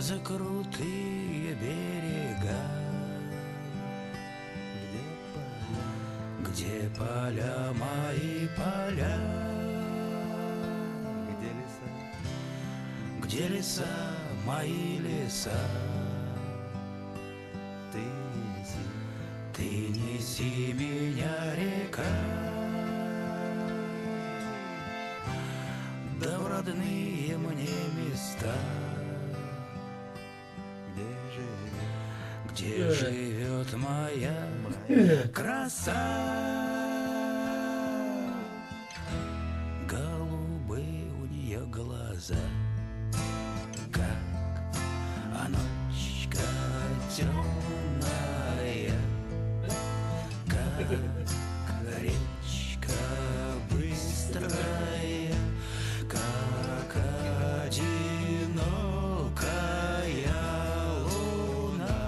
За крутые берега. Где поля? Где поля мои поля? Где леса? Где леса мои леса? Ты неси. Ты неси меня, река, Да в родные мне места, Где живет Где живет моя моя краса. Голубые у нее глаза, как а ночка темная, как речка быстрая, как одинокая луна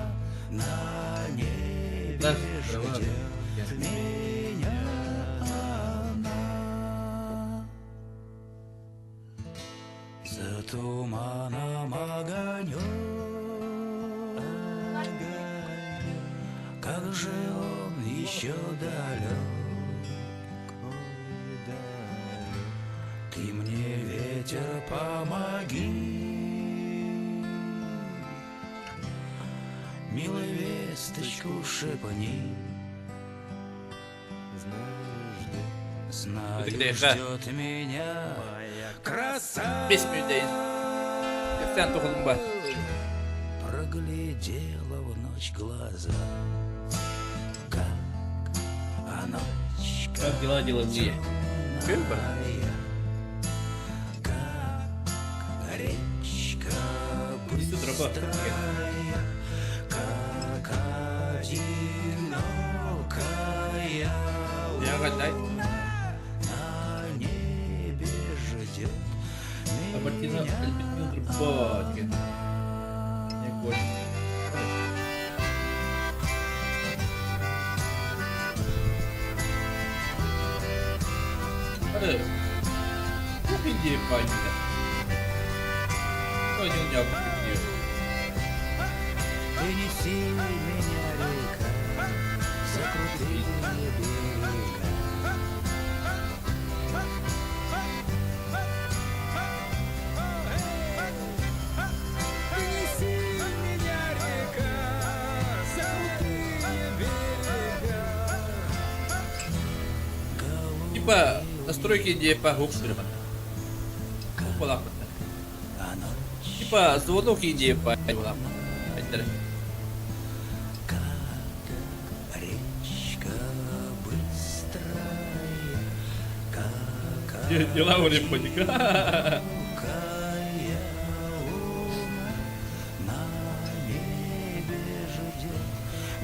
на небе ждет меня она. За туманом огонек, как же он еще далек. Ой, далек. Ты мне, ветер, помоги, милой весточку шепни. Знаю, ждет Знаю, Ытык ждет меня моя краса. Бес мүнүүтэ. Кэпсээн тухулун ба. Проглядела в ночь глаза, как а ночка Как дела деловые? Күн бар. темная, как речка Иди сюда, раба. быстрая, как одинокая Я гадай. луна на небе ждет Абартина меня. Альбертина Труба деген. Не гой. Hadi. Çok ince payında. Oyun yaptık diyor. Ты неси меня, река, за крутые берега. Ты неси меня, река, за крутые берега. Типа настройки не по хук сүрмэн. Болаппыт. А ночь Типа звонок индия по болаппыт. как речка быстрая, как Дела у репоника. одинокая луна на небе ждет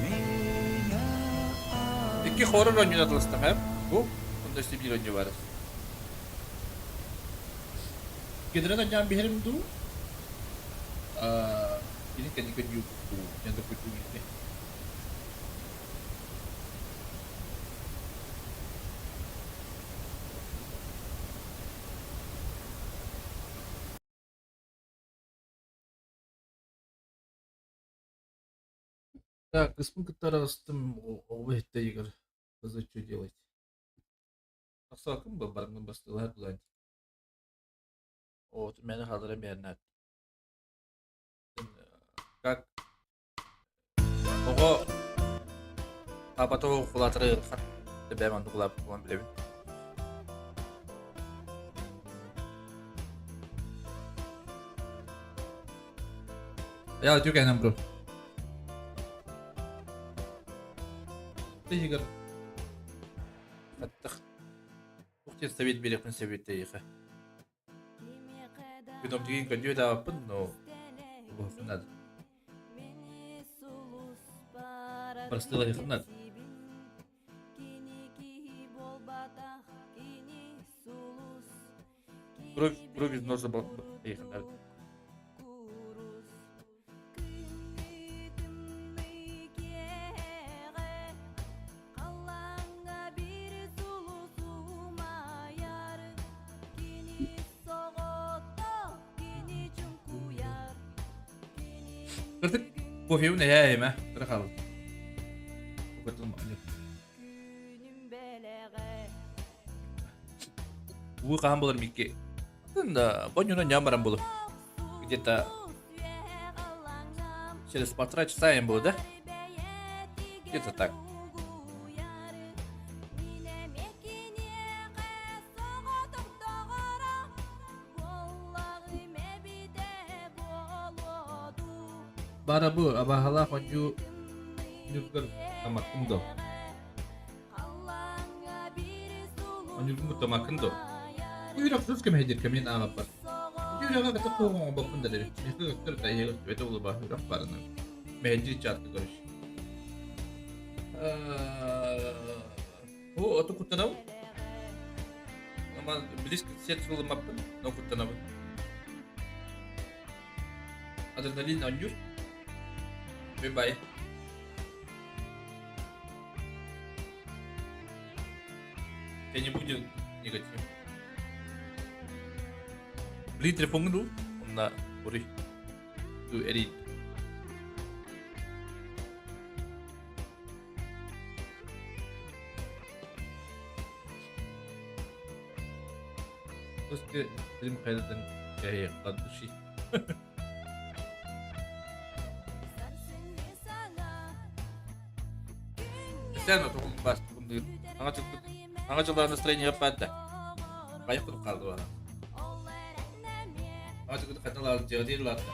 меня. Икки хоррор оонньуу атылыстым хэп. Бу онда сибир оонньуу бар. Кедрен оонньоон биһэрим дуу? Аа, кини кэнники дуу. Мен да күтүү Так, кыспын кытта араҕыстым, оҕо иһиттэ Игорь. Кызы что делать? Тахсаакын ба барыңын бастылар булан. Вот, мени халдыра бернат. Как оҕо папата кулатыры бэм оннук улааппыт буолан билэбин. Я үтүө бро. Игорь. Хаттах. Туох совет биэриэхпин сөбүй эйиэхэ. Күн тигин көрдүө даабаппын, но буһуфун надо. Простылайхын надо. Кровь, кровь из носа эйхин надо. Кырдык кофебун эһээ эһимэ кыра хаалбыт. Уу хаһан булар микки. Да, бонньуна ньам баран булу. Где-то через полтора часа им было, да? Где-то так. Бара бу абаһалаах онньуу ньургар тамаккын до. Онньургун тамаккын до. Үйрөх сус кэмэһидир кэмин ааҕаппар. Үрэҕэ кытта туоҕоҥобоппун да дебит. Миэхэ көстөр да эһиэгэ өтө булуба үрэх барынан. Мэһэдьи чаатка көрүш. Бу оту куттанабын. Ама близко сет ылыммаппын, но куттанабын. Адреналин оонньуур. Бай. Я не буду негатив. Блин, телефоҥҥун дуу? Онно уруй. Ду эрий. Өскө стрим хайдатын кэһиэххэ души. Сен отугун бастыгын дыыр. Аңа чылтык. Аңа чыллар настроение баатта. Хайах курдук хаалды баара. Аңа чылтык хаталар дьиэҕэ лаатта.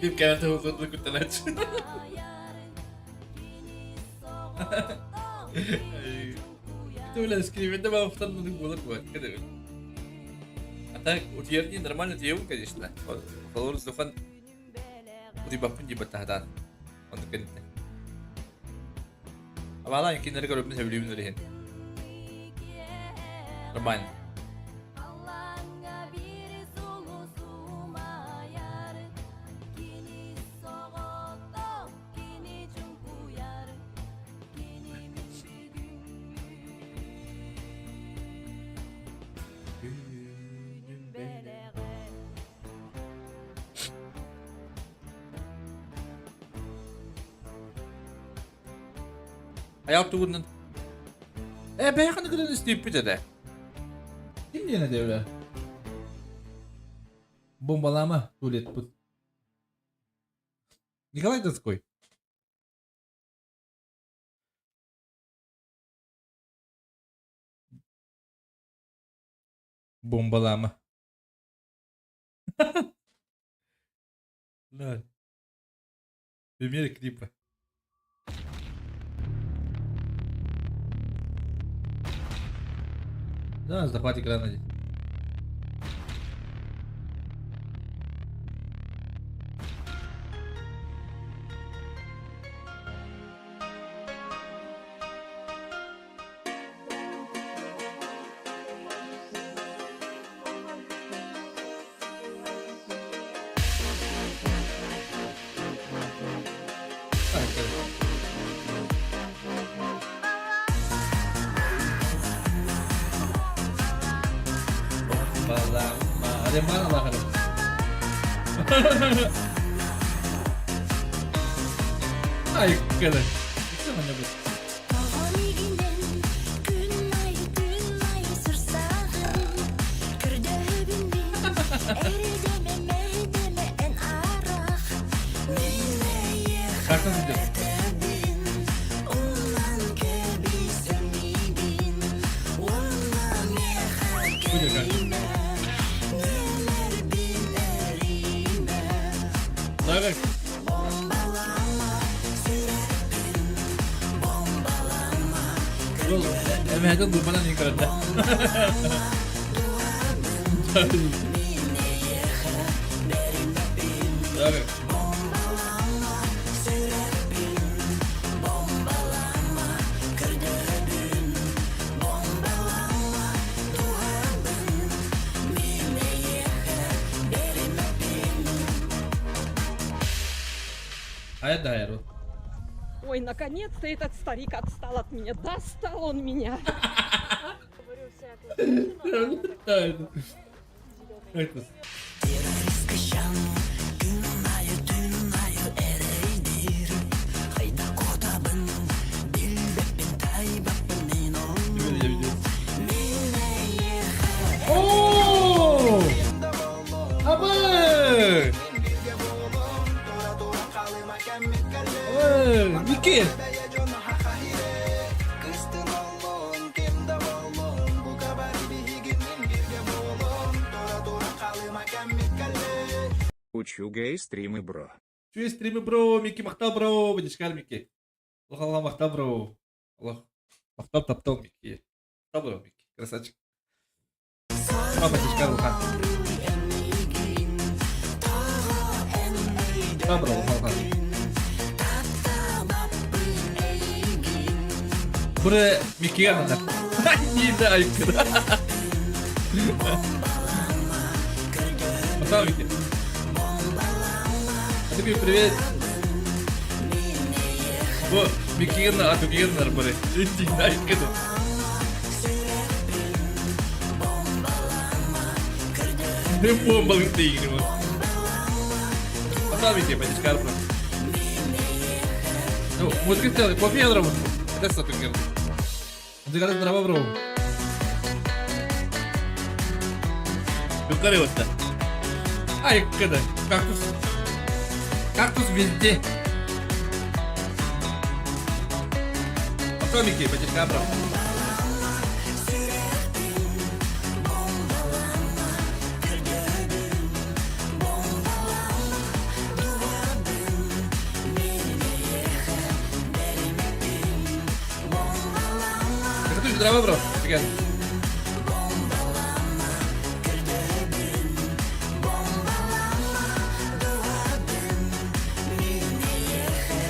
Биир кэлэн туһугун куттанааччы. Ты, скриведе бафтан буолар буолар кэдэбин. А так утуйар нормально утуйабын, конечно. Холобур сухан утуйбаппын дии баттаһатаан. Оннук кэнниттэн. Абаалаан кинилэри көрөммүн сөбүлүүбүн ол иһин. Нормально. Айал тугунан Э, бэйэхэ кытын истиппит этэ. Ким диэн этэ бля? Бомбалаама туалетпыт. Николай Донской. Бомбалаама. Да. Премьера клипа. Да, захват экрана здесь. Ай, кэлэ. Как он идет? Так. Эмэһэтин дурбанан иин көрөрдө. Так. Хайа да хайар. Ой, наконец-то этот старик отстал от меня. Достал он меня. Оо! Абы! Абы! Микки! Учугэй стримы бро. Үчүгэй стримы бро, Микки махтал бро, Бадишкар Микки. Аллах Аллах махтал бро. Аллах. Махтал таптал Микки. Махтал бро Микки. Красавчик. Папа Бадишкар Улхан. Махтал бро, Улхан Улхан. Бұры Миккиге ананар. Енді айыпкыда. Махтал Микки. Атуки, привет. Бу Миккигин Атукигин бары. Интигин айыпкыда. Не бомбалык дейгин бу. Махтал Микки, поддержка бро. Ну, музыка сделай, кофе я дробу. Это Сатукин. Музыка здорово, бро. Юкары вот Ай, когда? Кактус. Кактус везде. Атомики, поддержка, бро. Здорово, бро. Привет.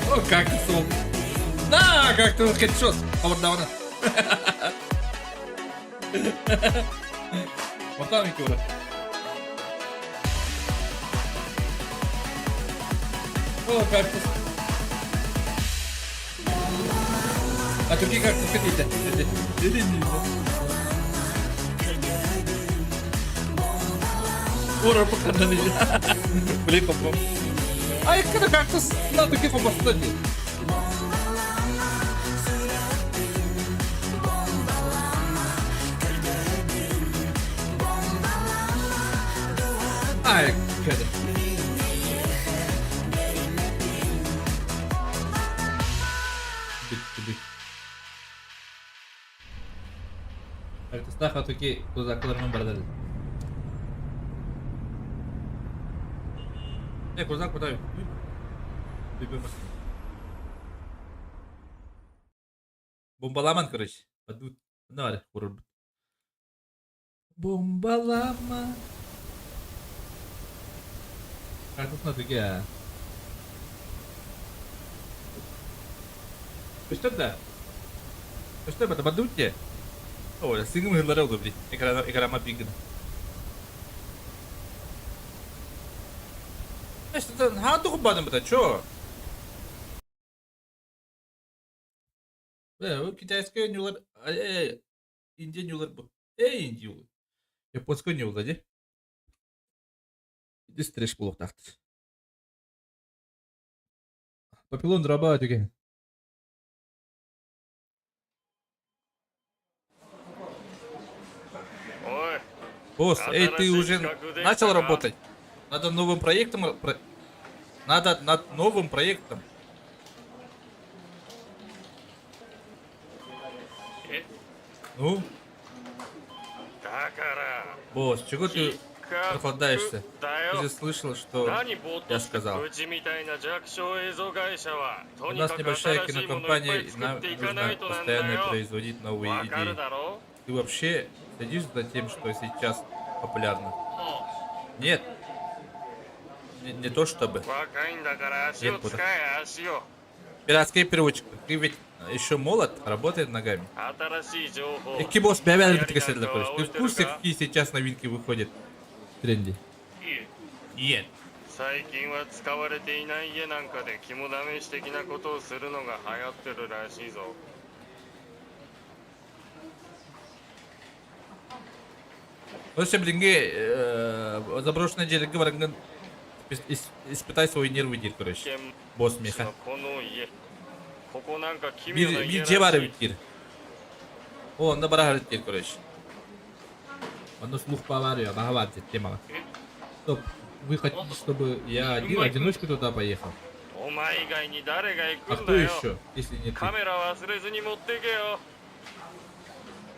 О, кактус ол. На, кактус хедшот. Хабардавана. Махтал Микки, бро. О, кактус. А турки кактус хотите? Ура, похананы. Блин, попал. Ай, когда кактус на таких обостати. Ай, когда. Кактустаах атуки кузакаларынан бардар. Э, кузак кудай. Бомбаламан, короче. Падут. Нар, Бомбалама. Кактусна туки. Что да? Что это, бадутте? О, сингм хыллара удобри. Экрана экрама бигн. Что ха туху бадым бата, чё? Э, китайская нюлар, э, Индия нюлар бу. Э, Индия. Японская нюлар, де? Иди стреш булуктахтыр. Папилон драба түген. Босс, эй, ты уже начал работать? Надо новым проектом... Надо над новым проектом. Ну? Босс, чего ты прохлаждаешься? Ты же слышал, что я сказал. У нас небольшая кинокомпания, и нам нужно постоянно производить новые идеи. Ты вообще следишь за тем, что сейчас популярно? Нет. Не, не то чтобы. Нет, буду. Пиратская переводчик. Ты ведь еще молод, работает ногами. Икки босс, ты в курсе, какие сейчас новинки выходят в тренде? Нет. 最近は使われていない家なんかで肝試し的なことをするのが流行ってるらしいぞ。 Өссө билиҥҥи заброшенный дьиэлэргэ бараҥҥын испытай свой нервы диир короче. Босс миэхэ. Биир биир дьиэ баар эбит диир. Ол онно бара сырыт диир короче. Онно слух баар баһа баар диир темаҕа. Стоп, вы хотите, чтобы я один одиночку туда поехал? А кто еще, если не ты?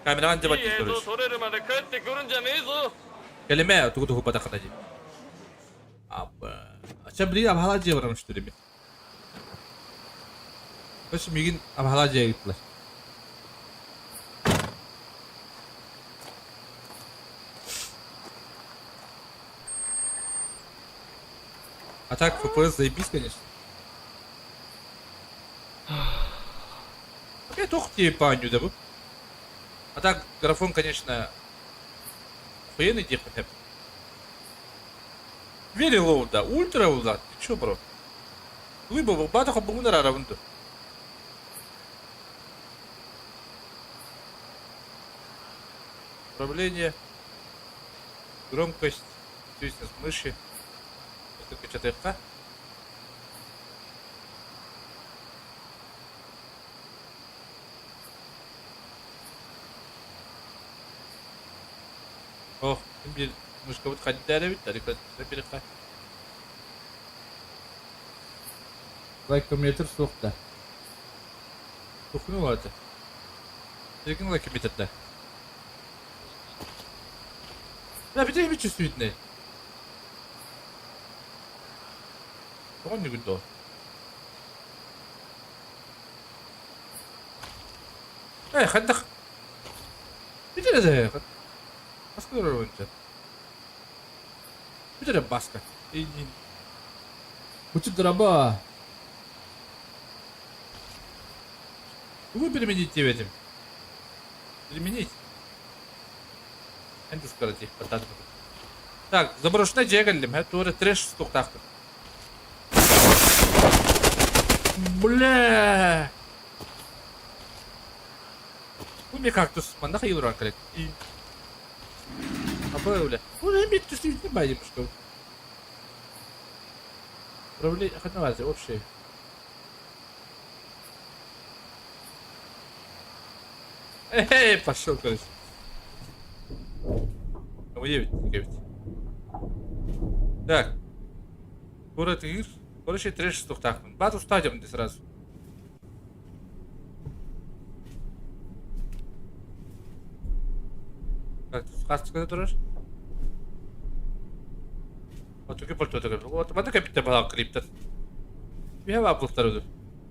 Камераҕын дьэ баттыы көрүс. Кэлимэ, тугу тугу батаххына дии. Ача билигин абаһалаа дьиэ баран что ли? Өс миигин абаһалаа дьиэ ыыттылар. А так FPS заебись, конечно. Я туох тиэйбаанньу да бу? А так графон, конечно, охуенный диэххэ сөп. Very low да, ультра low ты чё, бро? Лыбы бата хобугунар арабын ду. Управление, громкость, чувствительность мыши. Это качатыахха. Ох, биир мышкабыт хайда эбит, бириха. Лайкометр суох да. Тухну улаата. Билигин лайкометр да. Да, бите бит чувствительный. Тоҕо нүгүн доо? Э, хайдах? Бүтэрэ Баска көрөр Бүтэрэ баска. Учит драба. Тугу переменить диэбэтим? Переменить? Эн тускара Так, заброшенная дьиэ кэллим, һэ, туора трэш туохтаахпын. Бля! Бу мне кактус, манна хайылыран кэлет. Апа, бля. Бу эмиэ түстүүтүн баайдым Управление, хотя общее. Эй, пошел, короче. Девять, девять. Так. Город Ир. Короче, трэш туохтаахпын. Бат устаадьым дии сразу. Так, хаастыската турар. Отуки портуотугар. Маны кэпиттэ балаҕан криптер. Үһэ бааппыттар үдү.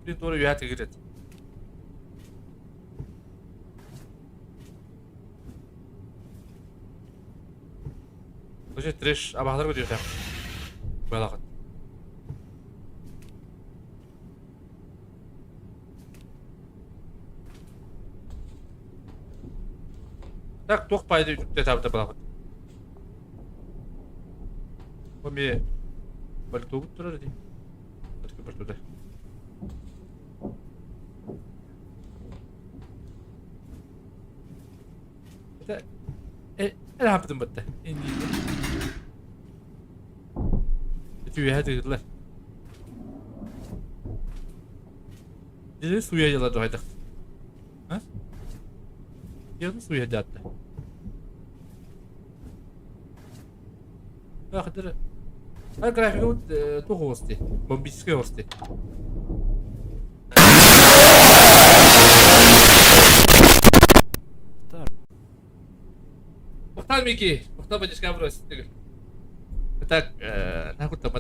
Блин, туора үһэ тигирет. Короче, трэш абаһалар көтүөхтээх. Балаҕан. Так, туох пайда үтүктэ таабыта балаҕан. Бу эмиэ пальтобут турар дии. Пальто Это элаапытын батта. Үтүөһэ тыгытлар. Дили суя дела дуһайдах. А? Дили суя дятта. Ахтыр. А графика вот тух ости. Бомбическая ости. Махтал Мики! Махтал Бадишка брось. Так, нахуй там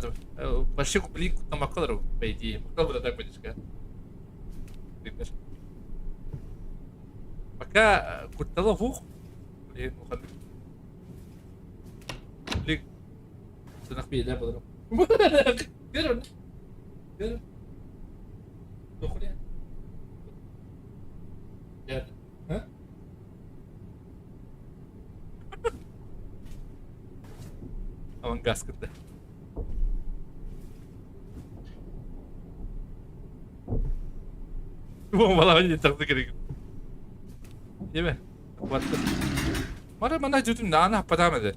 вообще блин там акколору, по идее. Махтал буду так Бадишка. Пока куттала фух. Блин, Блин. Сынах биэлээ болору. Көр Көр. Дохуя. А? Авангаз кытта. Бомбалаҕа диэн тахса керек. Değil mi? Battı. Mara bana cüdüm ne ana hapatam edi.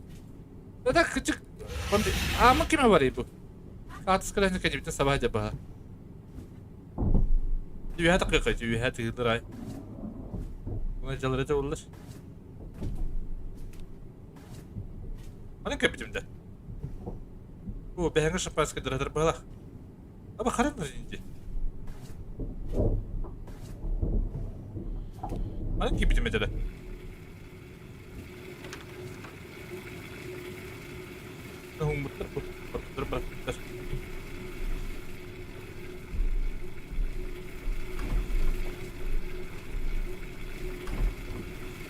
Da küçük ama kime var bu? Saat sıkılan kecibte sabah caba. Tüyha dakika tüyha tığdıray. Buna caları da olur. Ana köpücümde. Bu behengi şapaska dırdır balak. Ama характер инде. Аны кипитим этеле. Умуттар бу. Баттар.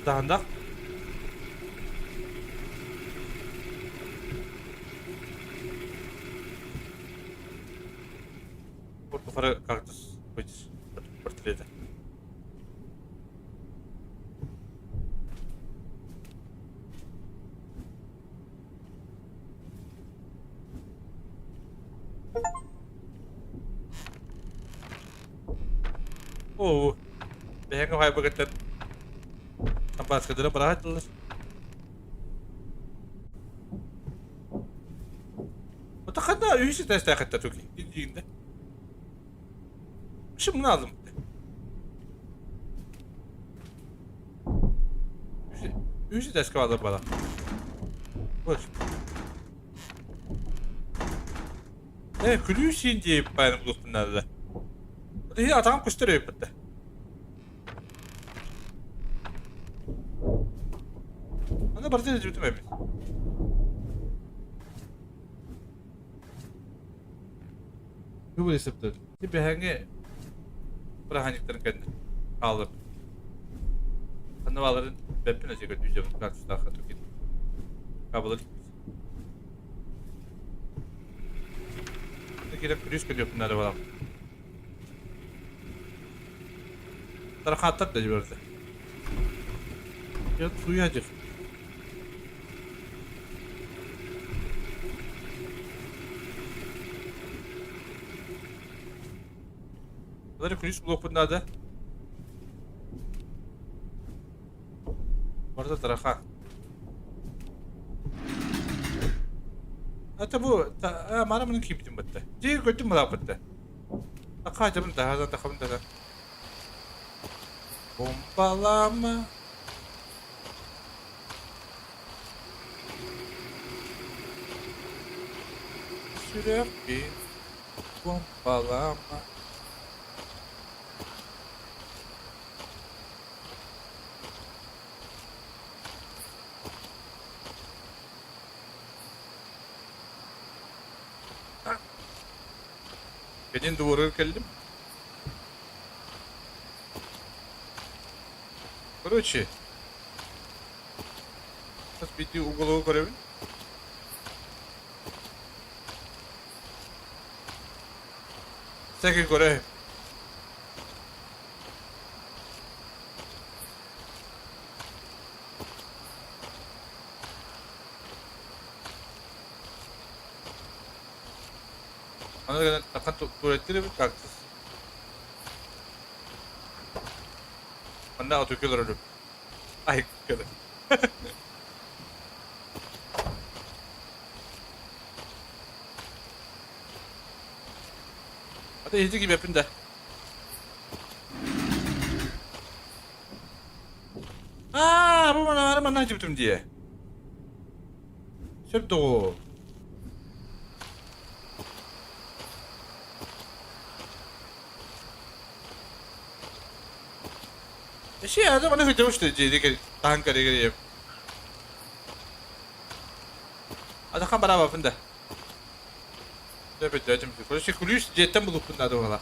Тахандах. Фара кактус быть портрета. Оо, бэйэҥ уһаайбыгыттан Ампааскадыра быраһааттылар. Отахана үһүс этээстээхиттэ туги диигинде. Şimdi lazım. Үһүс этээскэ баалар бала. Бос. Э, күлүү сиин диэбит баайын булуохпун наада. Иһи атаҕым көстөр эбиппит да. Аны барыта илдьибитим эбит. Бу рецептер. Тибэһэҥи бырааһынньыктарын кэннэ хаалып. Ханна бааларын бэппин өсө көрдүүчэбин картустаахха түкин. Кабылыр. Киреп күрүс көрүөхпүн наада балам. Тарахаттар да жиберди. Я суяжык. Балары күнүс булуохпун наада. Барыта тараха. Ата бу мара мунун киирбитим батта. Дьиэ көрдүм балааппытта. Акаачабын таһадан тахабын да Бомбалама. Сүрэхпин бомбалама. Кэлин дуорар кэллим. Короче, хас биирдии угологу көрөбүн. Всякий көрө. Аны гынан тахан туалеттир эбит кактус. Манна отуйка олорорум. Ай, көрө. Ата иһити киибэппин да. Аа, бу манна манна дьибитим дии. Сөп доҕоор. Эши ада маны хөтөмүш дии таһан кэригэр Атахан бараабаппын да. Короче, күлүүс дьиэттэн булуппун наада буолла.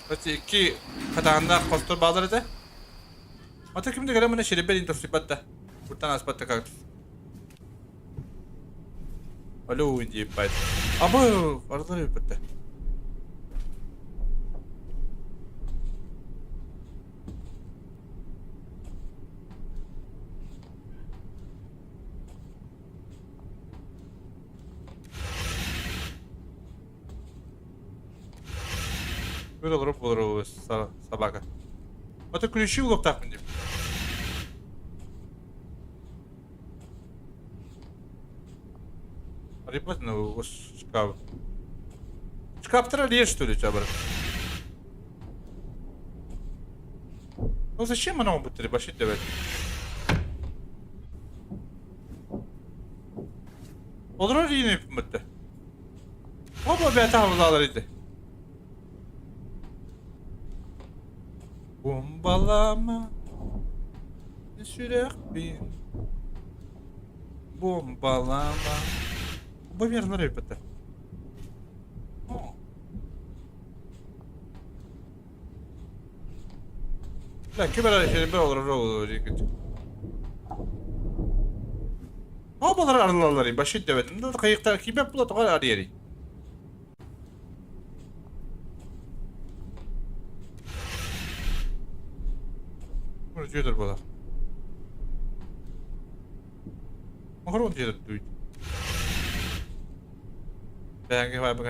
Короче, икки хатааннаах хостор баалар этэ. Ата ким да кэлэн мына ширибэ диэн тохсуйбат да. Буртан ааспат да как. Алло, диэбит. Абы, арылар эбиппит да. Бир олорор буолар собака. Ото ключи булуохтаахпын диим. Арыйбат ну шкаф. Шкафтара лиер что ли чабыр? Ну зачем оно будет башить давать? Олорор иини бытты. Оба бэйэтэ хабылаалар ити. Бомбалама сүрэхпин Бомбалама Бу верно репета. Бля, ким эрэ сирбэ олорор олорор Обалар арылаллар башит дэбэтим да кыйыктар кибеп була тоҕо арыйарый. Дьүөдэр буолар. Махарон дьүөдэр дүйт. Бэйэҥҥэ баайбыҥ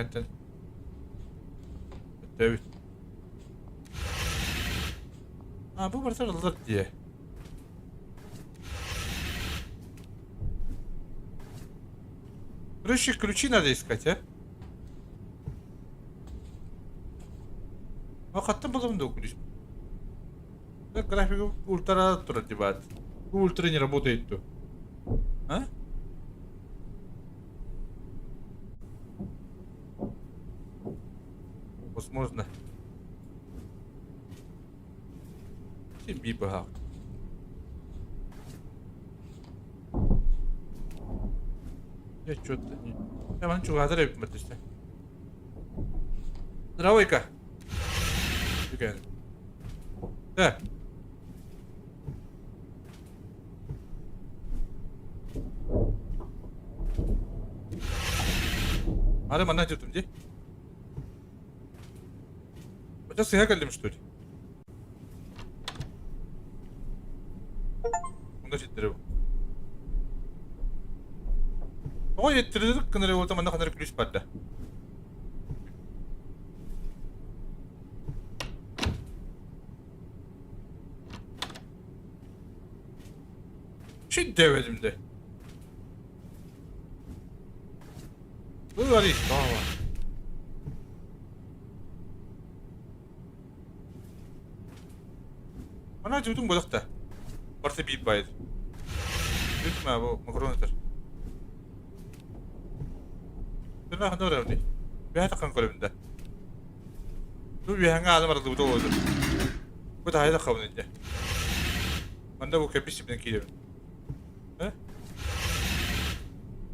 Өттөбүт. А, бу барыта арыллар дии. Короче, ключи надо искать, а? А хаттан булам да ключ. Так, график ультра турар дебат. Ультра не работает то. А? Возможно. Син биир быһаах. Я что-то не... Я маны чугаһатар эбиппин бэртистэ. Здравойка. Үкэн. Да. Ары манна жүрдүм дии. Хотя сыһа кэллим что ли? Онда ситтереб. Тоҕо еттирдик гынар болта манна ханар күлүс барда. Шит дэбэдим де. Ыы, Ава. Ана жутун бодох да. Барса биир байд. Бүтмэ бу макарон этэр. Түнэ ханна барабыный? Бэйэ таххан көрөбүн да. Бу үөһэҥҥэ ааны барыллыбыта буолуо. Бу таһайа таххабын инде. Манна бу кэбис сибинэн киирэбин. Э?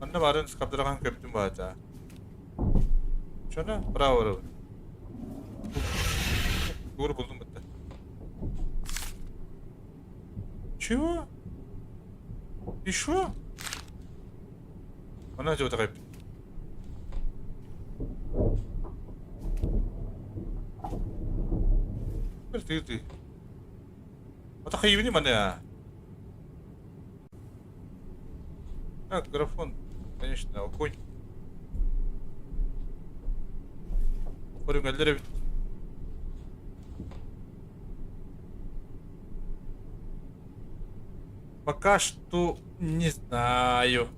Манна баарын скаптырахан көптүм баата. Şöyle bravo. Doğru buldum bitti. Чего? Еще? Она идет рэп. Ты ты. Это хайвини мане. Так, графон, конечно, огонь. Көрүҥэллэр эбит. Пока что не знаю.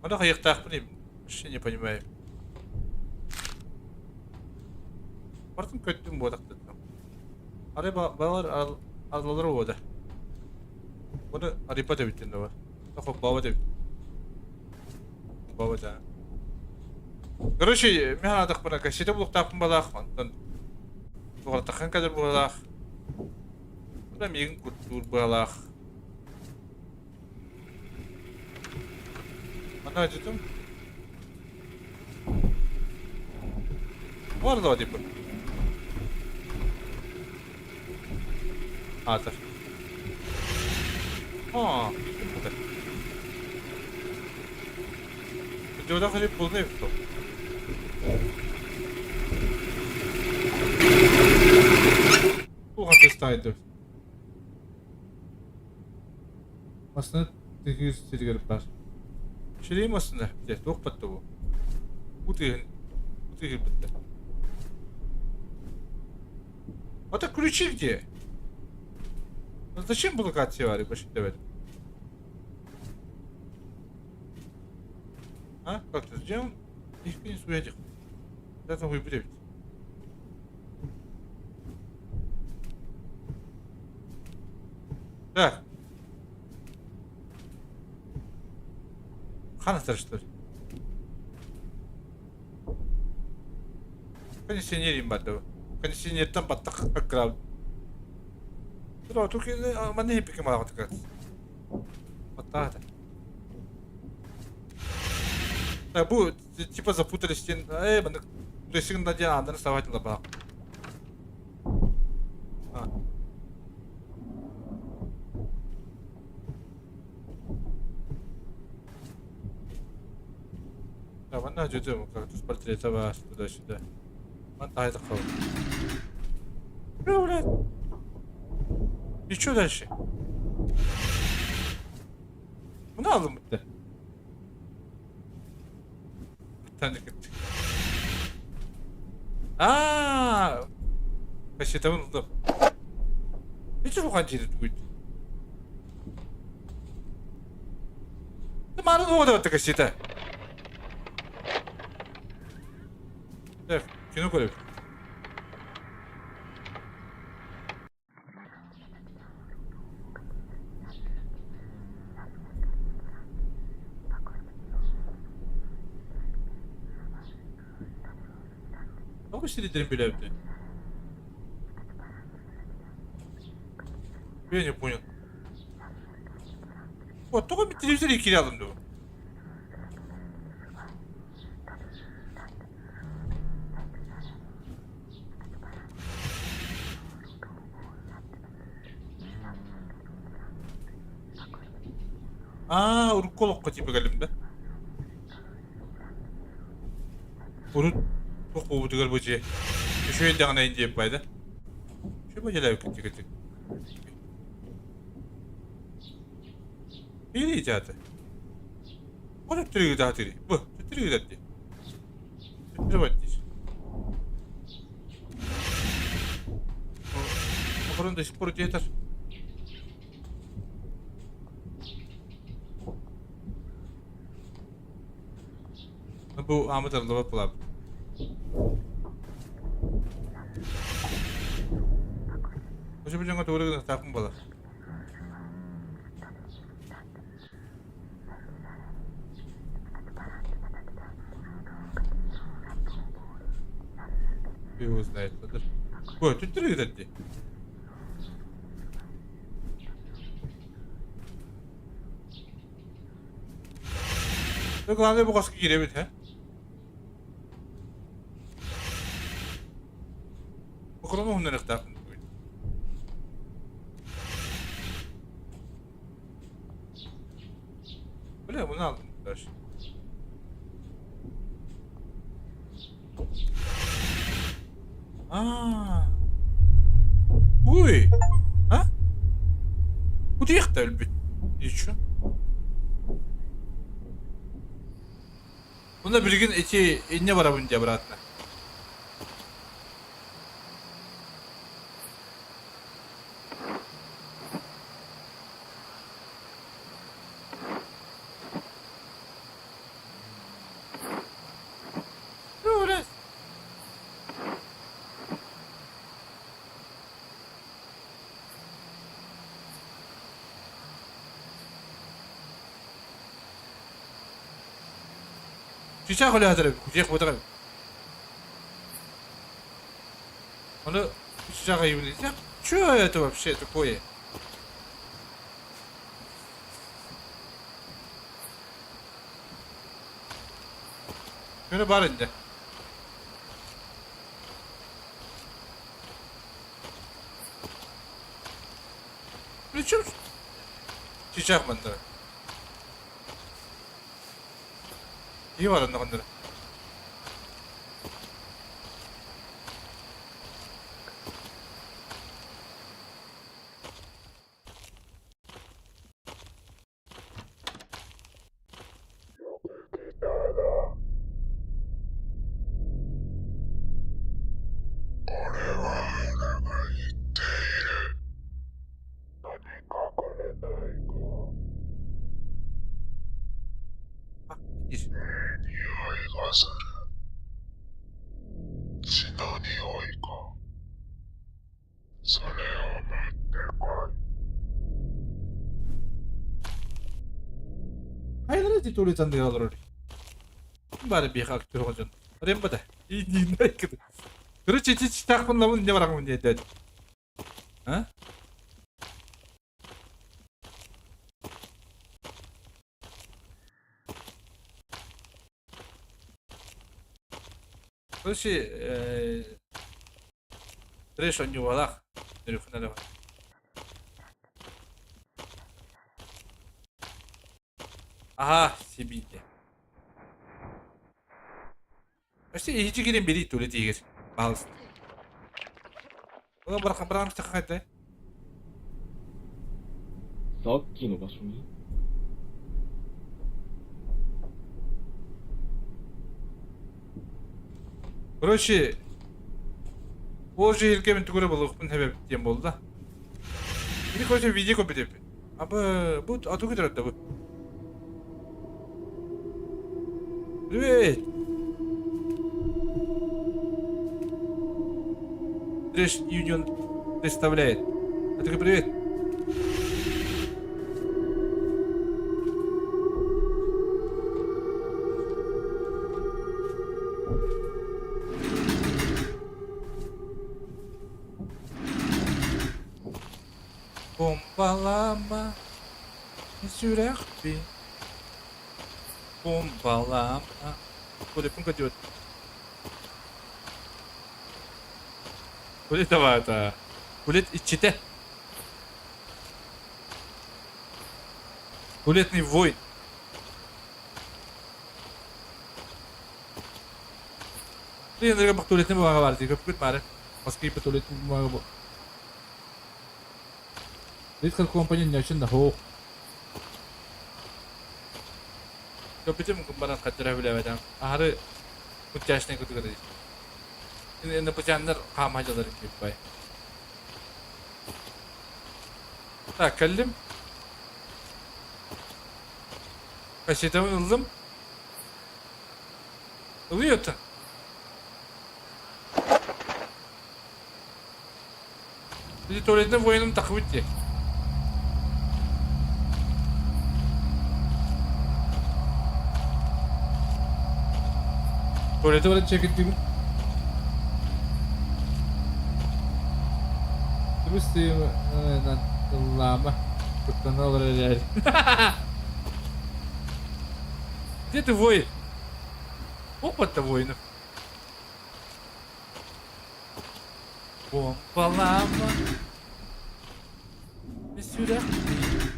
Манна хайыахтаахпын вообще не понимаю. Бартын көттүм буотахтыттым. Арай балар аллалар уода. Оны арыйбат эбиттин да бар. Баба эбит. Баба да. Короче, мен аадахпына кассета булуктаахпын балаах, онтон туҕартаххан кэлэр быһалаах. Онно миигин куттуур быһалаах. Манна дьитим. Бар типа. Аатар. Аа, Дьода хлеб полный кто. Туга тестайды. Масына тыгыз сиригэр бар. Ширей масына, дьэ, туох батта бу? Утыгын, утыгырбыттар. Это ключи где? Ну зачем блокация вари башитебет? А? Как ты сделал? Их не суетих. Это выберет. Так. Хана что ли? Кондиционер барды. Кондиционертан баттах аккырабыт. Манна иһиппиккин балаҕатыгар. Баттаата. Так, бу типа запутались диэн маннык да диэн ааннарын сабайтылар баах. Да, манна дьүдү как-то с портрета бар туда-сюда. Ман таайдах Бля, блядь. И что дальше? Bunu aldım bitti. Bir tane gitti. Аа! Кассетабын ыллым. Ичи улахан дьиэ тугуй? Маны туох да кассета. Так, кино көрөбүт. Тоҕо сирдэрин билэбит? Я не понял. Вот, тоҕо мин телевизор киирэ алым дуо? Аа, урукку олоххо типа кэллим да? Урут туох буолбутугар бу дьиэ үчүгэй даҕаны диэп байды. Үчүгэй бадьалаабыккын тикэтик. Бири ичааты. Ол төттөрү даатыри. Бу, төттөрү датти. Төттөрү баттис. Макарон до сих пор где-то. Бу Ahmet Araba Club. Очо дьоҥҥо тугу гыныахтаахпын буолар. Его знает. Ой, тут три дии. Главное бу хоско киирэбит һэ. Околону уһуннарыахтаахпын. Бля, bunu aldım arkadaş. Аа. Уй! А? Утуйахта өлбүт. И чё? Уонна билигин ити инньэ барабын дии обратно. Чычаах үлэһэтэр эбит, кутуйах буотах эбит. Ону чычаах ыйыбын Чё это вообще такое? Şöyle бар инде. Причем чычаах манна? Киһи баранна ханна Хайалара ити туолет анныгар олорор? Бары биэхэ актер дьон. Рембата. Короче, ити читаахпын лабын инне бараҕын диэтэ. А? Короче, трэш онньугалаах. Нөрүхүнэ Аха, сибиите. Өссө иһичи кирин бери тули тиигир. Пожалуйста. Ола бархан баран хайда. さっきの場所に Короче, ол жерге мен түгөрө болуқпын себеп диэн буолла. Или короче видео көпүтеп. Абы бу ату көтөрөт да бу. Привет. Трэш Юнион представляет. А такой привет. Бомбалама сүрэхпин Бомбалама Кулеппин көтүөт Кулет табаата Кулет иччитэ Туалетный воин. Тренерге бак туалетный бумага бар дии көпкүт бары. Москве туалетный бумага бу. Ритхар компания не очень да Көпүтүм баран каттыра билебедем. Ахары мультяшный кутугар дии. Инопланетяннар хаамаһаллар бай. Так, кэллим. Кассетабын ыллым. Ылыйоттан. Били туалетный воиным тахыбыт дии. Туалеты баран чекиттибин. Тыллаама. Куттана олорор эрээри. Где ты воин? Опа-то воинов. Помпалама. Сүрэхпин.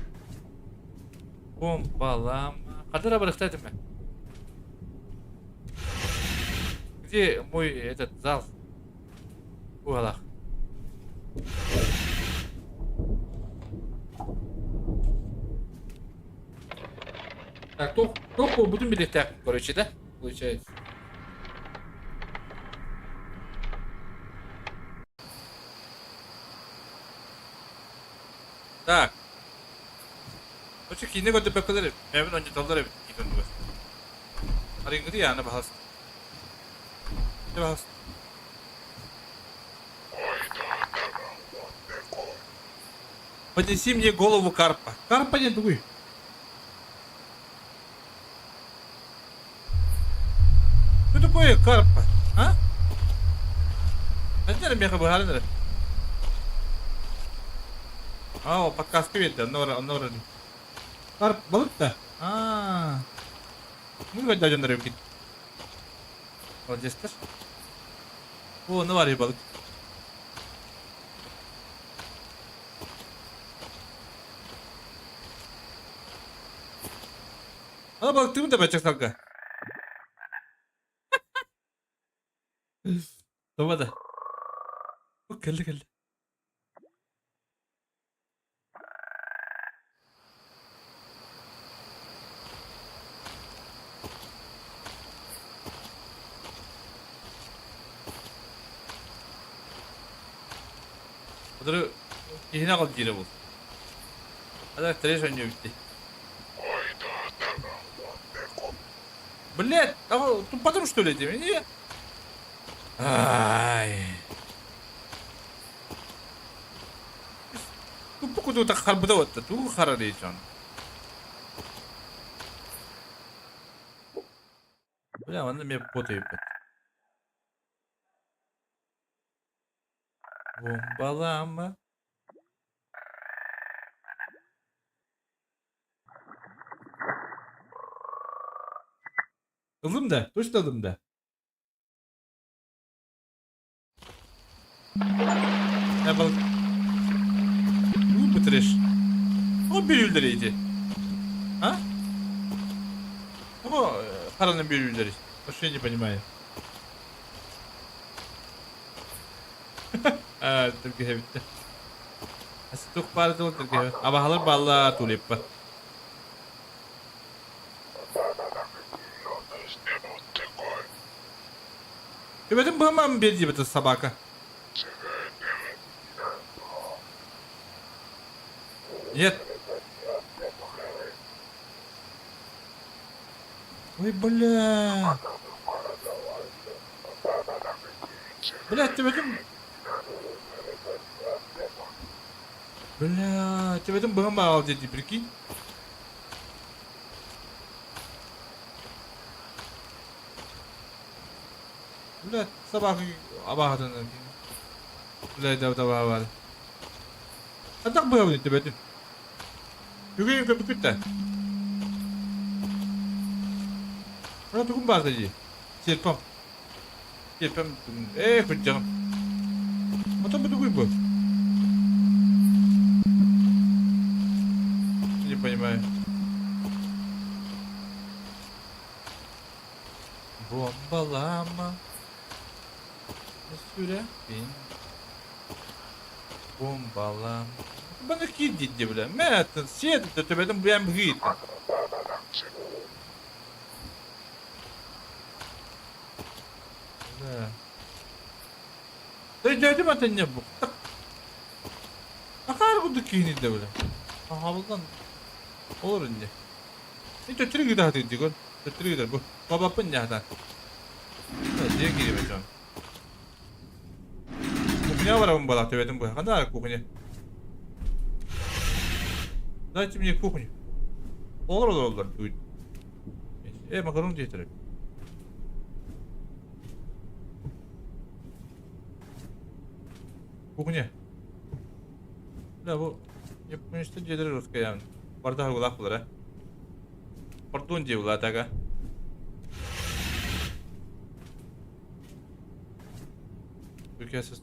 Помпалама. Хадара барахтайтым Где мой этот зал? Угалах. Так, тох будем билетак, короче, да? Получается. Так. Очо киинэ көрдөппөккөлөр бэйэбин онньотоллор эбит дии көрдүгэр. Арыҥҥыты яана баһаста. Дьэ баһаста. Поднеси мне голову карпа. Карпа диэн тугуй? Что такое карпа? А? Этэр миэхэ быһааран эрэ. Аа, подкастка биэрдэ, онно барар, онно барар. Карп балык да? Аа. Ну, когда дьоннор эбиккит. Молодецтар. О, онно баар балык. Ана балыктыыбын да бачча салга. Тоба да. Кэллэ кэллэ. Отыры киһини аҕал диирэ буол. Ада трэш оонньуу эбит дии. Блядь, а тупотым что ли этим? Не? Ай. Тупо куда-то харбыда вот, ту харарый дьон. Бля, онно эмиэ потуйбут. Бомбалаама. Ыллым да, точно ыллым да. Я балык. Уу бу трэш. О бирүүлэр ити. А? О, харанын бирүүлэр. Вообще не понимаю. А, түргэһэбиттэ. Астух баар тыл түргэһэ. Абаһалар баалла тулиппа. Төбөтүн быһымам биэр диэбитэ собака. Нет. Ой, бля. Бля, төбөтүн... Бля, төбөтүн быһан баҕал диэти, прикинь. Бля, собака абаһатын Бля, да да бар. Атак быһабын төбөтүн. Үгэй көпүкүт да. Бля, тугум бар дии. Серпом. Серпем э күнчэҕим. Ото бу тугуй бу? Не понимаю. Бомбалама. Сүрэхпин. Бомбалам. Баны киирдии бля. Мэ сиэт төбөтүн быйан быһыыта. Да. Өйдөөтүм атынньа бу. Акаар курдук киһини да бля. Аһабылдан олор инде. Төттөрү гыда хатыйды көр. Төттөрү гыдар бу. Бабаппын ньаһатан. Дьиэ киирибэ дьон. Кухня барабын буолаах төбөтүн быһа. Ханна кухня? Дайте мне кухню. Олор олороллор. Э, макарон диэтэр. Кухня. Да, бу Японецтар дьиэлэрэ русская барда угулаах булара. Пардон дии улаатага.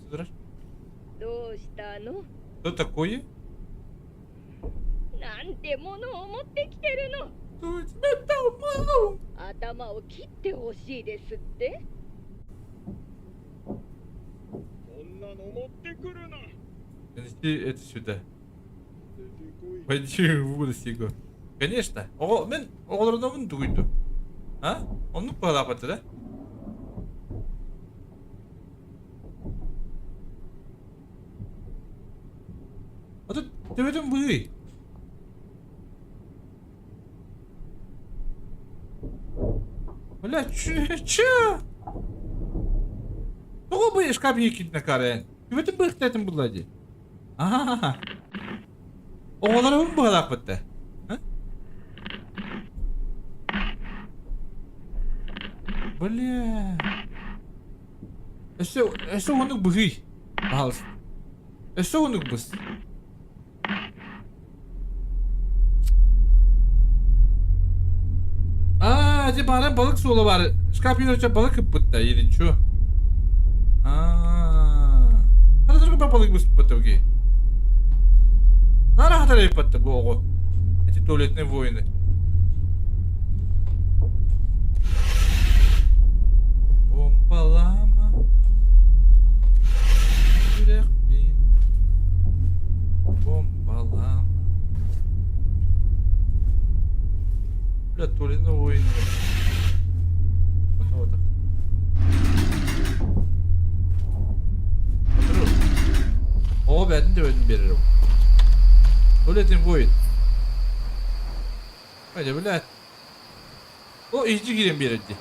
Турар. どうしたの Что такое? なんてものを持ってきてるの頭を切ってほしいですってこんなの持ってくるな Занеси это сюда. Пойди выноси его. Конечно. Оҕо мин оҕолорунабын тугуйду. А? Оннук баҕалаабата да? А тут төбөтүн быһый. Бля, чё? Чё? Тоҕо бу шкаф ииккитинэ карен? Төбөтүн быһыктаатын булла дии. Аа. Оҕолорун быһалаахпыт да. Бля. Өссө өссө уһуннук быһый. Пожалуйста. Өссө уһуннук быс. Аа, дьэ баара балык суола баар. Шкаф юрача балык ыппыт да, или чё? Аа. Хата балык быспыт оги. Нара хатар ыппатта бу оҕо. Эти туалетные войны. Бомбалама. Сүрэхпин. Бомбалама. Бля, туалетные войны. Вот вот. Оҕо бэйэтин төбөтүн биэрэр Туалетный воин. Пойди, блядь. О, иһдьи киирэн биэрэр дии.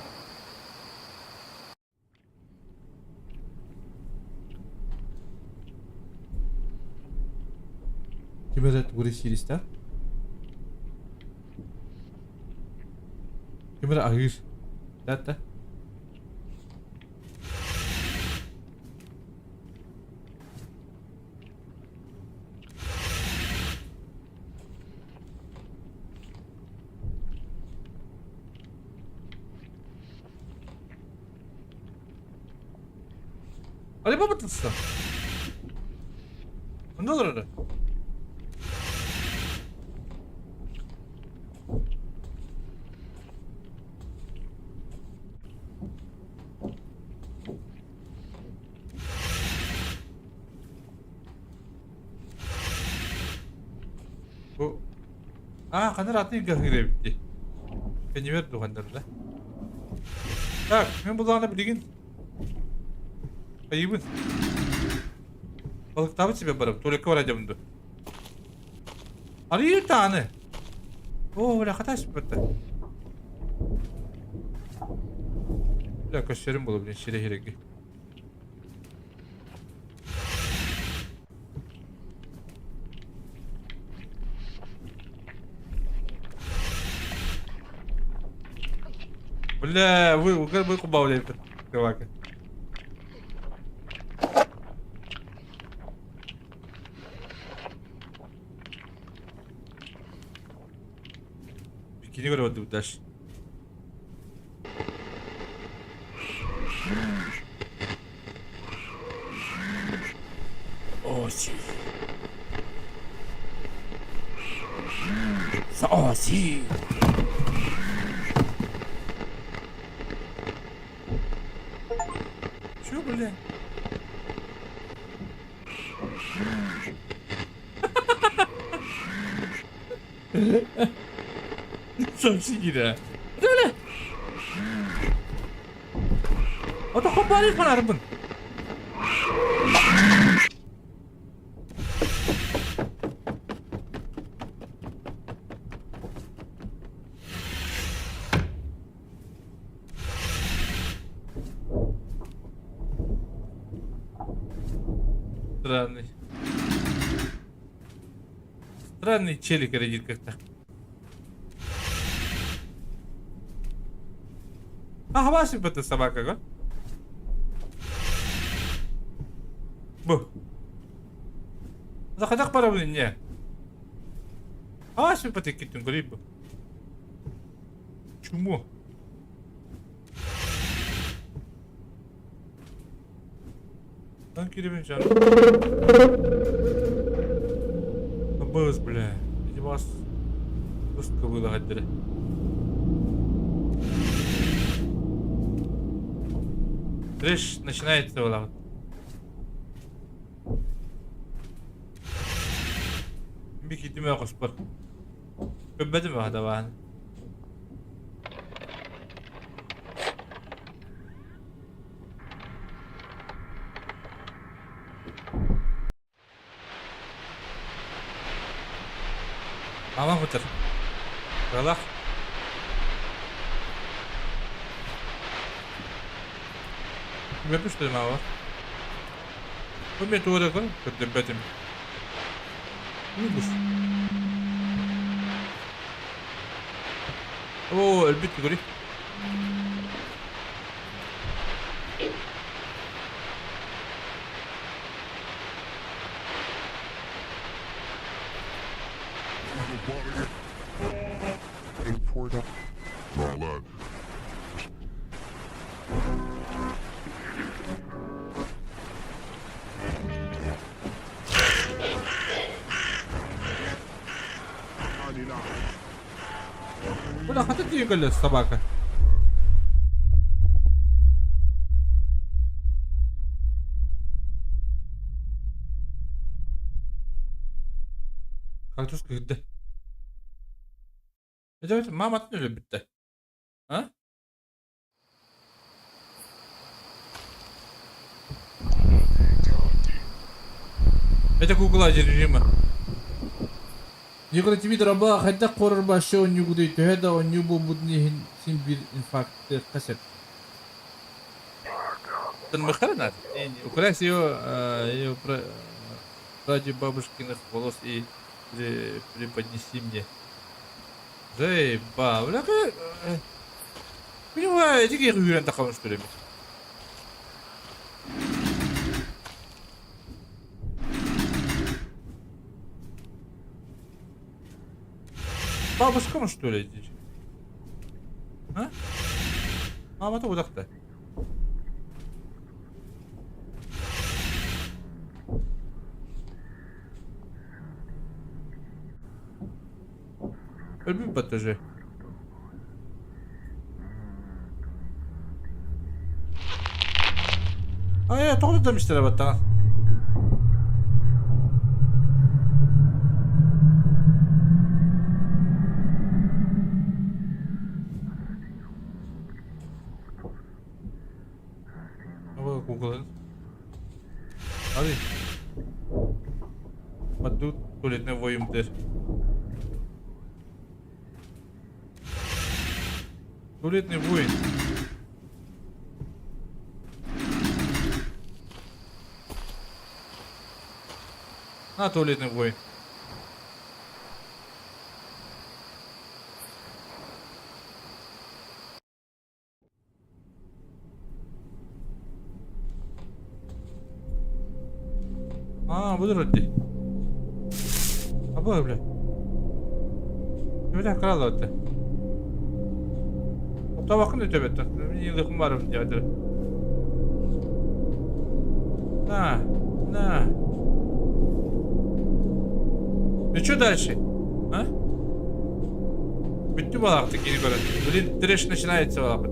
Ким эрэ тугу сиристэ? Ким эрэ аһыыр. Да-да. Али баба тутта. Онно олорор. Бу Аа, ханар атын ыгаһыыр эбит дии. Кэннибэр дуһаннарда. Так, мен булаҕына билигин айыбын. Балыктаабыт себе барым, туалекка барайдабын ду. Арыйыр тааны. О, бля, хатас бытта. Бля, көссөрүм болу, блин, сире хиреги. Бля, вы, вы кубавляете, чувак. Бикини көрө даш. Оси. Оси. Чё, бля? Самсигира. Бля! Ото хоппарих барарбын. Странный. Странный челик родит как-то. Аһабаас это собака, го? Бу. Захадах барабын не. Аһабаас это киттин көрейін бу. Чумо. Lan киребин жан. Быз, бля. Иди вас. Пустка было гаддere. Трэш начинается вот. Бикитиме хоспор. Көббэтим баһда Мама хутар. Кыралаах. Көпүстүм аҕа. Бу мен тугу эрэ көрдөрбөтүм. Үгүс. Оо, өлбүт көрүй. Бля, хата тиийэн собака. Кактус кыырда. Это маматын өлөрбүттэ. А? Это кукла режима. Некротимид раба хайдах корор башы онньугудай төһө да онньуу буолбутун иһин син биир инфарктыахха сөп. Украсть ее, ее ради бабушкиных волос и преподнеси мне. Заебал. Бля, понимаю, эти киһи тахамыш что ли? Бабушкам что ли здесь? А? Маама тугудахта. Өлбүт баттажы. Ай, тоҕо да баттаҕан. Google. Hadi. Батту туалетный воюмдыр. Туалетный воин. На туалетный воин. Аа, бу дии. Абы бля. Бля крал ötte. Табакын өтө бетте. Мен yıllıkım varım diye. На, на. Ну что дальше? А? Бүттү балакты кини көрөн. Блин, трэш начинается балакыт.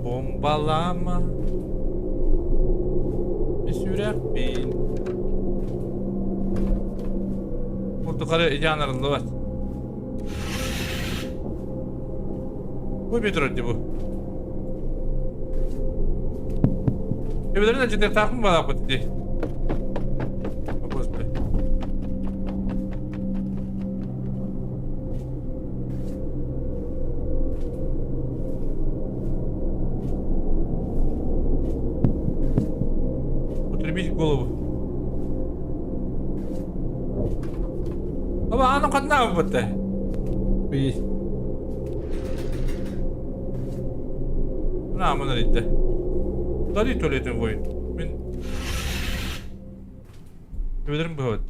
Бомбалама. Сүрэхпин. Курдукары идеанарыллыбат. Бу метро ди бу. Эбелерин ачытык таахпын балааппыт ди. Господи. Отрубить голову. Аба аны ханна бутта. Есть. На, мына дитте. Дари туалетин воин. Мин Эбелерин быһабыт.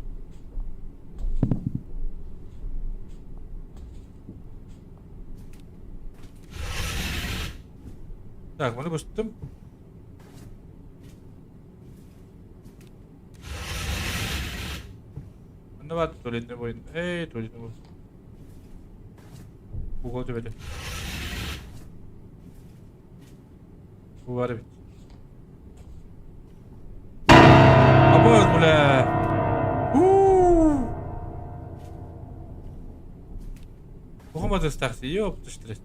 Так, маны быстым. Манна баар туалетный воин. Эй, туалетный воин. Угол төбөтө. Бу бар эбит. Абыз, бля. У! Ухуматыс такси, ёпта штресс.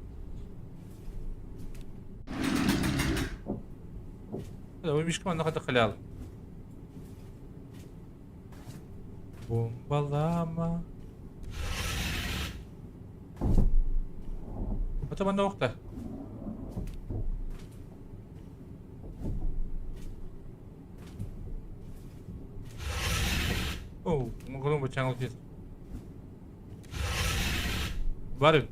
Мишка манна хата халял. Бомбалама. Ата манна охта. Оу, могло бы чаңыл кет. Бар эбит.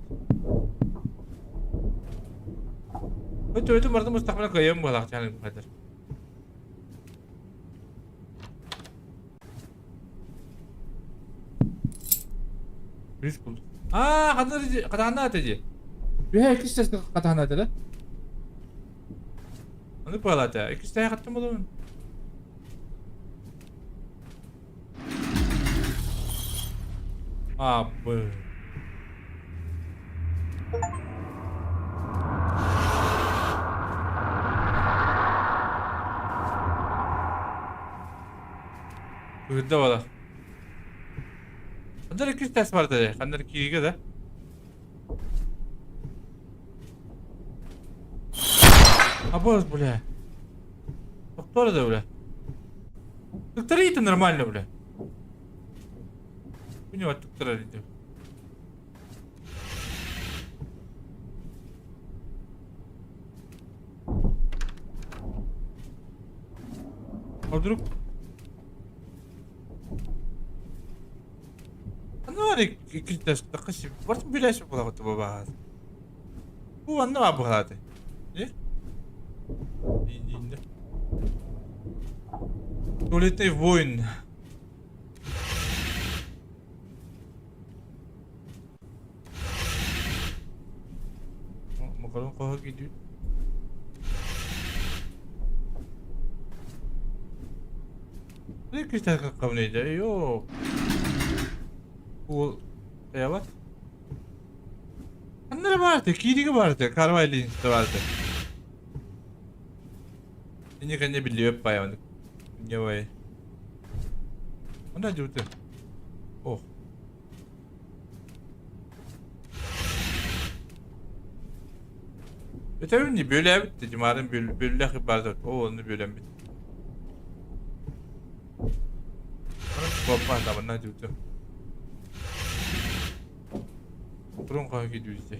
Өтө өтө бардым устахмана кыайым буолаах чааны хатыр. Үс булдук. Аа, ханна хатаанна ата дии. Үһэ иккис тэс хатаанна ата да? Аны палата. Иккис тэһэ хаттым болуун. Абы. Кыгырда бала. Хандар иккис тэс барда дии. Хандар киигэ да. Абы, бля. Тохтор да, бля. Тыктарыйта нормально, бля. Мин баттыктар арыйдым. А вдруг... Ну, иккиттэс барт билэс буолаҕыт бабаат. Бу анна баа быһааты. Э? Ииннэ. Туалетный воин. Макарон хоһо киирдибит. Ne güzel kabul Yok. Bu evet. Anlara vardı, кииригэ барды, Карвайли барды. Инне билиэп баайан. Не Онда дьүтэ. Ох. Өтөбүн бөлөөбүт димарын бөллөх барды. О, оны бөлөммүт. Баппа табанна дьүтэ. Турун каһы кидүүсэ.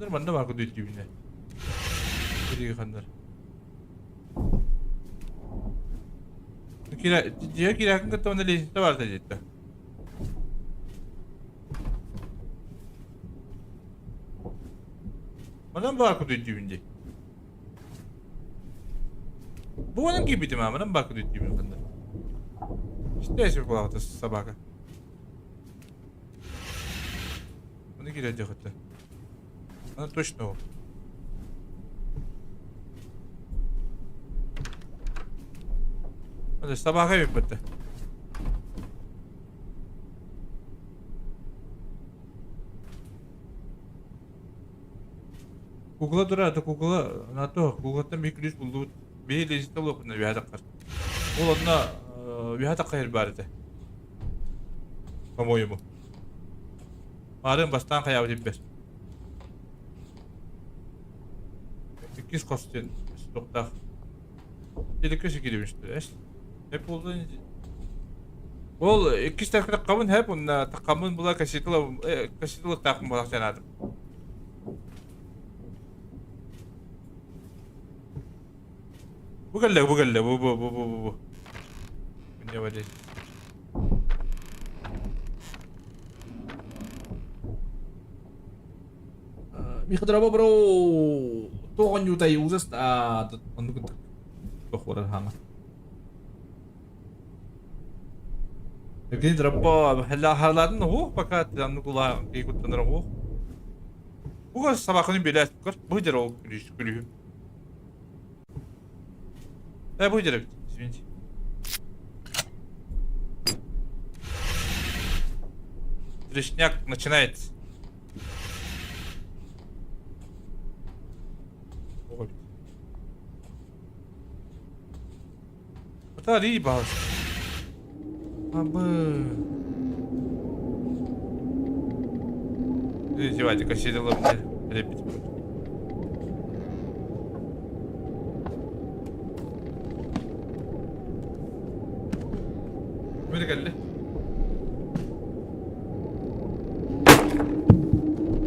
Дар манна бар кудүйдүүнэ. Бириги хандар. Кира, дьиэ кирээкин кытта уонна лестница барда диэтэ. Манан баар кудүйдүүбүн дии. Бу манан киирбитим аа, манан баар кудүйдүүбүн ханна. Истээсир буолаҕыта собака. Маны киирэр диэххэ. Она точно ол. Это собака эбит Кукла турар, это кукла, на то, куклаттан биир күлүүс буллубут. Биһи лезитэ олохпутуна үөһэ таххар. Ол онно үөһэ таххар баар этэ. По-моему. Марын бастаан хайаабыт ирбэс. Иккис хос диэн суохтаах. Телекөс киирбиштэр. Hep oldu. Ол иккис таккабын хеп онна таккамын була кассетала кассетала таакын була санаатым. Бу кэллэ, бу кэллэ, бу бу бу бу бу бу. Мне воде. Миха бро тоҕо ньутай ужас оннук тохуорар хаама. Евгений Дроппо халаатын уу пока оннук улаа куттанар уу. Буга собаканы билээт көр бу дер ол күлүһүм. Бу дер извините. Трешняк начинается. Ой. Это риба. Абы. Издевайте, кассетила мне репить. Мені кэллэ.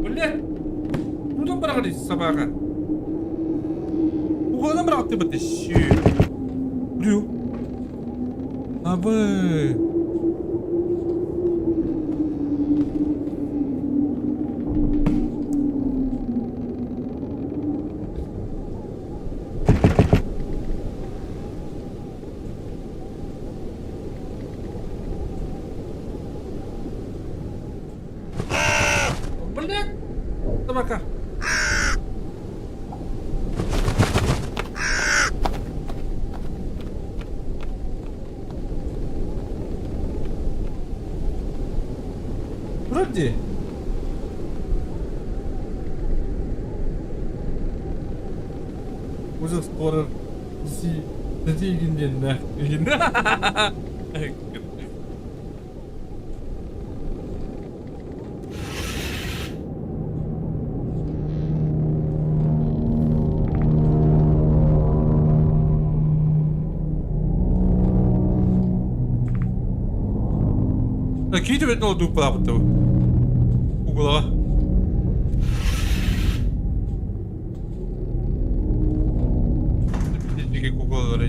Блядь! Тутан быраҕар собака. Уҕалынан быраҕаттыбыт ещё. Блю. Абы. Блядь! Собака! Вроде. Ужас хоррор DC Игин диэн игин. Кии төбөтүн ол дууппалаабыт бу. Угулаҕа. Дикий куколары.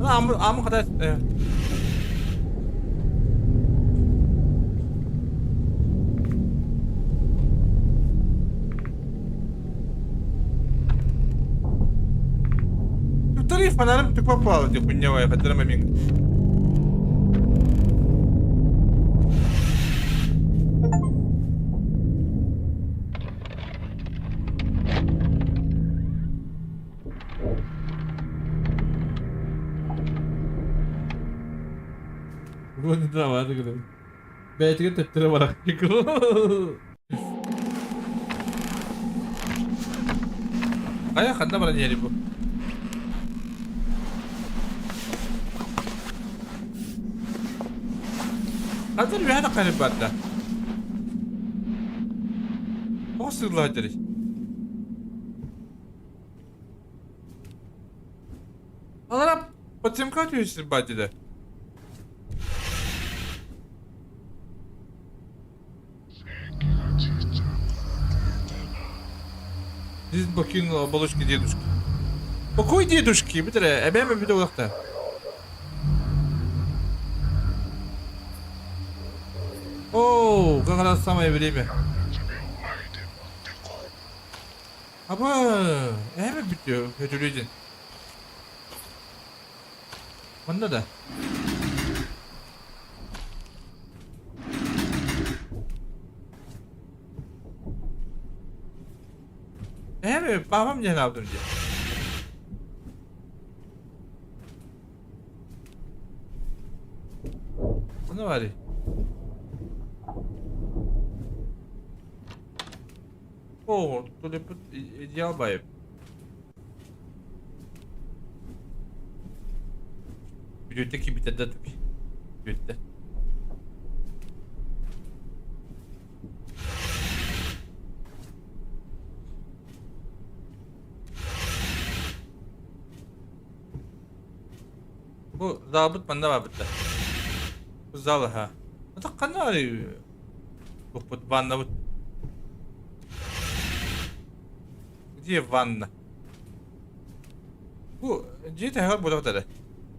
Амы амы хата Тариф фонарым ты попал, ты хуйня, хотя момент. Бэйэтигэр төттөрү барар. Хайа ханна баран иһэрий бу? Ханна үөһэ тахханыр барда? Тоҕо сыыллаһа дьэрий? Алара подземка түһүсүр баадьыда. Здесь покинула оболочки дедушки. Какой дедушки? Бүтэрэ, эбээм эбитэ улахта. О, как раз самое время. Аба, эбэ бүтүө, өтүлүдин. Манна да. Эһэм паапам диэн аабытым дии. Ону баарый. О, төлөппүт идеал байып. Бүлүүтэ киирбитэ да Бүттэ. Бу залбыт манна барбыта. Бу зал аха. Это ханна барый? Буппут ваннабыт. Где ванна? Бу дьиэ тэһэҕэр буолар эрэ.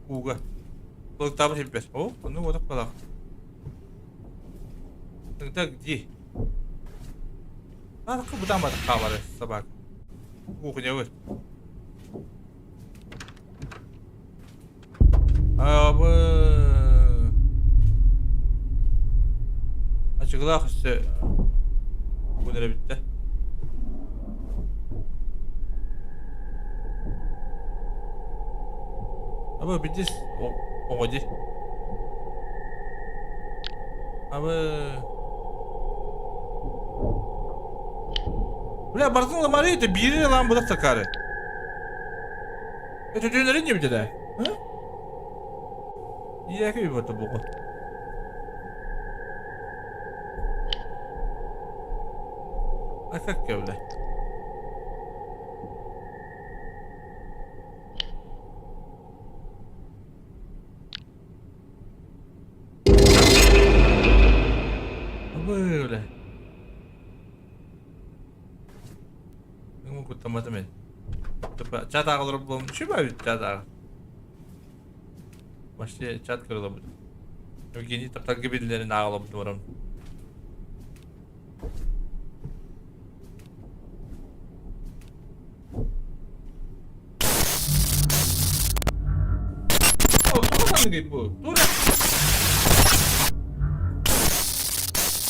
Ууга. Былыктаабыт сирбэр. О, онно уотах балаах. Тогда где? Надо бутан бата хаалар собака. Кухня вы. Абы. Ачыгылаах өссө бүгүн эрэ бүттэ. Абы бидис оҕо дии. Абы Бля, бартын ламары это биири лам будак такары. Это дөнөрүн не битэ Ийэки бата буҕу. А как бля? Бля. Куттамматым эн. Чат ааҕалар буолан үчүгэй чат ааҕа. Вообще чат көрөлөбүт. Евгений тапталга биллэрин ааҕалабыт барам. Бу. Тура.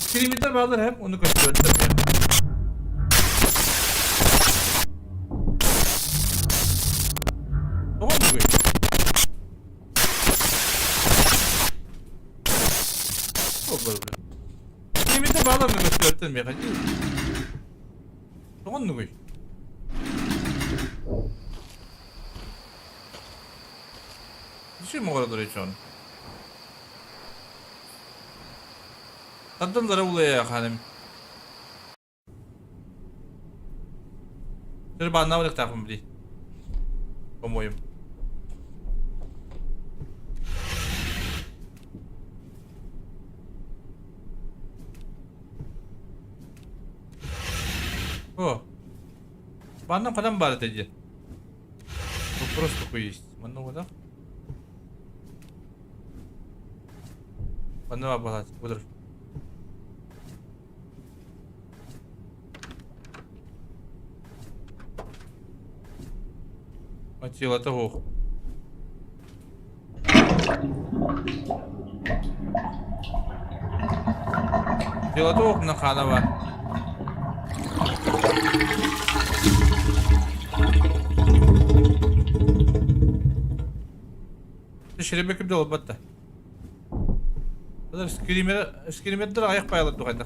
Скримитер баалар hem onu көстүбэттэр. Тоҕо оннугуй? Скримитер баалар onu көстүбэттэр миэхэ. Тоҕо оннугуй? Зачем оҕолор дьон? Тардыллара улайа ханым. Сир бааннаах ылыктаахпын били. По-моему. О! Манна ханан баар этэ дии? Вопрос такой есть. Манна угадал? Манна баар буолар. Атилата суох. Атилата суох мына хаана баар. Шеребе ким да олбат да. Скример, скримердер аяқ байлар дугайда.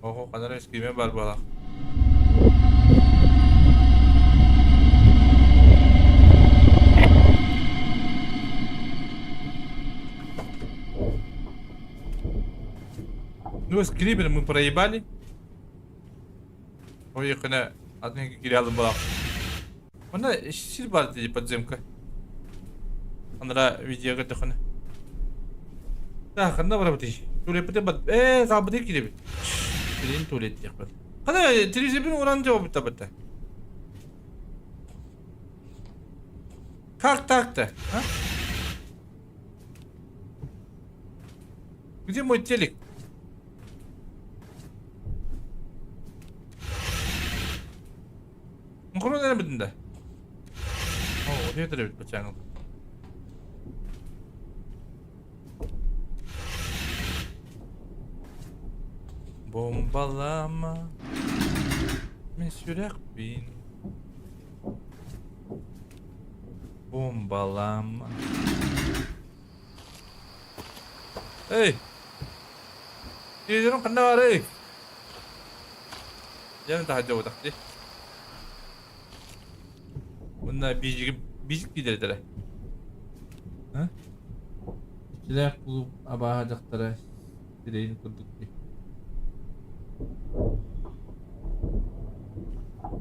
Ого, кадar скример бар буолах. Ну, скример мы проебали. Ой, кына атын кире алдым балах. Онно сир баар дии подземка. Анара видеоға төхөнө. Так, ханна барабытый? Туалеппитин бат... Ээ, саалбытыгар киирэбит. Билин туалет диэхпит. Хана телевизорбын уран жабыта бата. Как так-то, а? Где мой телек? Мукурун эрэ да? О, вот это бачаҥыл. Бомбалама мин сүрэхпин Бомбалама Эй! Телевизорым ханна баарый? Дьэ, таһырдьа буотах дии. Уонна биижиги биижик дииллэр А? Иччилээх кулууп абааһы дьахтара сирэйин курдук дии.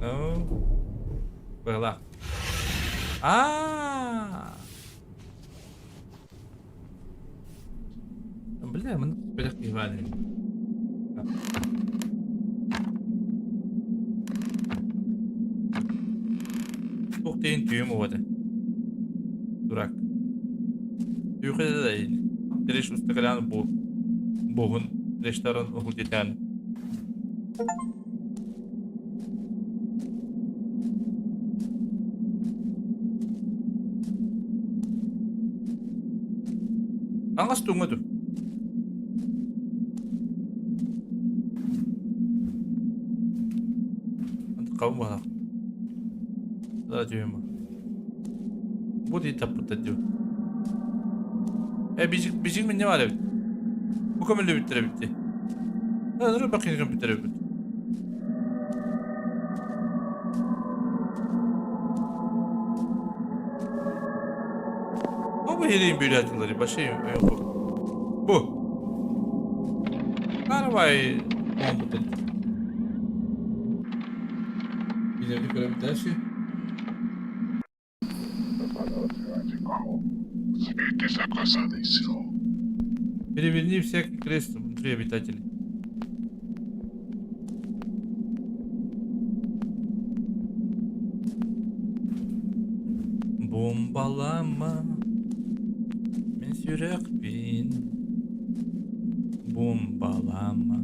Ну, быһалаах. Аа! Бля, маны бэлэх киһи баар ини. Туох диэн түүм уота. Дурак. Түйхэ да Тиреш устакалян бу буһун рештарын уһулдетян. Аңас туҥа ду. Хабым баһа. Да түһүм. Бу дии таппыттар дии. Э бижик бижик минне бар эбит. Бу көмүллүбүттэр эбит дии. Ыры бакын көмпүттэр эбит. Бу херин бюлятылары башай бу. Каравай бомбутун. Билерди көрөбүт дальше. Переверни всякий крест внутри обитателей. Бомбалама мин сүрэхпин бомбалама.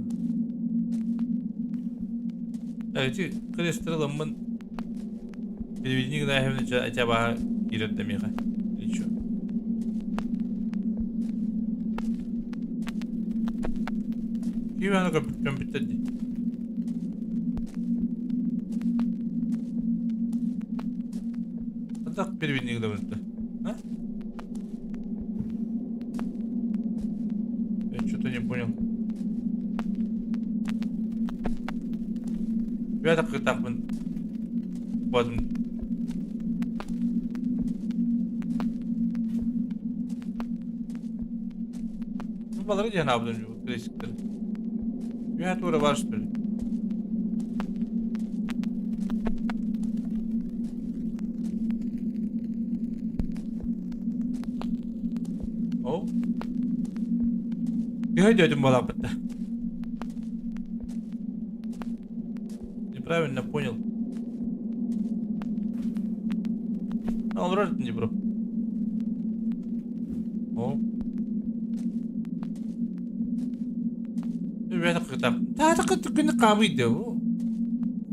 Эти кресттер ыламмын Переведни гына эти киирэр да миэхэ. Или чё? Ким аны көмпүттэр дии. А так переведни гына А? Я что-то не понял. Я так так Бадым. Балары диэн аабытым классиктар. Үһэ туора бар что ли? Ол? Үһэ дөтүм балааппытта. Неправильно понял. Олорор дии бро. О. Таата күнү хаамыйда бу.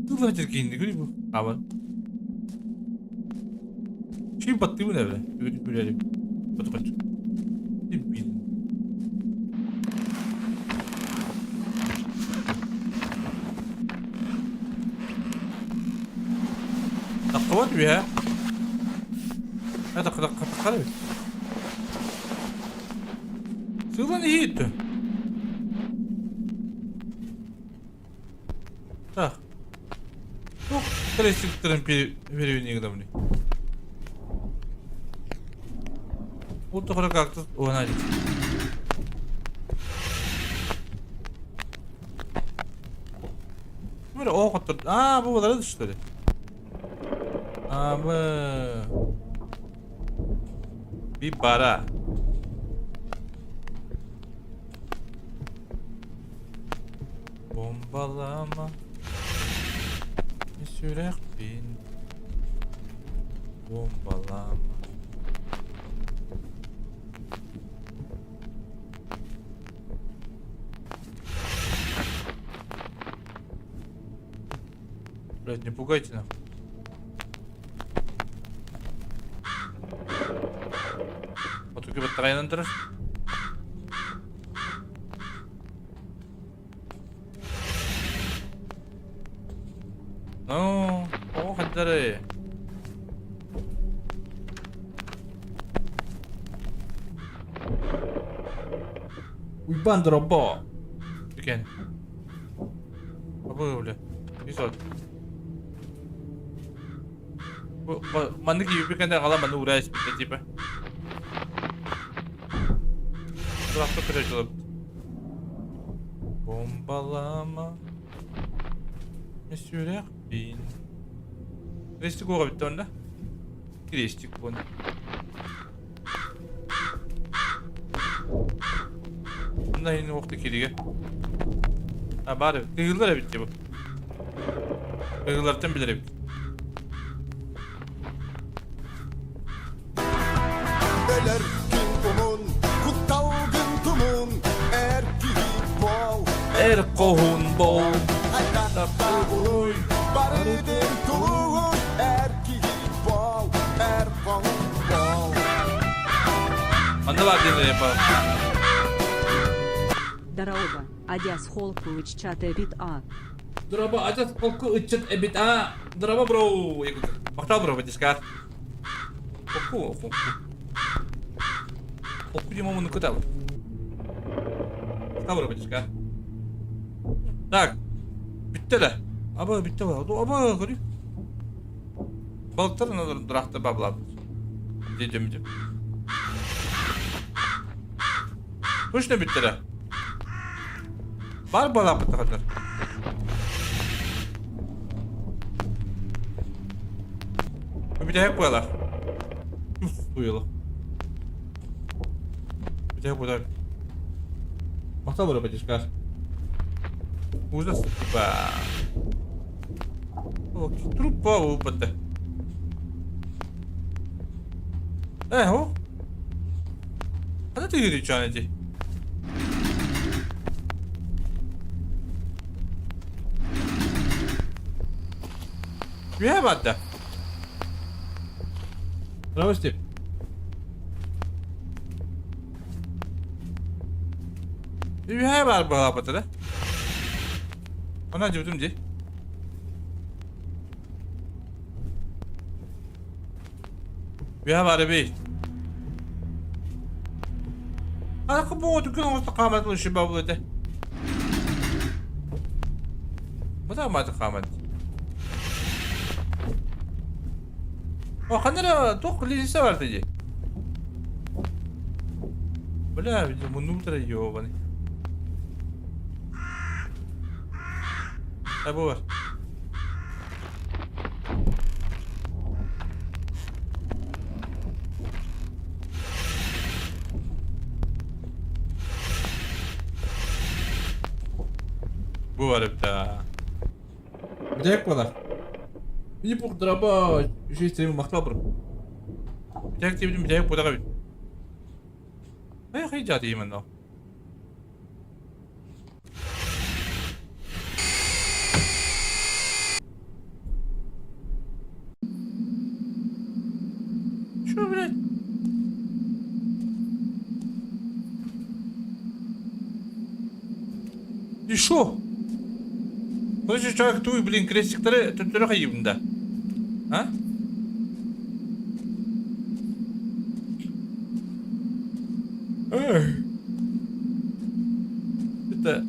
Тылла киинди күнү бу. Хааман. Чүй баттыбын эбэ. Бүгүн күлэрим. Батыкачы. Дебил. Таққыбат үһэ. Таққы таққы таққы. Сылан иһит. Так. Туох крестиктэрин переведение гынабыный? Ол тухары кактус уонаа Böyle o kadar. Aa bu kadar düştü. Aa bu. Bir bara. Bombalama. Сүрэхпин бомбалама. Блять, не пугайте нахуй. Отуки баттаҕайынан турар. Ну, тоҕо хайдарый? Уйбаан дробо. Екен. Абы бля. Исот. Маннык юбикэнде ала манны ураа испитэ типа. Турақты көрө Бомбалама. Сүрэхпин. Крестик оҕо бүттэ онно. Крестик буон. Онно иһин уохта киригэ. А баар эбит. Кыһыллар эбит дии бу. Кыһыллартан билэр эбит. Өлөр күн умун, кутталгын тумун, эр киһи буол. Эр хоһуун буол. Айдатта улуй, барытын тулуй, эр киһи буол, эр хоһуун буол. Манна баар диэн yapalım. Дорообо, адьас холку ыччат эбит а. Дорообо, адьас холку ыччат эбит а. Дорообо бро. Махтал бро, батискар. Холку, холку. Холку дима муну кытал. Махтал бро, батискар. Так. Бүттэ да. Аба бүттэ ба. Аба көрүй. Балыктар дурахта баблап. Дедем дем. Точно бүттэ да. Бар балапыт Бүтэһик буолар. Туйулу. Бүтэһик буолар. Махтал бро, батишкар. Ужас, типа. О, трупа упадта. Э, о? Ханна тыгыры чанати? Үһэ баатта. Здравствуйте. Үһэ баар баҕаппыта да. Она дьыбытым дии. Үһэ баар эбит. Аракы буо түкэн оҥосто хааматын ушиба бу этэ. Бата мааты хаамат. О, ханна эрэ туох лиса бар дии. Бля, муннум ёбаный. А бу бар. Бу бар эбит. Бүтэһик буолар. Винни-Пух драба үчүгэй стримы махтал бро. Бүтэһик диэбитим бүтэһик буолар эбит. Эх, дьаат именно. Чё, блядь? И шо? Короче, человек туй, блин, крестиктары төттөрү хайыбын да. А? Эх. Это...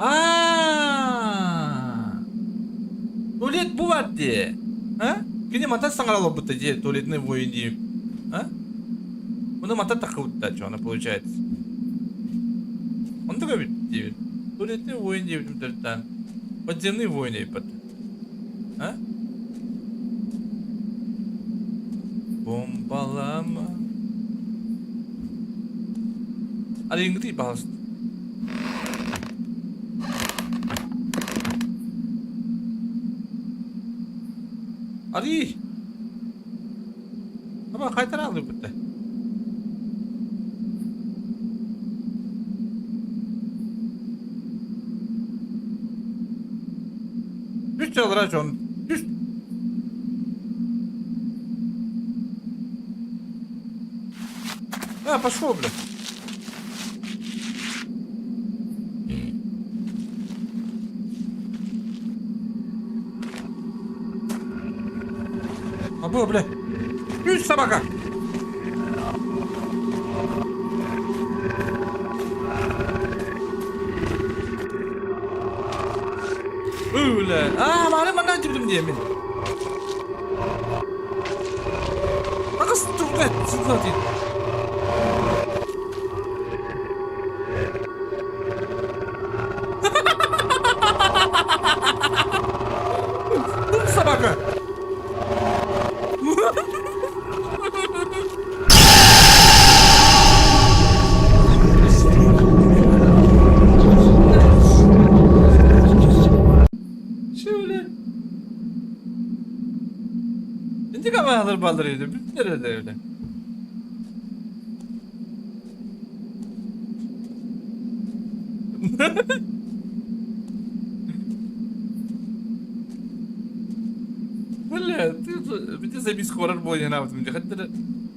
А! Туалет бу бар дии. А? Кини мантан саҥара олорбута дии, туалетный воин дии. А? Муну мантан таххыбытта, что она получается. Оннук эбит диэбит. Туалетный воин диэбитим төрүттэн. Подземный воин диэбит. А? Бомбалама. Арыйыҥҥытый, пожалуйста. Арый! Аба хайтара алыппыт Үс чалыра дьон. Үс. А, пошел, блядь. А было, блядь. Үс собака. Бля. А, маны манна дибдим диэмин. Агыс тугат сылдьар. Собака. Şöyle. İntikam alır balır idi. Nerede öyle? Бля, ты забис хоррор буолан аабытым дии. Хаттара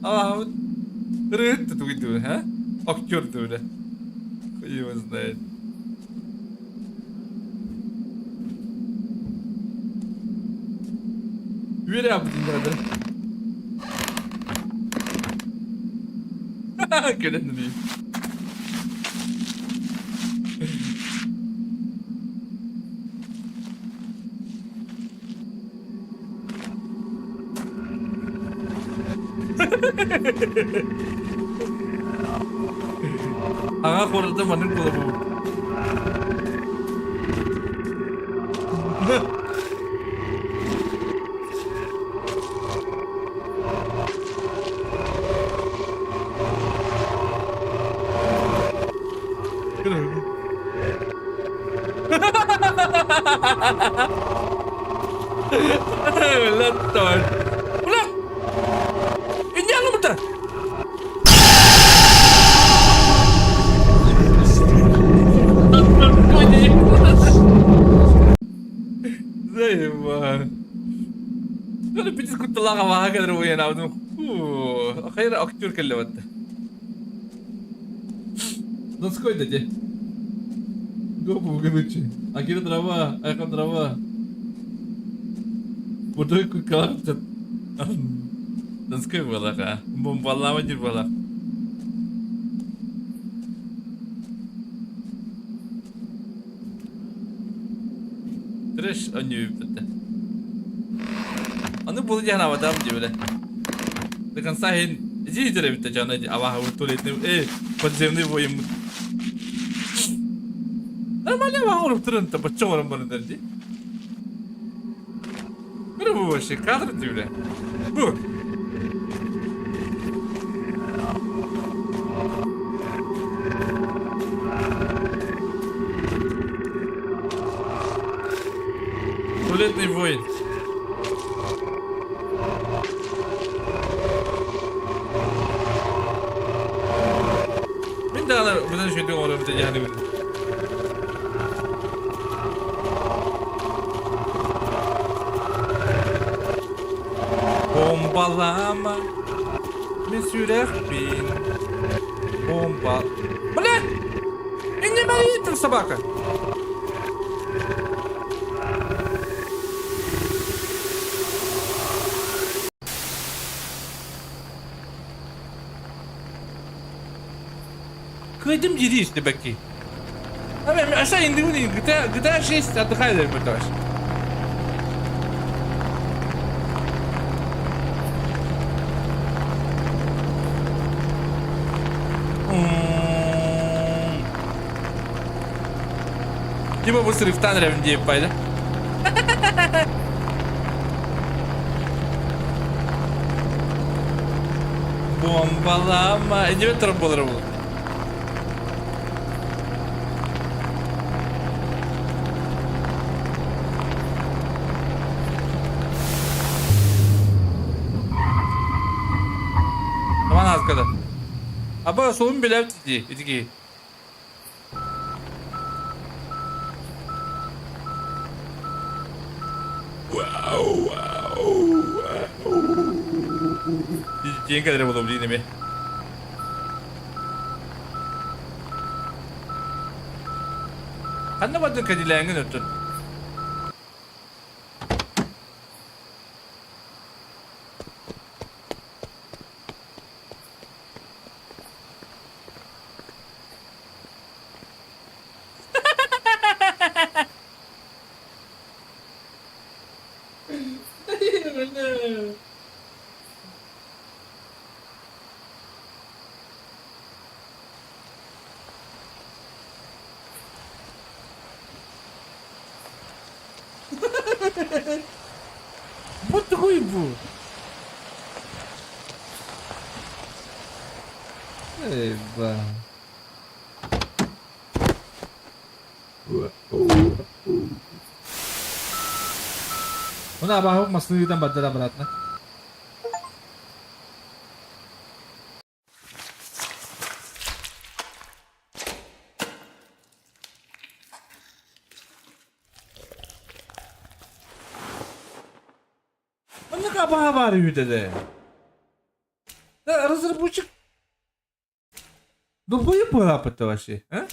аабыт ырыһыт тугуй дуу, а? Актер дуу, бля. Хуй его знает. Үөрэ аабытын да. Кэлэн дии. Аҕа куората маннык буолабын. Латтар. Ула! Инньэ мута! Заебал. أنا بدي كنت طلع معها كده وين عبد خير актер кэллэбэтэ. Насколько дядя? Гопу гынычы. Акира дрова, айхан дрова. Бутой кукалар Донской буолаха. Бомбалаама дир буолар. Трэш онньуйбута. Аны буолу дьаһанаабатаҕым диэбитэ. До конца иһин ити эбит дьоно абааһыбыт туалетный э подземный воеммут. Нормально абааһы оҥоруптарын бачча оҥорон бараннар дии. Бу вообще кадр дии бля. Бу. Туалетный воин. Мин даҕаны быдан үчүгэйдик оҥоруом этэ дьаһаныбын. Бомбалаама мин сүрэхпин. Бомба... Блядь! Иннемэ там собака! Кыайдым дири истибэкки. Аса индигүн GTA GTA 6 отдыхай дэрбэташ. Типа бу срывтан эрэбин диэп байда. Бомбалама. Эдебет турап болар бул. Таман азгада. Аба солун билеп ди, итики. Диэн кэлэрэ буолуо билигин эмиэ. Ханна бардын кэдилээҥҥин өттүн? Бу тугуй бу? Эй, ба. Оны абааһы массыына ыытан барда да обратно. Оннук абааһы баар үһү дede. Разработчик долбоеб буолааппыт вообще, а?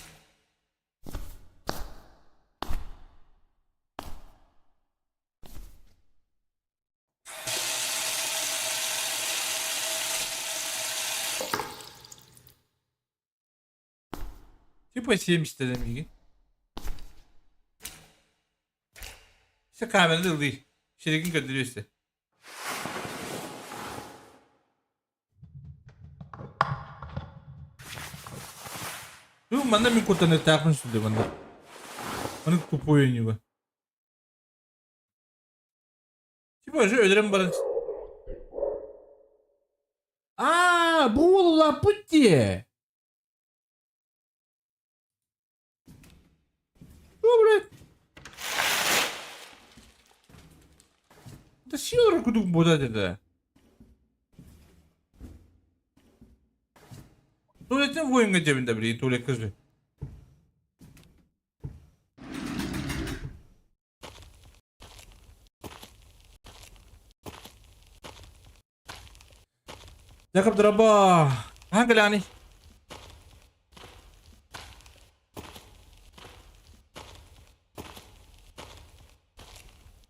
Типа 70 дедем миигин. Все камераны ылыы. Шеригин көрдөрүө өссө. Ну, манна мин куттаныктаахпын сүлдэ манна. Маны тупой ойнууга. Типа уже өлөрөн баран. Аа, бу уол улааппыт дии. О, блядь. Да сила кудук бодат это. Туалеттен воинга дебин да блин, туалет кызы. Якоб драба. Хаһан кэлэҕиний?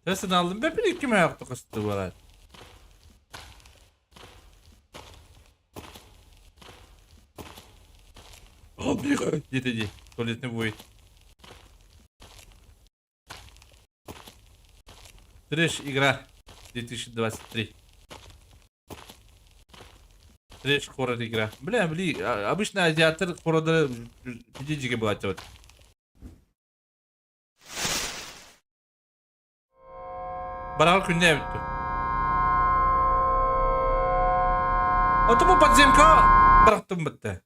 Тэсин алдым бе bir iki mi kısıtlı var. Дии туалетный будет. Трэш игра 2023. Трэш хоррор игра. Бля, бли, обычно азиаттар хоррордары пидежиге была вот. Барар күнне бүттү. Ото бу подземка бырахтым бітті.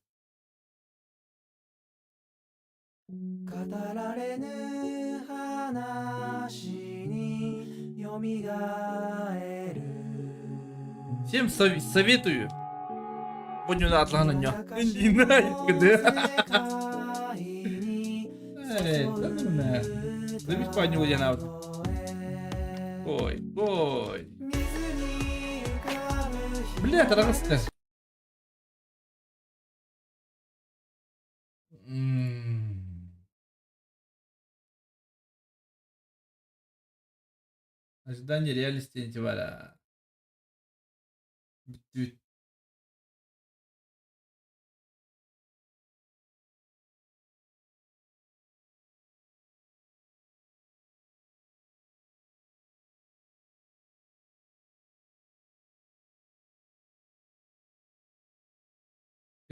Всем советую. Будем атлана не. Не знаю, где. Эй, да ну на. Завис по нему я на Ой, ой. Бля, тараҕыста. Ожидание реальности антивара. Бүттүбүт.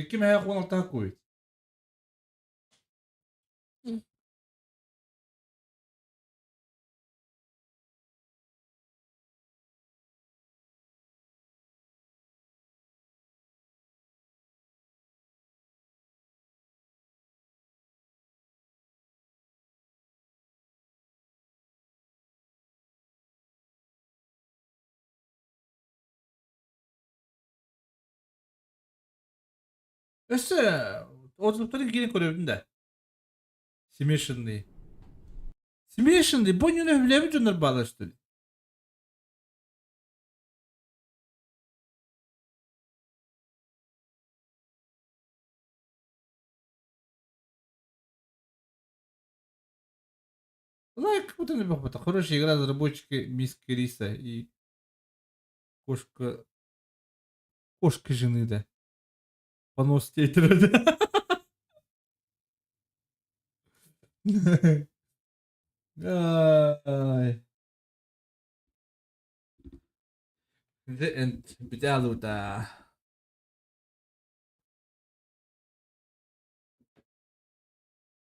Икки мэһэ 16 куйт. Өссө отзывтарын киирэн көрөбүн да. Смешанный. Смешанный. Бу ньүнэ үлэбит дьоннор баалар что ли? Лайк вот это хорошая игра разработчики Мисс Криса и кошка кошка жены да. Понос тетрады. Ай. The end. Бүтэ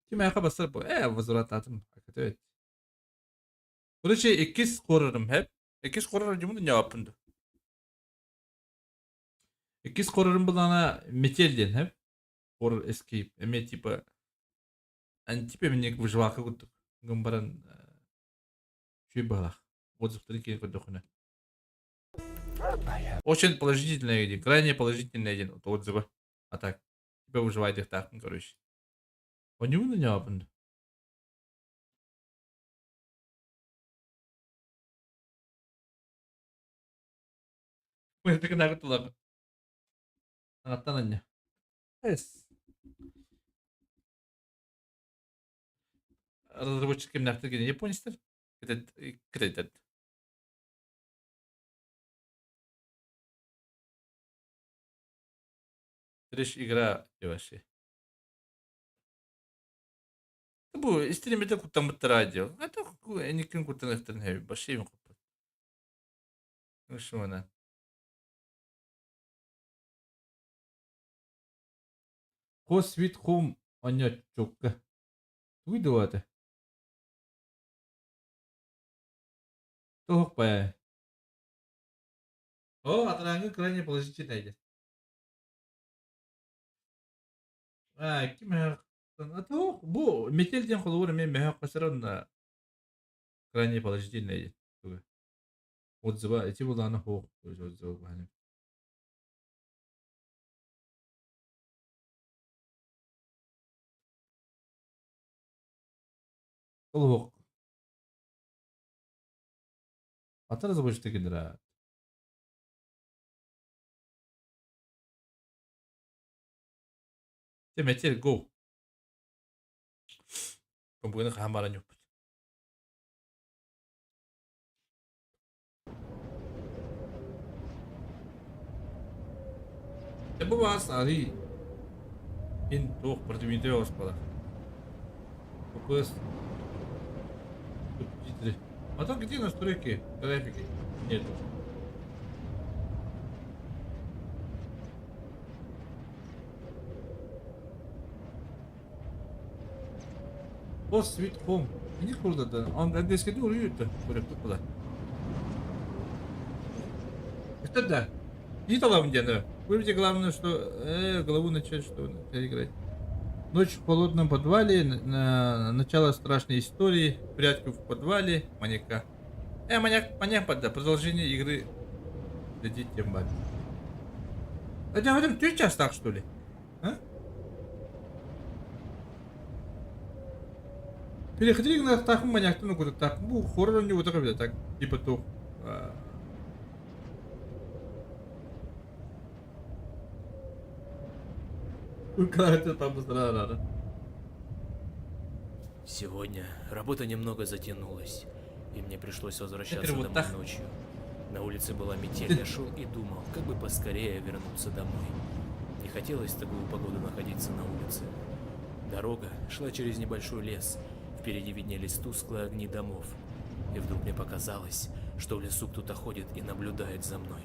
Кимээхэ басар бу? Ээ, возврататым. Evet. Короче, иккис корорум hep. Иккис корорум дьумун ньооппун Иккис корорум булана метель диэн hep. Horror Escape. Эмиэ типа антипа эмиэ выживалка курдук. Гын баран үчүгэй быһалаах. Отзывтарын киирэн көрдөххүнэ. Очень положительный день, крайне положительный день отзывы. А так, типа выживать диэхтаахпын короче. Онньуун ньооппун. Аттан анньа. Эс. Разработчик кимнээхтэр кини японецтар. Кредит. Трэш игра вообще. Бу истиримете куттаммыттара дио. Это эникин куттаныхтарын хэби баши им куппат. Ушуна. Хос вид хом онньоччукка. Тугуй дуота? Туох бай. О, атарааҥҥы крайне положительный диэн. Аа, ким туох бу метель диэн холобур эмиэ мөһөөх все равно крайне положительный диэн туга. Отзыва ити булааны суох отзыва Ол Ата разработчик игра. Те метель go. Бүгүн хаһан баран юппут. Те бу баас арый ин туох продвинутый оспала. ФПС субтитры. А там где настройки графики? Нет. Post Sweet Home. Не курда да. Он английский уруйта. Курят куда. Это да. Не талам где, Выберите главное, что голову начать, что играть. Ночь в холодном подвале, на, начало страшной истории, прятки в подвале, маньяка. Э, маньяк, маньяк барды. Продолжение игры дадите барды. Это в этом ты час так, что ли? А? Переходили на тахым маньяктан угутуттаах. Бу хоррор оонньуу эбитэ так типа туох Сегодня работа немного затянулась, и мне пришлось возвращаться домой ночью. На улице была метель, я шел и думал, как бы поскорее вернуться домой. Не хотелось в такую погоду находиться на улице. Дорога шла через небольшой лес, впереди виднелись тусклые огни домов. И вдруг мне показалось, что в лесу кто-то ходит и наблюдает за мной.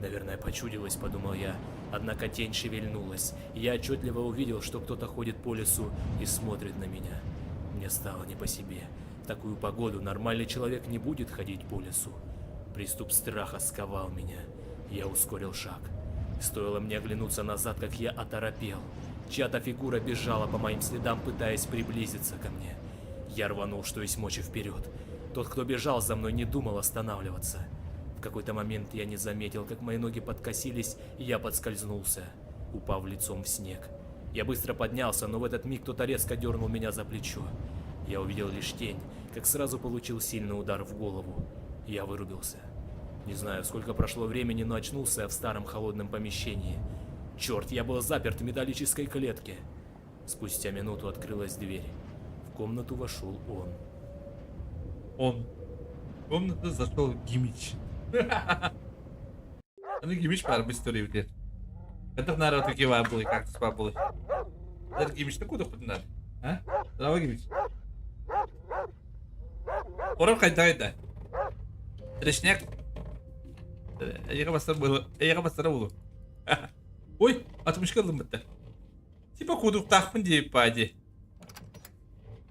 Наверное, почудилось, подумал я. Однако тень шевельнулась, и я отчетливо увидел, что кто-то ходит по лесу и смотрит на меня. Мне стало не по себе. В такую погоду нормальный человек не будет ходить по лесу. Приступ страха сковал меня. Я ускорил шаг. Стоило мне оглянуться назад, как я оторопел. Чья-то фигура бежала по моим следам, пытаясь приблизиться ко мне. Я рванул, что есть мочи, вперед. Тот, кто бежал за мной, не думал останавливаться. В какой-то момент я не заметил, как мои ноги подкосились, и я подскользнулся, упав лицом в снег. Я быстро поднялся, но в этот миг кто-то резко дернул меня за плечо. Я увидел лишь тень, как сразу получил сильный удар в голову. Я вырубился. Не знаю, сколько прошло времени, но очнулся я в старом холодном помещении. Черт, я был заперт в металлической клетке. Спустя минуту открылась дверь. В комнату вошел он. Он. В комнату зашел Гимич. Аны Гимич баар бу история бүтэр. Хайдах наара такие баар буолуой, кактус баар буолуой. Дэр Гимичтэн куутуохпутун наада. А? Здорово, Гимич. Хорор хайдах да? Трешняк. Эйиэхэ бастар буолу, эйиэхэ бастара буолу. Ой, атымышка ыллым бытта. Типа куудуктаахпын диэбит баа дии.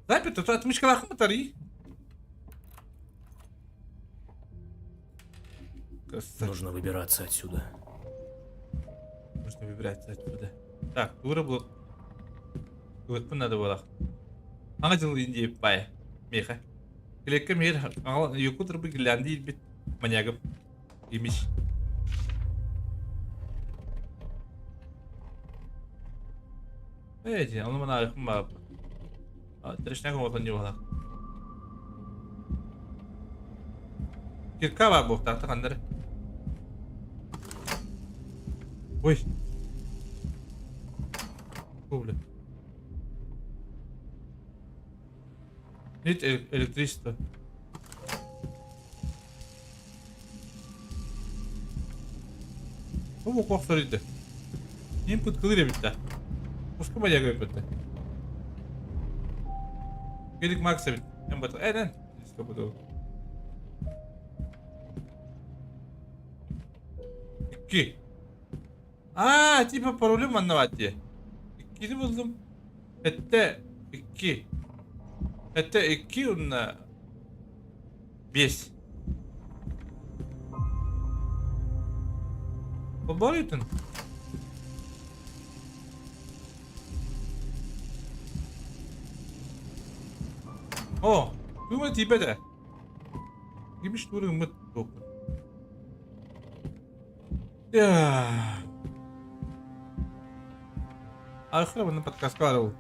Запит, атымышкалаахпын батарый. Нужно выбираться отсюда. Нужно выбираться отсюда. Так, тура был. Туытпын надо было. Аңа дьыл диэбит баайа. Миэхэ. Килиэккэ миэр юку турбу гирлянди илбит маньягым. Имиш. Эти, ону манаарыхпын баҕарбын. Трешняк оҥотон ньуоһалаах. Кирка баар буолуохтаахтар ханна эрэ. Ой. О, бля. Нет электричества. Бу охсор иде. Input clear эбит Муска маньяга эбит. Келик Макс эбит. Эн бат. Эн Стопудово. Икки. Аа, типа паролю манна баар дии. Иккини буллум. Сэттэ икки. Сэттэ икки уонна биэс. Холбооруйтун. Оо, кыыма тиийбэт ээ. Кимиш тугу гыммыт туохпун. Ахыр манна подкастка баар ол.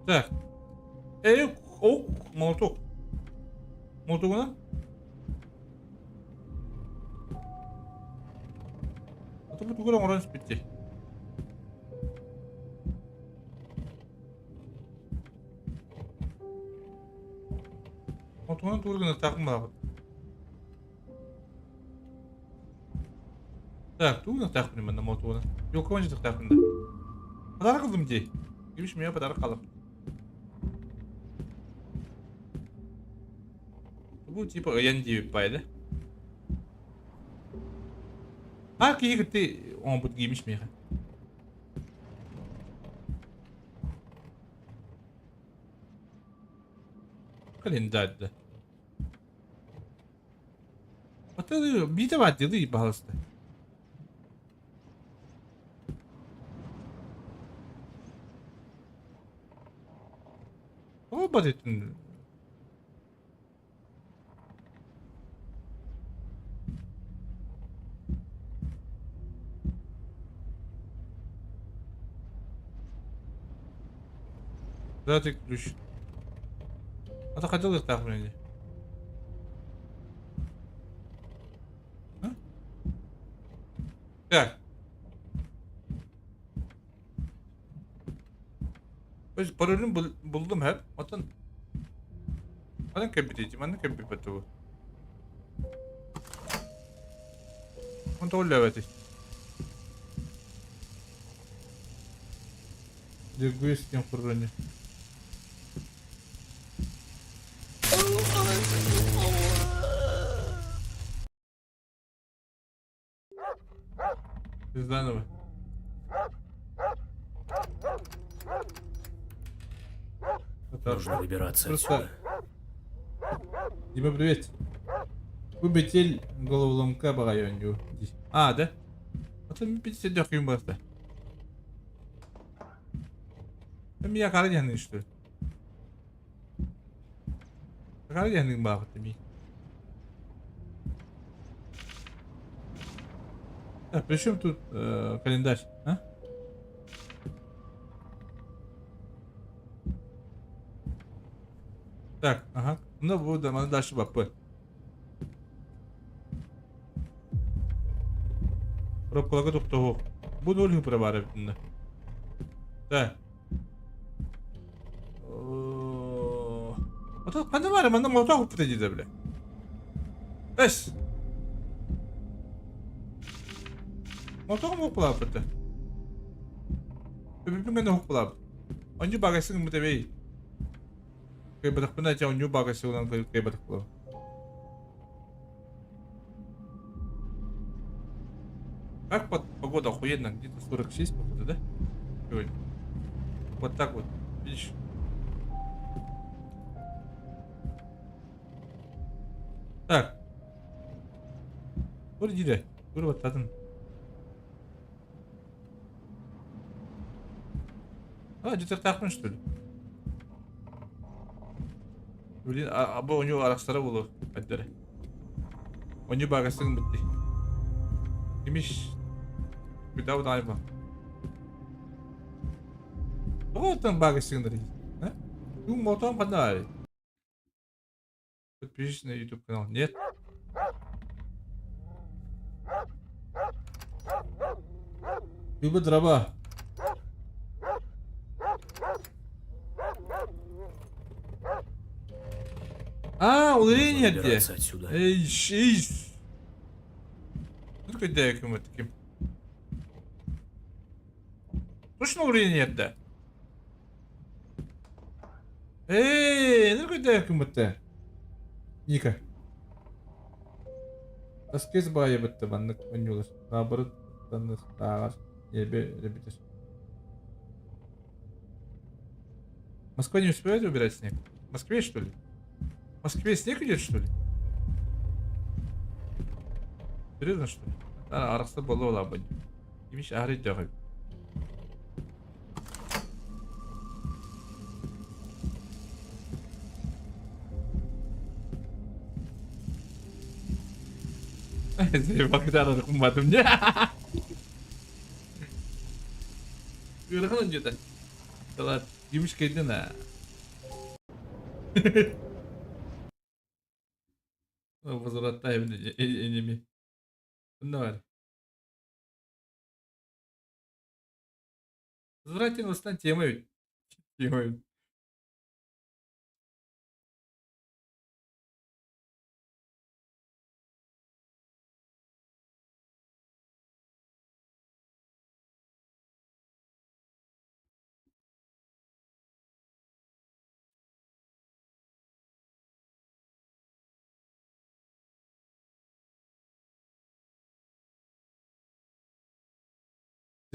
Так. Эй, о, молоток. Молотогунан? Ото бу тугу эрэ оҥорон испит дии. Молотогунан тугу эрэ гыныахтаахпын баҕарбыт. Так, тугу гыныахтаахпын манна молотогунан? Елкабын дьытыахтаахпын да. Подарок ыллым дии. Кимиш миэхэ подарок хаалар. Бу типа ыйан диэбит баай да. А киһи кытты оҥорбут гиимиш миэхэ. Календарь да. Атылыы, биитэ баар дьылый, пожалуйста. О, батытын. Дайте ключ. А то хотел их так, блин. А? Так. Паролун булдум хеп. Отон Манан кэбитити, манна кэбиппэт бу. Онто үллэбэти. Дергуес диэн куррони. Заново. Нужно выбираться Просто... отсюда. Дима, привет. Бу метель головоломка баҕайы оонньуу. А, да? Атын мин 50 күйүн барда. Мия қара дияның что ли? Қара дияның бағыты ми. Так, при чем тут календарь, а? Так, ага. Ну, буду, маны дальше баппы. Коробкаларга тохтоһуох. Бу ноль хыпыра баар эбит инна. Так. Ото ханна баар манна молотоо хуппута дии бля. Эс. Молотоо хуппулаабыта. Өбүппүн гэнэ хуппулаабыт. Онньу багайсын гыммыт эбэй. Кыайбатахпына этэ онньу багайсыгынан кыайбатах буолар. Как под погода охуенно, где-то 46, походу, да? Сегодня. Вот так вот, видишь? Так. Тур диде. Тур баттадым. А, дьүтэртээхпин что ли? Блин, а, бу оонньуу арахсара буолуо хайдары. Оонньуу баагастыгын битти. Имиш Without айба. Тоҕо оттон баагастыгын А? Күн мотон ханна Подпишись на YouTube канал. Нет. Люба дроба. А, Нужно уларение где? выбираться отсюда. Эй, эй. Ну какой мы таким. Точно уларение да? Эй, ну какой мы Ника. Аскез баайы бытты маннык оонньуулар. Наоборот, таныхтааҕар ньиэрбэ эрэбитэр. Москва не успевает убирать снег? В Москве, что ли? В Москве снег идет, что ли? Серьезно, что ли? Арахса буолла улаабын. Кимиш аһар өйдөөх эбит. Бакытаар кумматым. Ыарахан оонньуута. Талаат Гүмүс кэллин аа. Возвраттаем энеми. Онно Возвратим устан тема ведь. Тема.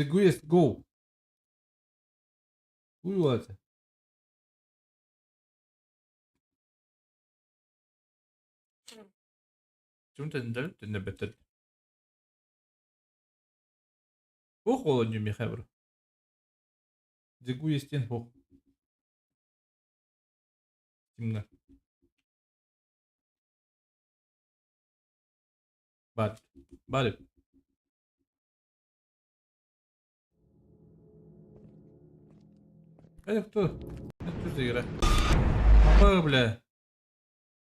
The Guest Go. Уйлата. Чум төннөр төннөрбөттөр. Ох ол миэхэ бро. Дигу естен хох. Тимҥа. Бар. Бар. Это кто? Это что за игра? Апа, бля.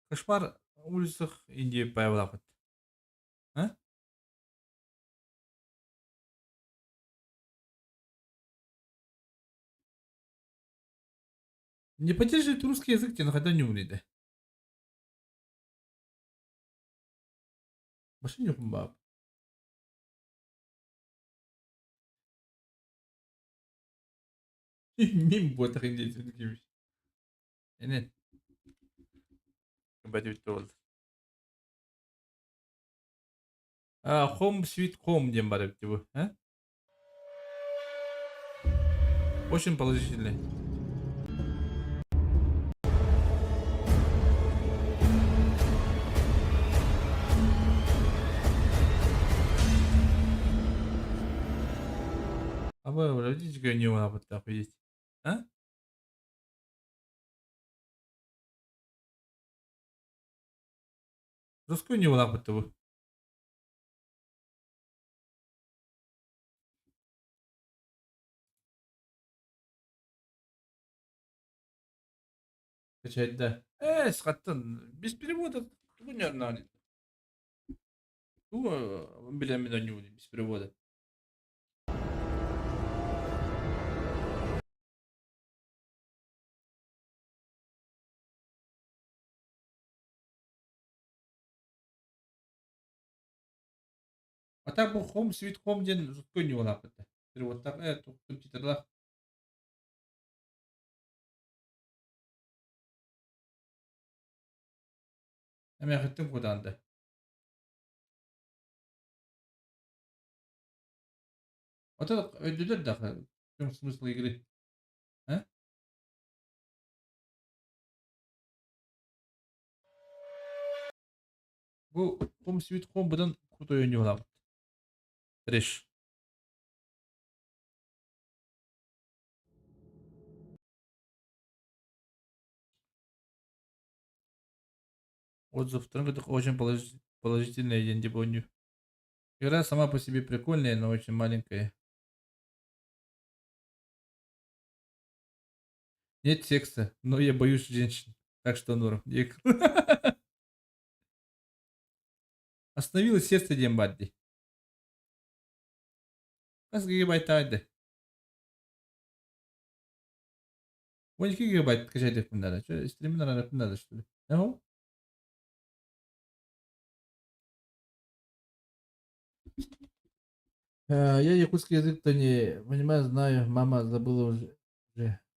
Кошмар на улицах Индии появлапыт. А? Не поддерживает русский язык, тебе находа не умный, Машине баб. Мим буотах индейцин кимиш. Энен. Бәдүтті болды. А, Home Sweet Home диэн бар эбит бу. А? Очень положительный. А вы, видите, какая у него так видите? А? Жестко не его. Качать, да. Схаттан, без перевода, не надо. Ту, бля, меня не без перевода. А так бу Home Sweet Home диэн жутко не это. Перевод так, тут субтитрлах. Эме хыттым куданды. Вот это өйдүлөр да, в чем смысл игры? А? Бу Home Sweet Home будан крутой ойнуолаабыт. Трэш. Отзыв очень положительный день Дебонью. Игра сама по себе прикольная, но очень маленькая. Нет текста, но я боюсь женщин. Так что норм. Остановилось сердце Дембадди. Хас гигабайт айды. 12 гигабайт качать надо. Что, стримин надо, что ли? Ага. Я якутский язык-то не понимаю, знаю. Мама забыла уже,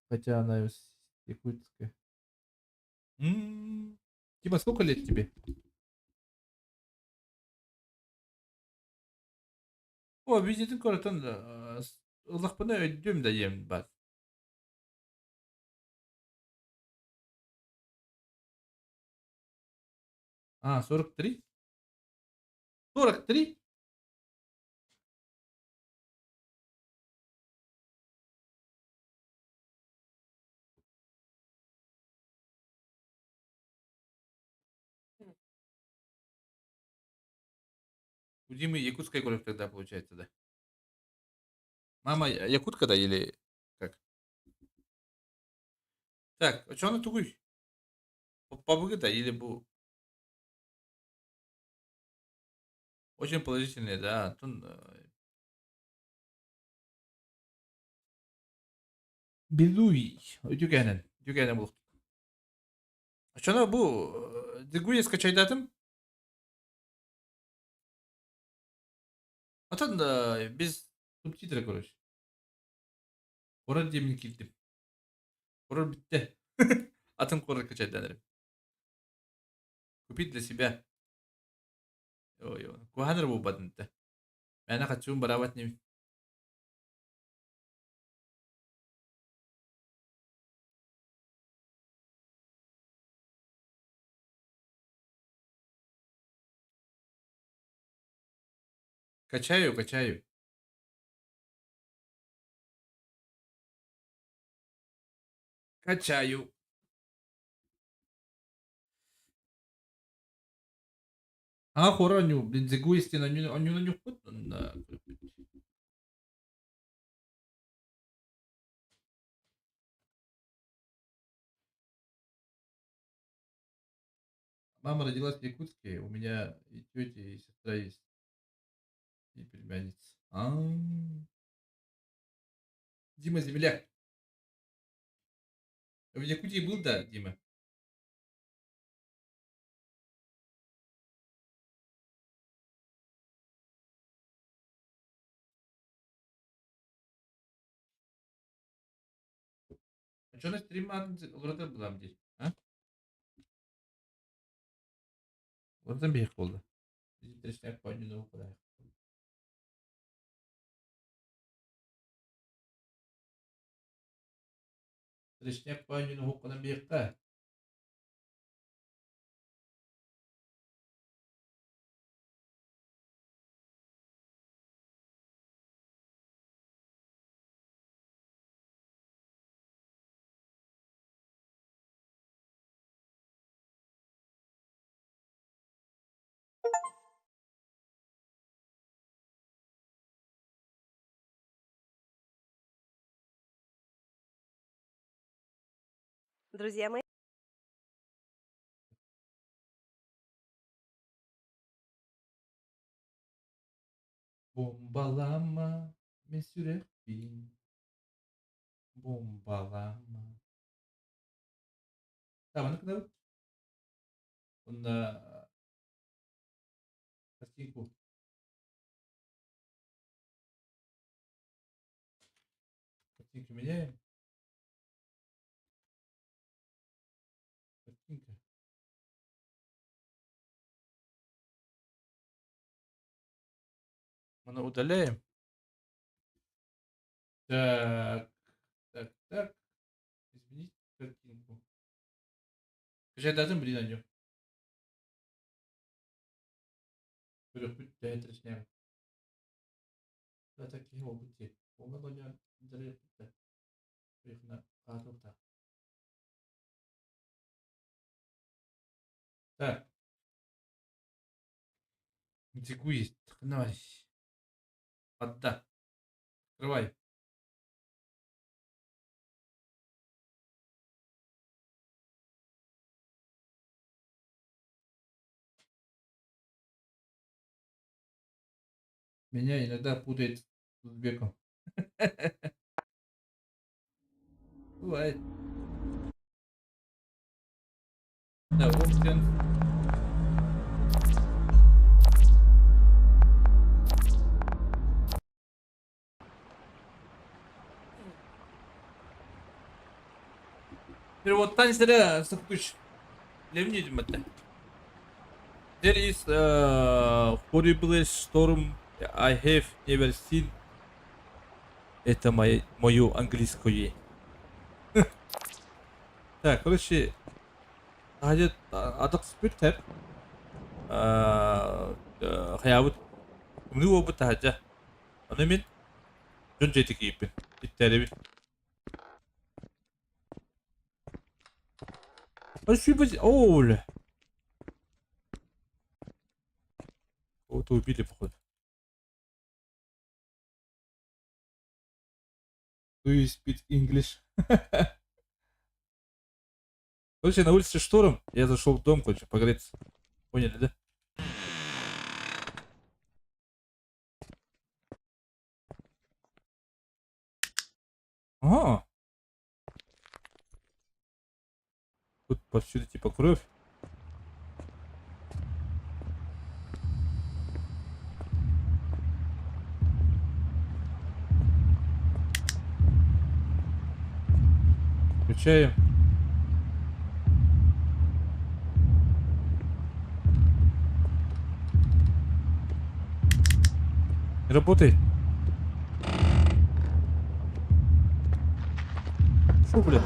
хотя она из якутская. Тима, сколько лет тебе? О, видите, коротон, ыллахпына өйдүм да ем бар. А, 43? 43? У Димы якутская кровь тогда получается, да? Мама якутка, да, или как? Так, а что она тугуй? Пабыгы, да, или бу? Очень положительный, да. Антон, Белуй. Үтүгэнэн. Үтүгэнэн булук. Чона бу Дигуя скачайдатым. Атын без субтитры, короче. Хоррор диэмин киирдим. Хоррор бүттэ. Атын хоррор качайдан Купить для себя. Ой, ой. Куһаҕан буолбатын Мээнэ хаччыбын бараабат не. Качаю, качаю. Качаю. А хороню, блин, зигуисти на ню на нюхут на. Мама родилась в Якутске, у меня и тетя, и сестра есть. И племянница. А. Дима земляк. В Якутии был, да, Дима? А что на стрим олордор булам дии? А? Олордон биһик буолла. Интереснээх оонньууну кудаах. Трешняк оонньууну уһуккунан биһикка. Друзья мои. Бомбалама мин сүрэхпин Бомбалама. Табаны кынабыт. Онно картинку. Картинку меняем. Картинка. Мы удаляем. Так, так, так. Изменить картинку. Скажи, дадим блин на нее. Так. Дикуй, давай. Подда. Открывай. Меня иногда путает с узбеком. Бывает. Да, option. Переводтан сире сыккүш. Лемни это. There is a horrible storm I have never seen. Это мое, мое английское. Так, короче, Хадет атак спит тэп. Хаябыт. Умну буолбут таһырдьа. Ону мин дьон дьиэтэ киирбин. Иттээрэбин. О, бля. Кого-то убили, походу. Do you speak English? Короче, на улице шторм. Я зашел в дом, короче, погреться. Поняли, да? Ага. Тут повсюду типа кровь. Включаем. Не работай. Фу, бля.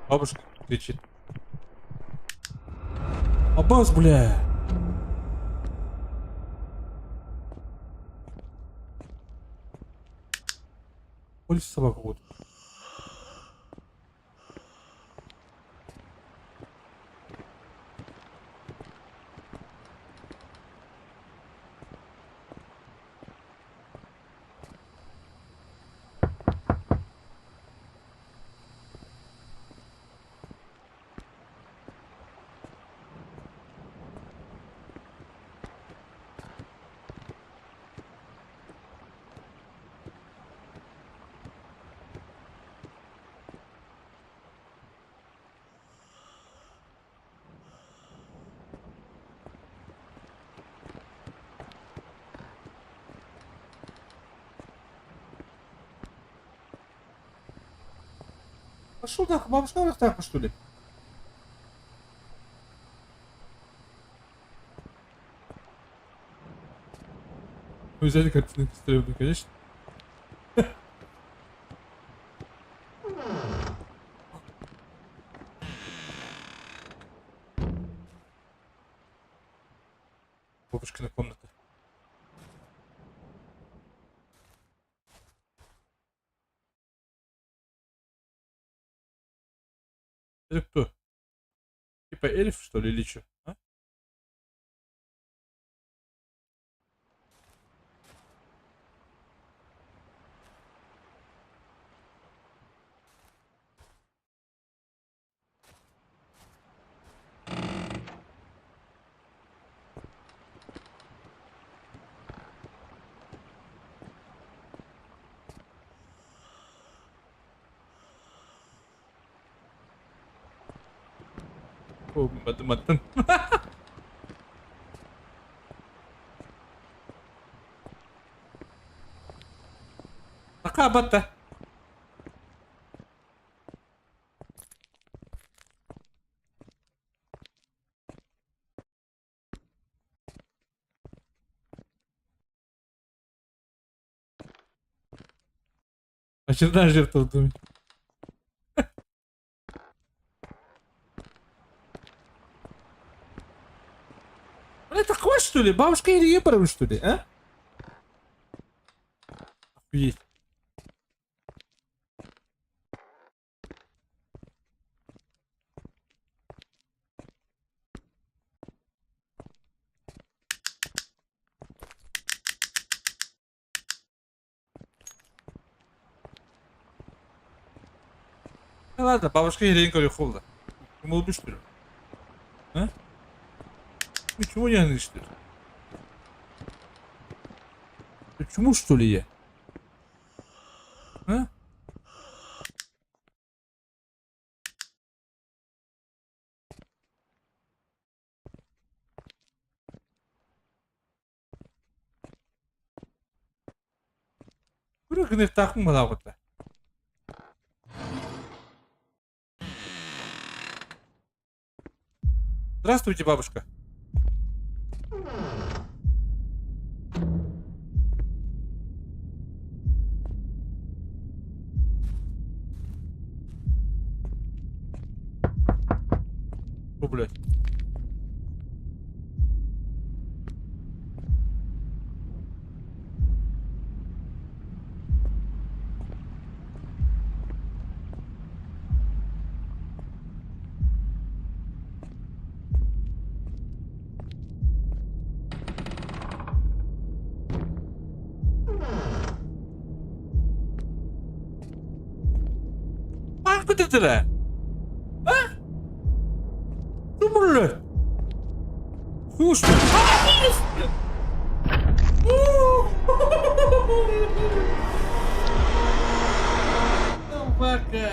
Бабушка кричит. Аббас, бля! Полис собаку вот. Пошел нахуй, бабушка так, что ли? Ну, взяли картинку стрёмную, конечно. Бабушкина комната. Это кто? Типа эльф, что ли, или что? А? О, маттан. Пока, батта. Очередная жертва в доме. Бля, это хвост, что ли? Бабушка или ебаром, что ли, а? Охуеть. Ну ладно, бабушка Еленка Рюховна. Кому что ли? А? Почему не что ли? Почему что ли я? А? Гыныхтаахпын балаабыта. Здравствуйте, бабушка. О, блядь. Көтөтүлэ? А? Тумуллу. Хуш. Собака.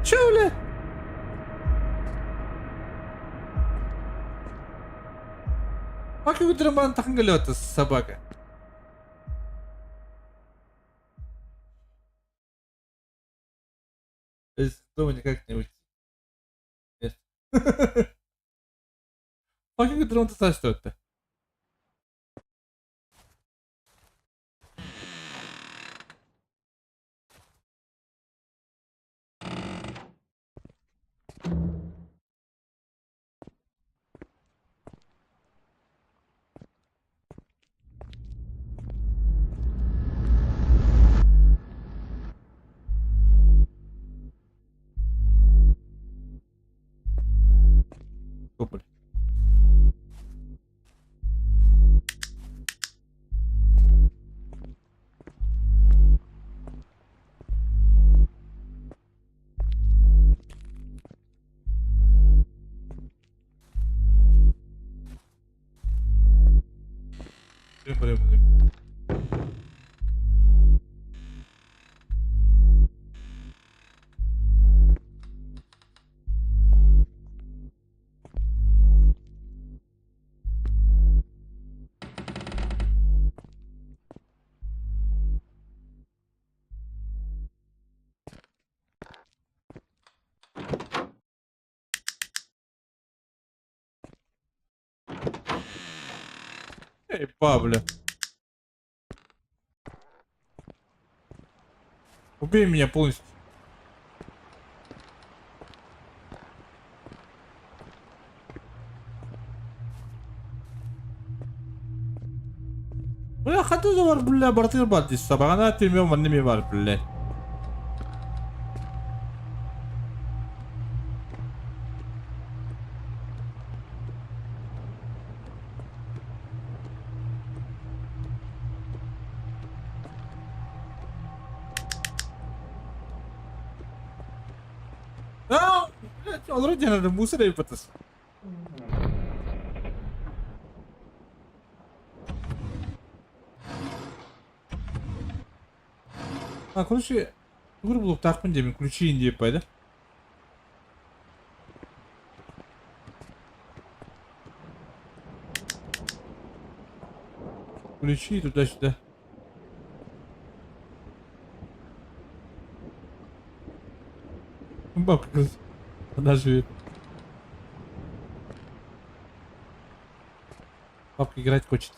Чё, бля? Как его тахан собака? Из дома никак не уйти. Нет. Fucking drone это? Тополь. Эй, Павля. Убей меня полностью. Бля, хата да бар, бля, бартыр бар дии сабаҕана түмүө манна эмиэ бар, бля. Аа, блядь, олору диэн мусор эбит А, короче, тугур булуктаахпын диэмин, ключи диэп да? Ключи туда-сюда. Бабка она живет. Бабка играть хочет.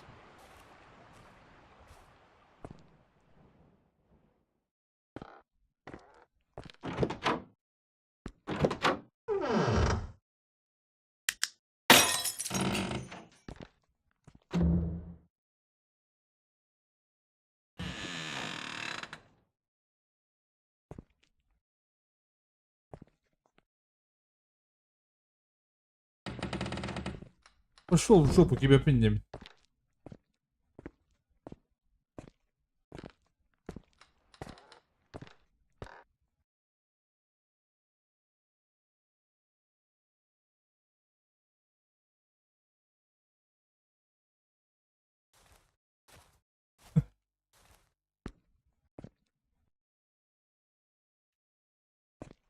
Пошел в жопу, тебя пиндем.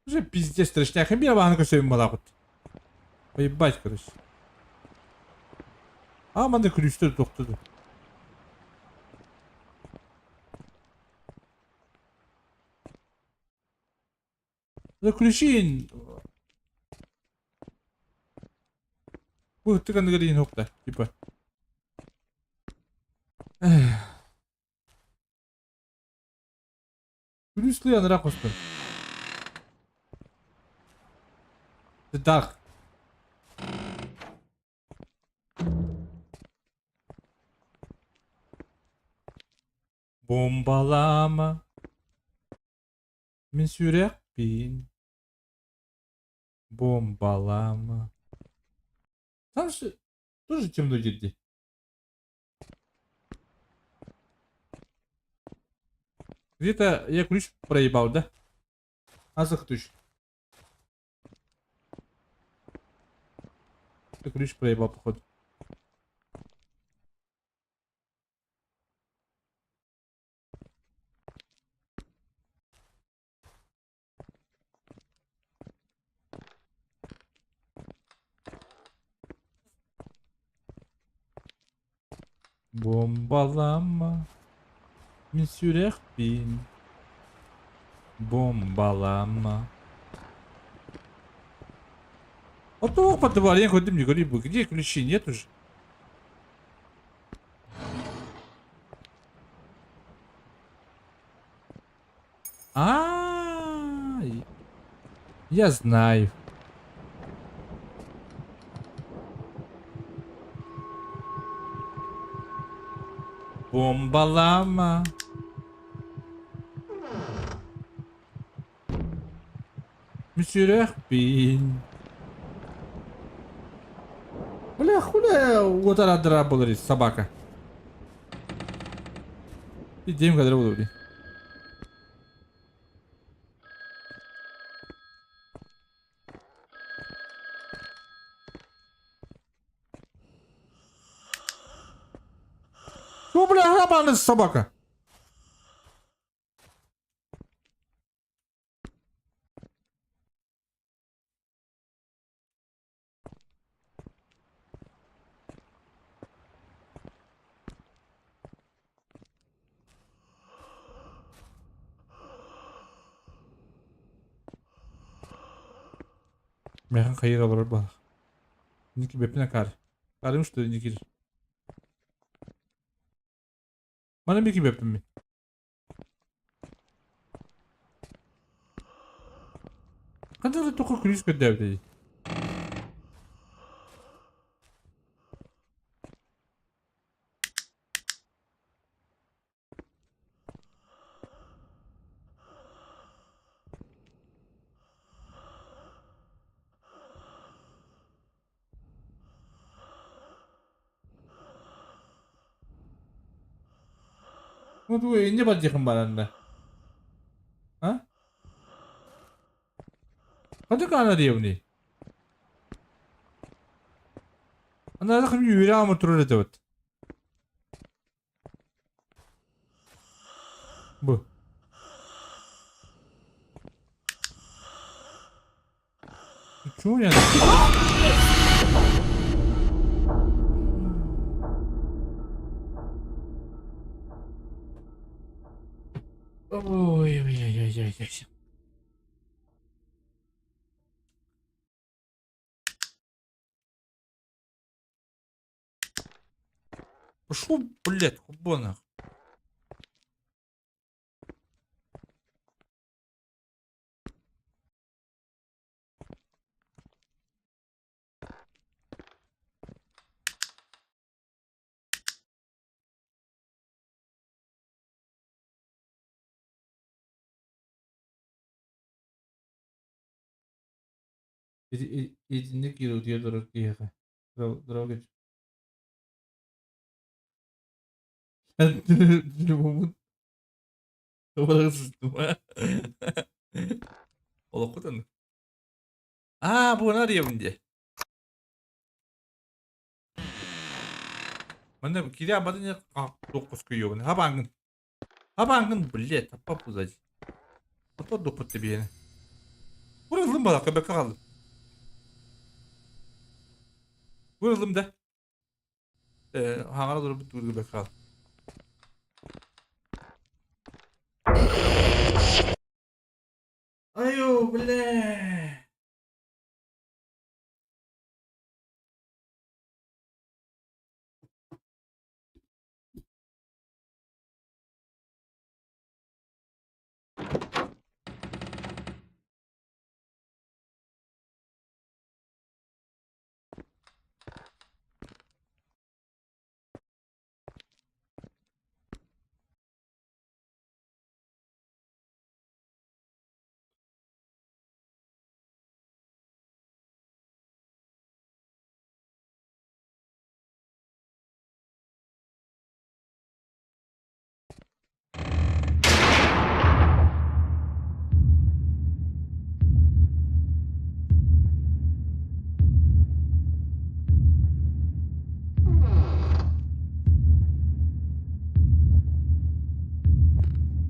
Уже пиздец трешняк. Биир баҕаны көрсөбүн балаҕыт. Поебать, короче. А, манна күлүүстэр тохтоду. Да ключи Бу ытык аныгар иһин хокта, типа. Күлүүс анара хостон. The Dark. Бомбалаама. Мин сүрэхпин. Бомбалаама. Там же тоже темно дии. Где-то я ключ проебал, да? Азах ключ. Я ключ проебал, походу. Бомбалаама. Мин сүрэхпин. Бомбалаама. А то подавали, я мне говори, где ключи нет уже? А, я знаю. Бомбалаама. Мин сүрэхпин. Бля, хуля уотарадыра болар собака. Идем кадра буду. Ну, бля, грабана собака. Миэхэ хайыр олорор буолар. Ники бэппин акаары. Арым что Никир. Мана мики бэппин мин. Ханна да тоққа күлүс көрдөөбүт Ну тугу инньэ бардьыхын баранна. А? Ханнык аана диэбиний? Анаадах үөрэ турар этебит. Бу. Чего я? Ой, ой, ой, ой, ой, ой. Пошел, блядь, кубона. Итинник киирэ турар киһиэхэ дорога Олоххут Аа, бу арыйабын дии. Манна киирэ абатын туох күйүөбүн. Хабаангын. Хабаангын, блядь, таппап бузать. Таппап дуппут тебиэни. Бу ыллым балакка бэккэ хааллым. Бу ыллым да. Хаҥара олорбут бэккэ хааллым. Айо, бля.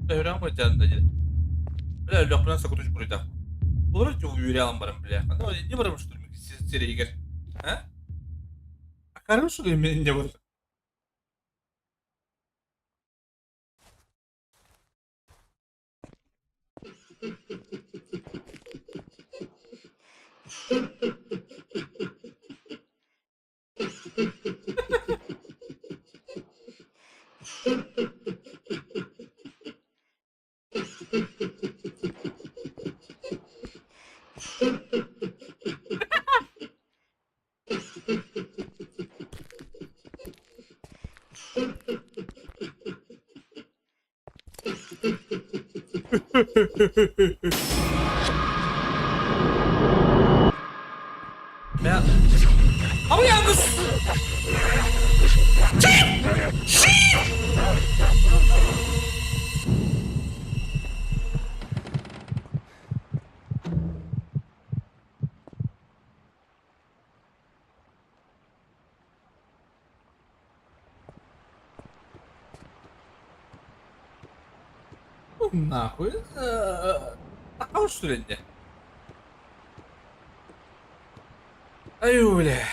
Бля, үөрэх да дии. Бля, өлөхпүнэн сокутуч буруйдаах. Олорор үөрэ баран бля. Не барам что ли сирэйигэр. А? Акарым что ли не бар. Бля. Абыйаҥыс! Нахуй. Такого что ли? Ай, бля.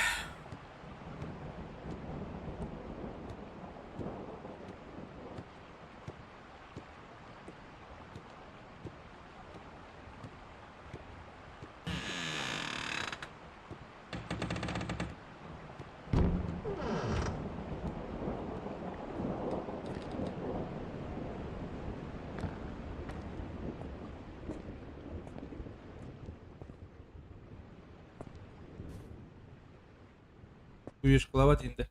Уешкалават инде.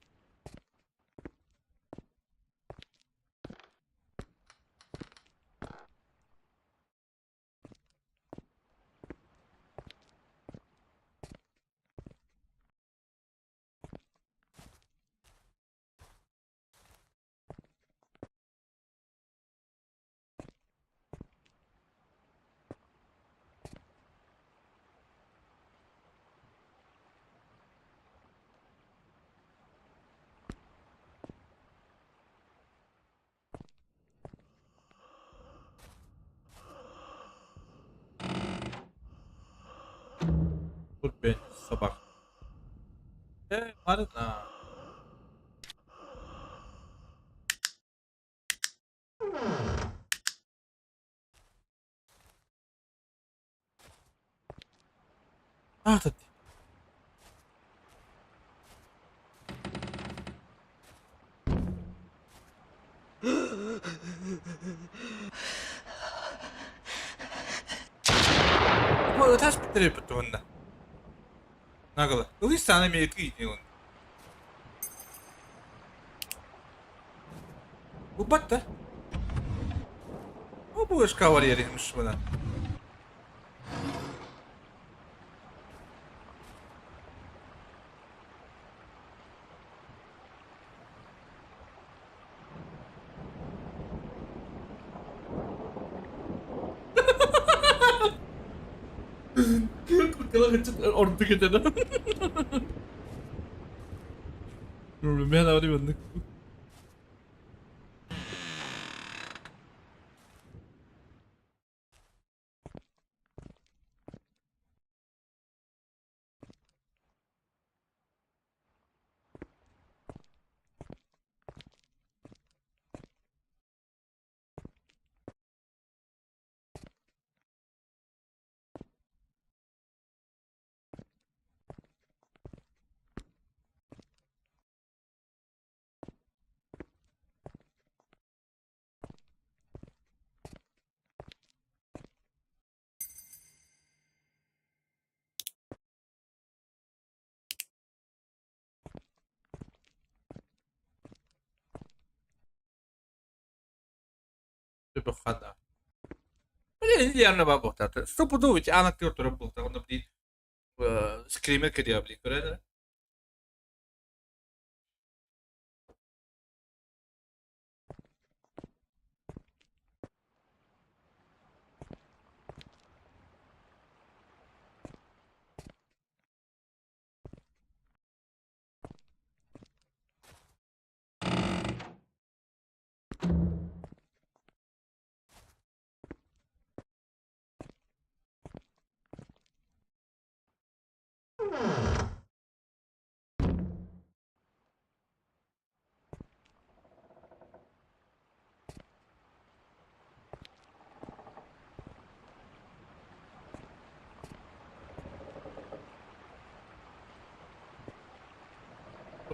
Турбен собак. Марина. А, тут. Ытаспыттар эбит уонна. Нагала. Ылый саана эмиэ ытыы Ылбат да. О, бу кавалерия мышмана. Ордук этэ да. Мен аври маннык. Хана. Блин, идеально бабухта. Стопудово ведь Анна Тёртура был, там он, блин, скример кадя, блин, правильно?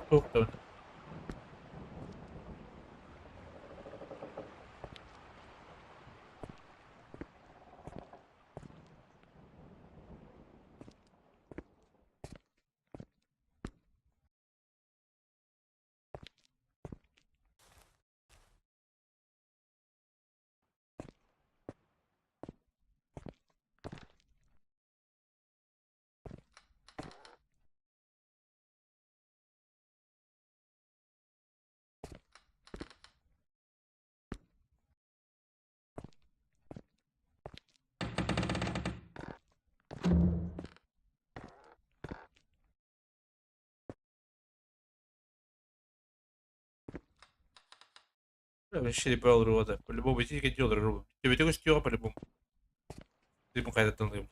Тух. Вообще рода. По-любому идти делал. Тебе такой стёга по-любому. Ты ему какая-то.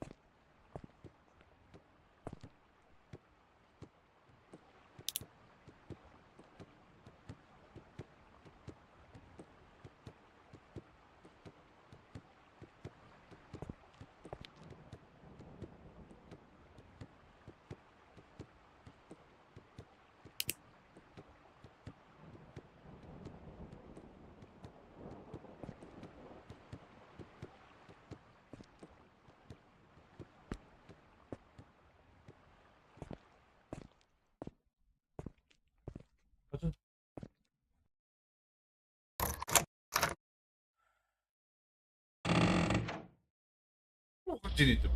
Диритим.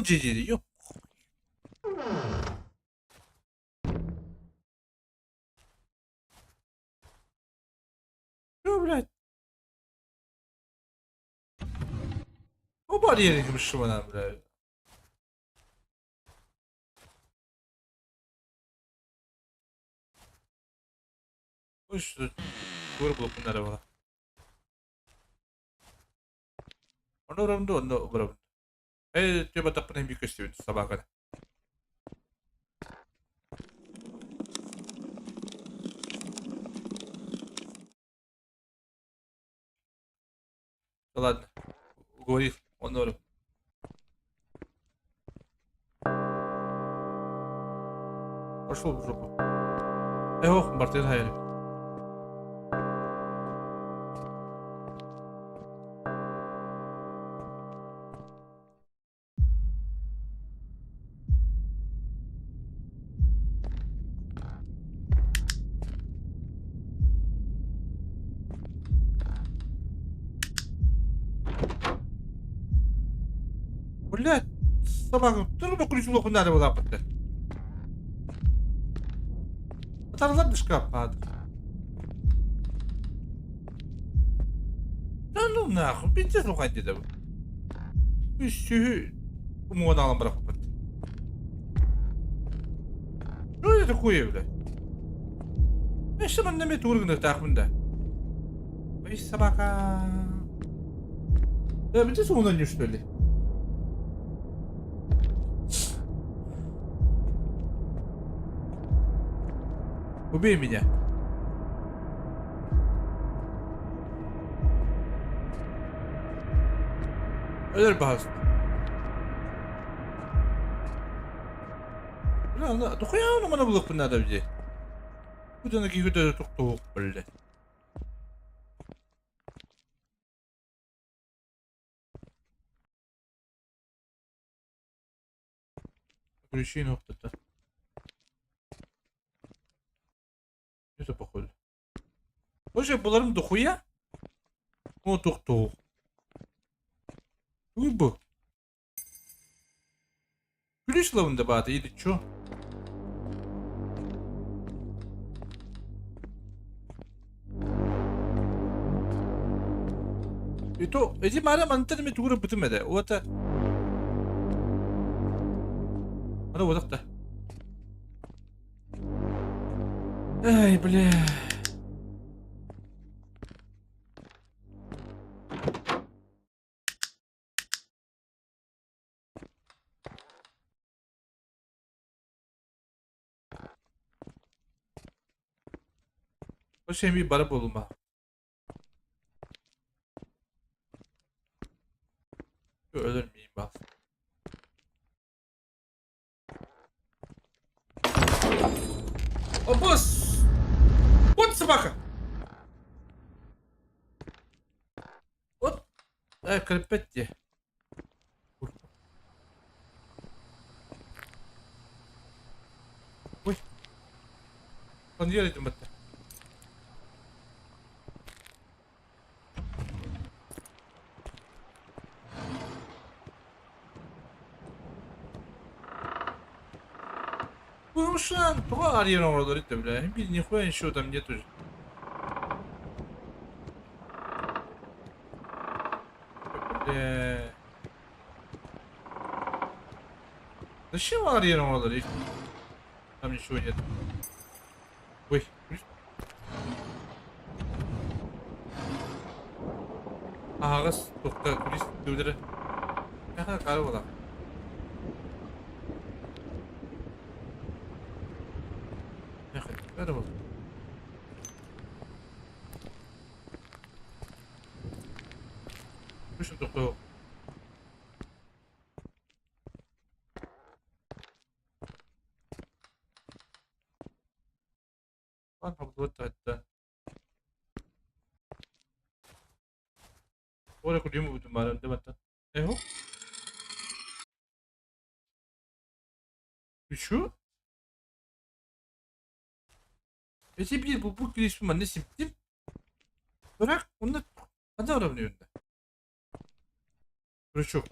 Ёп. Что, блядь? Оба шмана, блядь. Ой, что Кур было. Оно равно, Э, таппана би көстүбүт собака. Ладно, уговорил, он норм. Пошел в жопу. Эх, Мартин Хайри. Блять, собака, турбо ключу надо было лапать. Тарзан шкаф надо. Да ну нахуй, пиздец уходи да. Үсү умуон алан бырахпыт. Что это такое, блядь? Эші манна ме тургны тахмында. Ой, собака. Да, где суна не что ли? Убей меня. Öler пожалуйста. Бля, на, дохуя он мана булып надо где? Куда на кихүдө токтоок, блядь. Ключи нохтата. Это походу. Боже, буларым дохуя? О, токтоок. Уй бу. Ключ лавында бааты или чё? И то, эти мара мантар ми тугура бутымеде. Ота. Ана вот Ай, бля. Вообще ми бара болума. Ölür müyüm bak. О, босс! Вот собака! Вот. Эй, крепетте. Ой. Он едет, бетте. Тушан, тоҕо арыйан оҥороллор итэ бля. Бил нихуя ничего там нету же. Бля. Зачем арыйан оҥороллор? Там ничего нет. Ой, Аһаҕас туохта турист түүлэрэ Эхэ хара буолар. Эхэ хара буолар. Үс тохто. Ora kudum budum baran de batta. Eho. Şu? Eti bir bu bu güneş bu ne simtim. Bırak onu hadi arabanın önünde. Дурачок.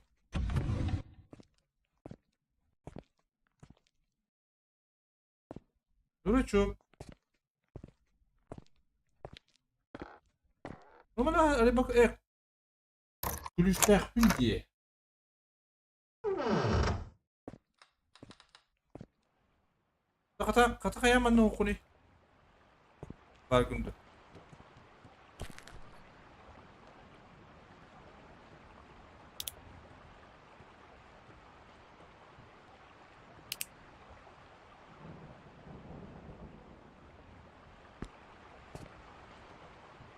Дурачок. Normal hadi bak Gülüşler diye. Kata kata kaya man no kuni. Bargunda.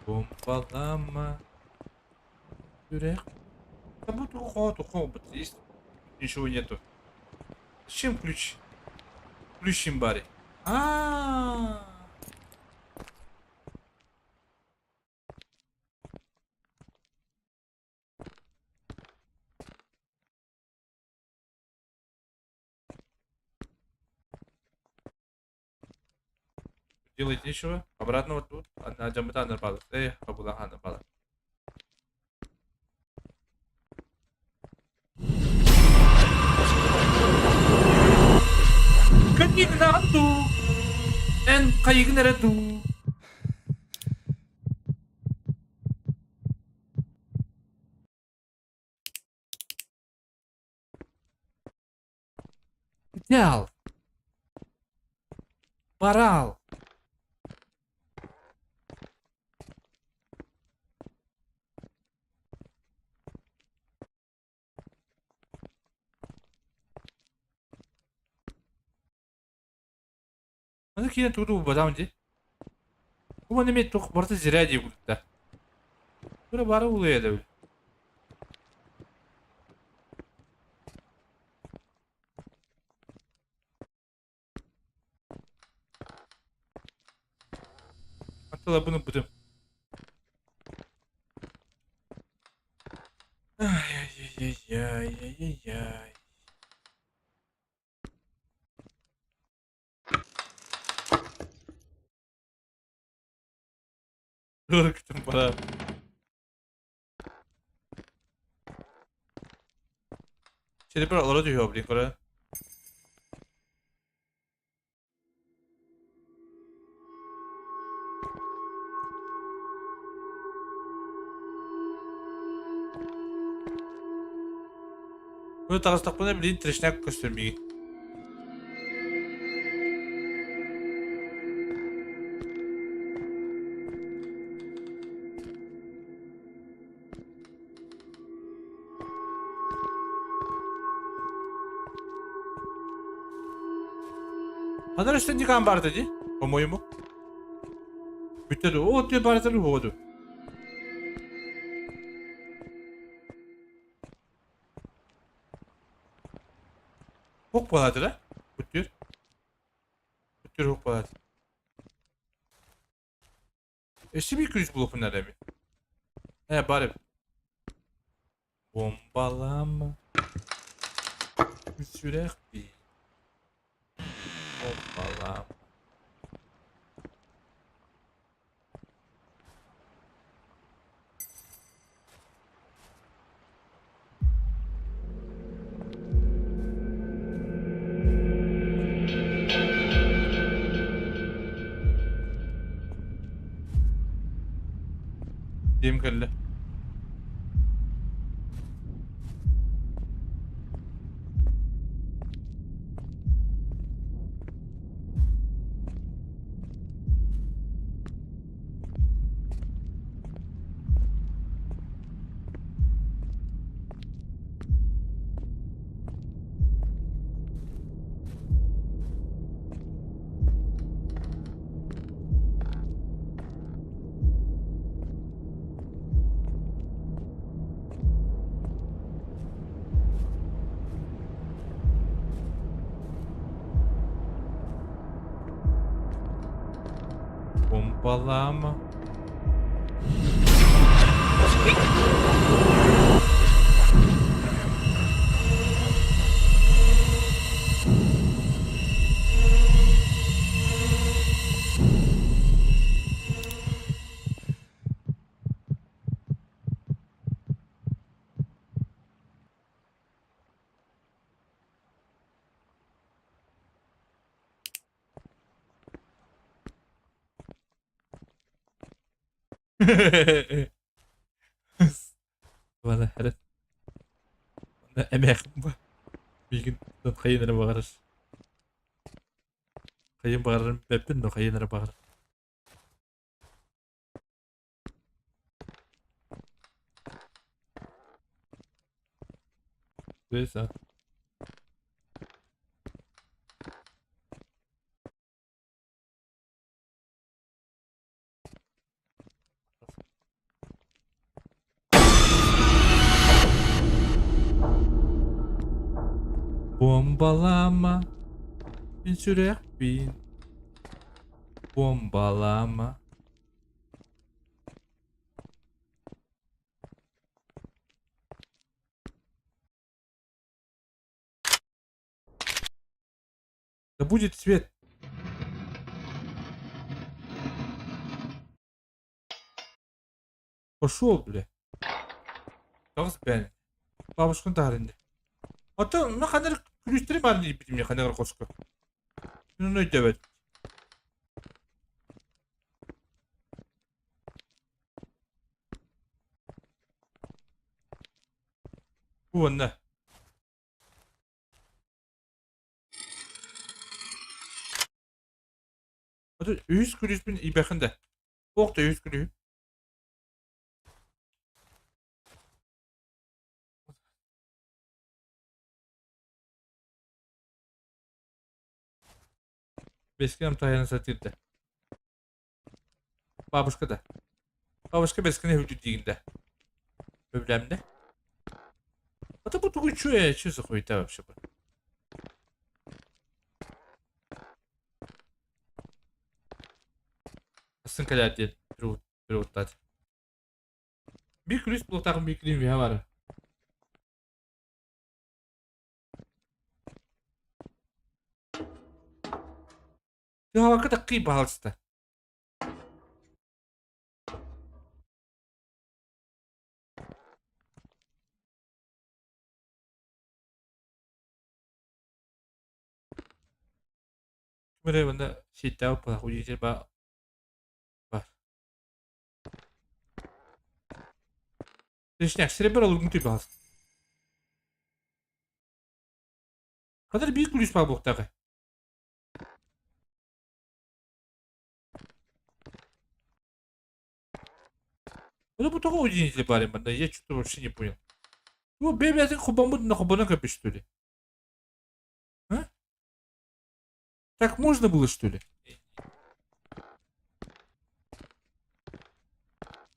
Bombalama. Yürek. Да буду ухо, здесь ничего нету. Зачем ключ? Ключ имбари. А. Делать нечего. Обратно вот тут. Одна джамбата напала. Эй, абула напала. Кэннигнаату. Эн кайыгнерету. Идеал. Барал. Аны киирэн тугу бадам дии. Бу маны эмиэ туох барыта зря дии курдук. Тура бары улуйа да. Аттала бұны бұдым. Ай-яй-яй-яй-яй-яй-яй. Ырыктым бара. Черепер олоро түһүө блин көрө. Бу таҕыстахпына билин трешняк көстөр миигин. Ханар өстөн дикан барды ди, по-моему. Бүттэ ду, о, ты барды воду. Хок балады да? Бүттүр. Бүттүр хок балады. Өссө bir күрүс булупун эми. Э, бар. Бомбалама. Сүрэх би. Бомбалама. Дим кэллэ. Помпалама. Вана хэрэг. Эмээхин ба. Миигин хайын эрэ баҕарар. Хайын баҕарарым бэппин но хайын эрэ баҕарар. Neyse. Бомбалаама, мин сүрэхпин бомбалаама. Да будет свет. Пошел, бля. Тоҕус бээн. Бабушкын таһарынды. Ото ну ханар күлүстери баар диэбитим я ханар хоско. Ну өйдөбөт. Уонна. Ото үһүс күлүспүн ийбэхин да. Ох да үһүс күлүһүм. Бэскэ амтаһыйан сатыырда. Бабушка да. Бабушка бэскэни үрдүдиигин да. Өбүлээмнэ. А то бу тугу чуэ, чё за хуета вообще бу? Сын кэлээр диэн переводтаат. Биир күлүүс булуктаахын биир күлүүм үһэ баара. Тыһалакка таккый баһалыста. Ким эрэ манна сиэттээх похуй ба бар. Точняк, серебро лугнутый баҕас. Хатыр биир күлүүс баар буолуохтааҕый. Ну бу тоҕо удивительный парень манна, я что-то вообще не понял. Ну, бэйбэтин хобоммут на хобона көпү, что ли? А? Так можно было, что ли?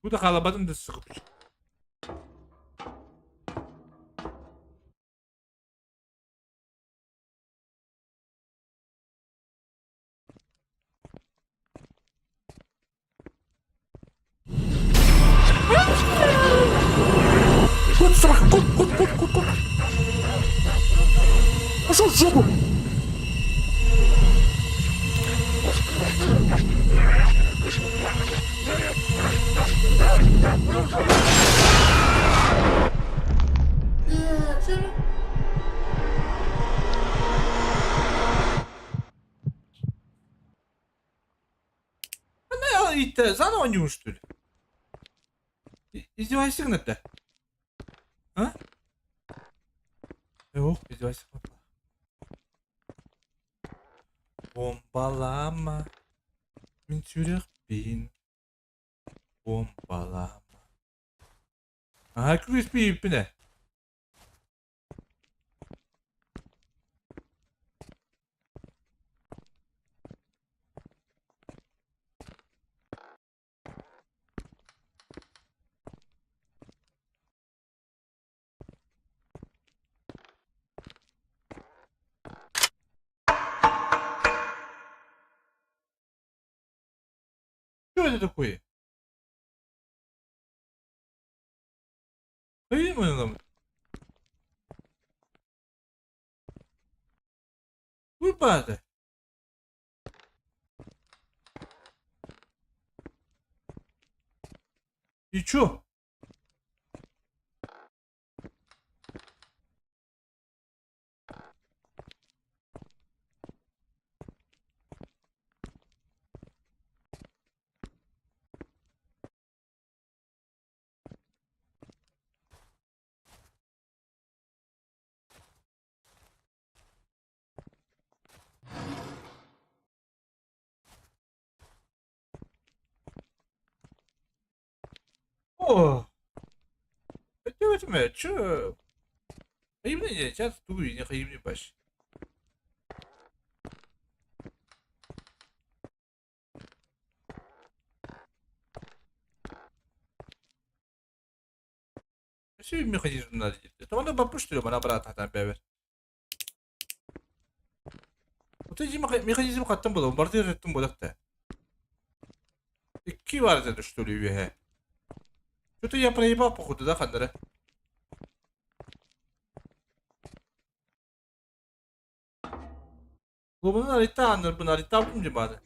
Бу да халабатын да сыгып. Кот, собака, кот, кот, кот, кот, кот. Пошел в жопу! Она это заново не что ли? Издевайся гынатта. А? Ох, издевайся. Бомбалама. Мин сүрэхпин. Бомбалама. Аха, күрүспүй үппүнэ. Что это такое? Уйбаата. И чё? О! Өтөбөтүмэ, чё? Хайымны сейчас тугу не хайымны баш. Все механизм надо делать. Это надо бабушку, что ли, обратно там бэбер. Вот эти механизм хаттан было, бомбардир еттім бодақта. Икки бар деді, что ли, ве. Что-то я проебал, походу, да, Хандера? Лобунun harita anlar, bunu harita aldım diye bari.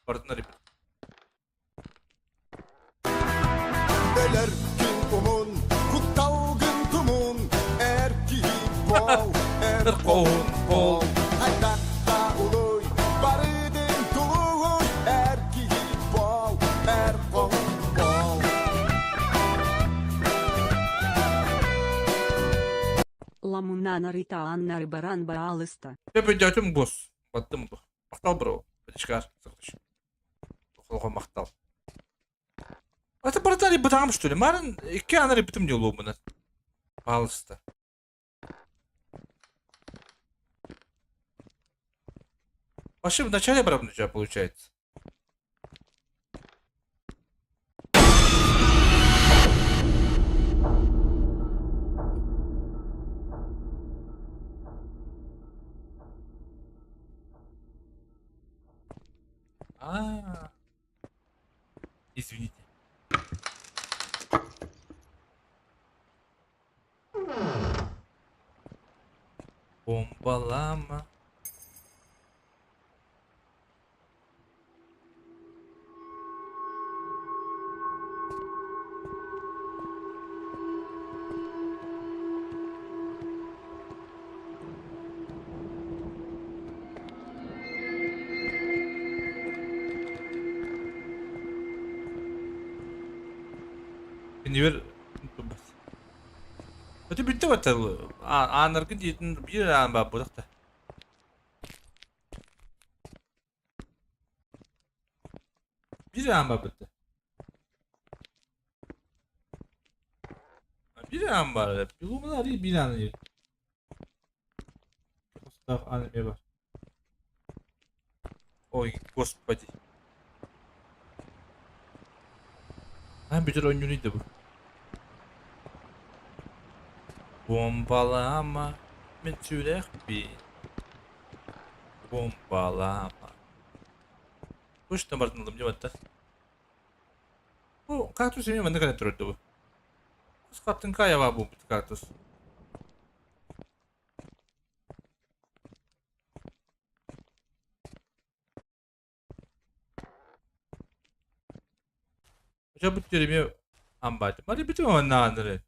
Pardon harita. Өлөр умун, кутталгын тумун, эр киһи бол, эр Хоһуун бол. Хайдахта улуй, барыдын тулуй, эр киһи бол, эр хоһуун бол. Ламунана рита аннары баран баалыста. Өпөдөтүм бос. Баттым бу. Мактал бро. Бачкар. Сактыш. Холго мактал. Это братали бытам что ли? Марын икки анары битим дело мына. Пожалуйста. Вообще в начале брат у тебя получается. А. Извините. Бомбалама. Кинибер Өтө бүттэ баттал. Аанаргын диэтин биир аан баа будахта. Биир аан баа бүтте. Биир аан бар. Билумун ари биир аан ер. Устах аан эме бар. Ой, господи. Ha бүтэр ойнур бу. Бомбалама. Мен сүрэхпин. Бомбалама. Точно бардым деп атта. Бу кактус эме мында кара турду бу. Каттын кая бар бу кактус. Жа бу тереме амбат. Мари биту онна андре.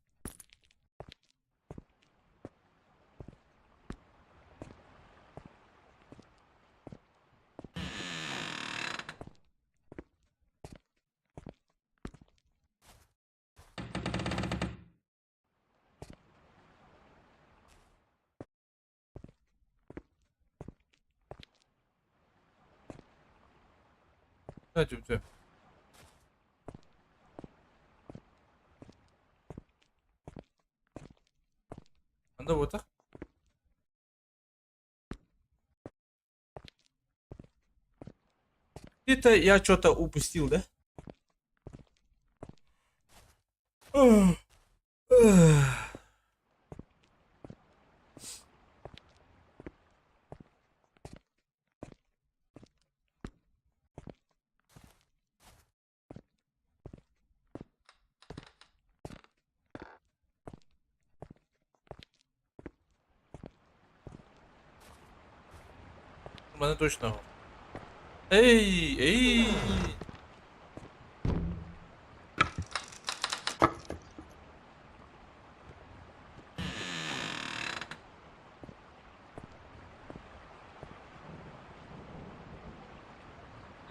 Түмтү. Анда буотах. Где-то я что-то упустил, да? Маны точно. Эй, эй!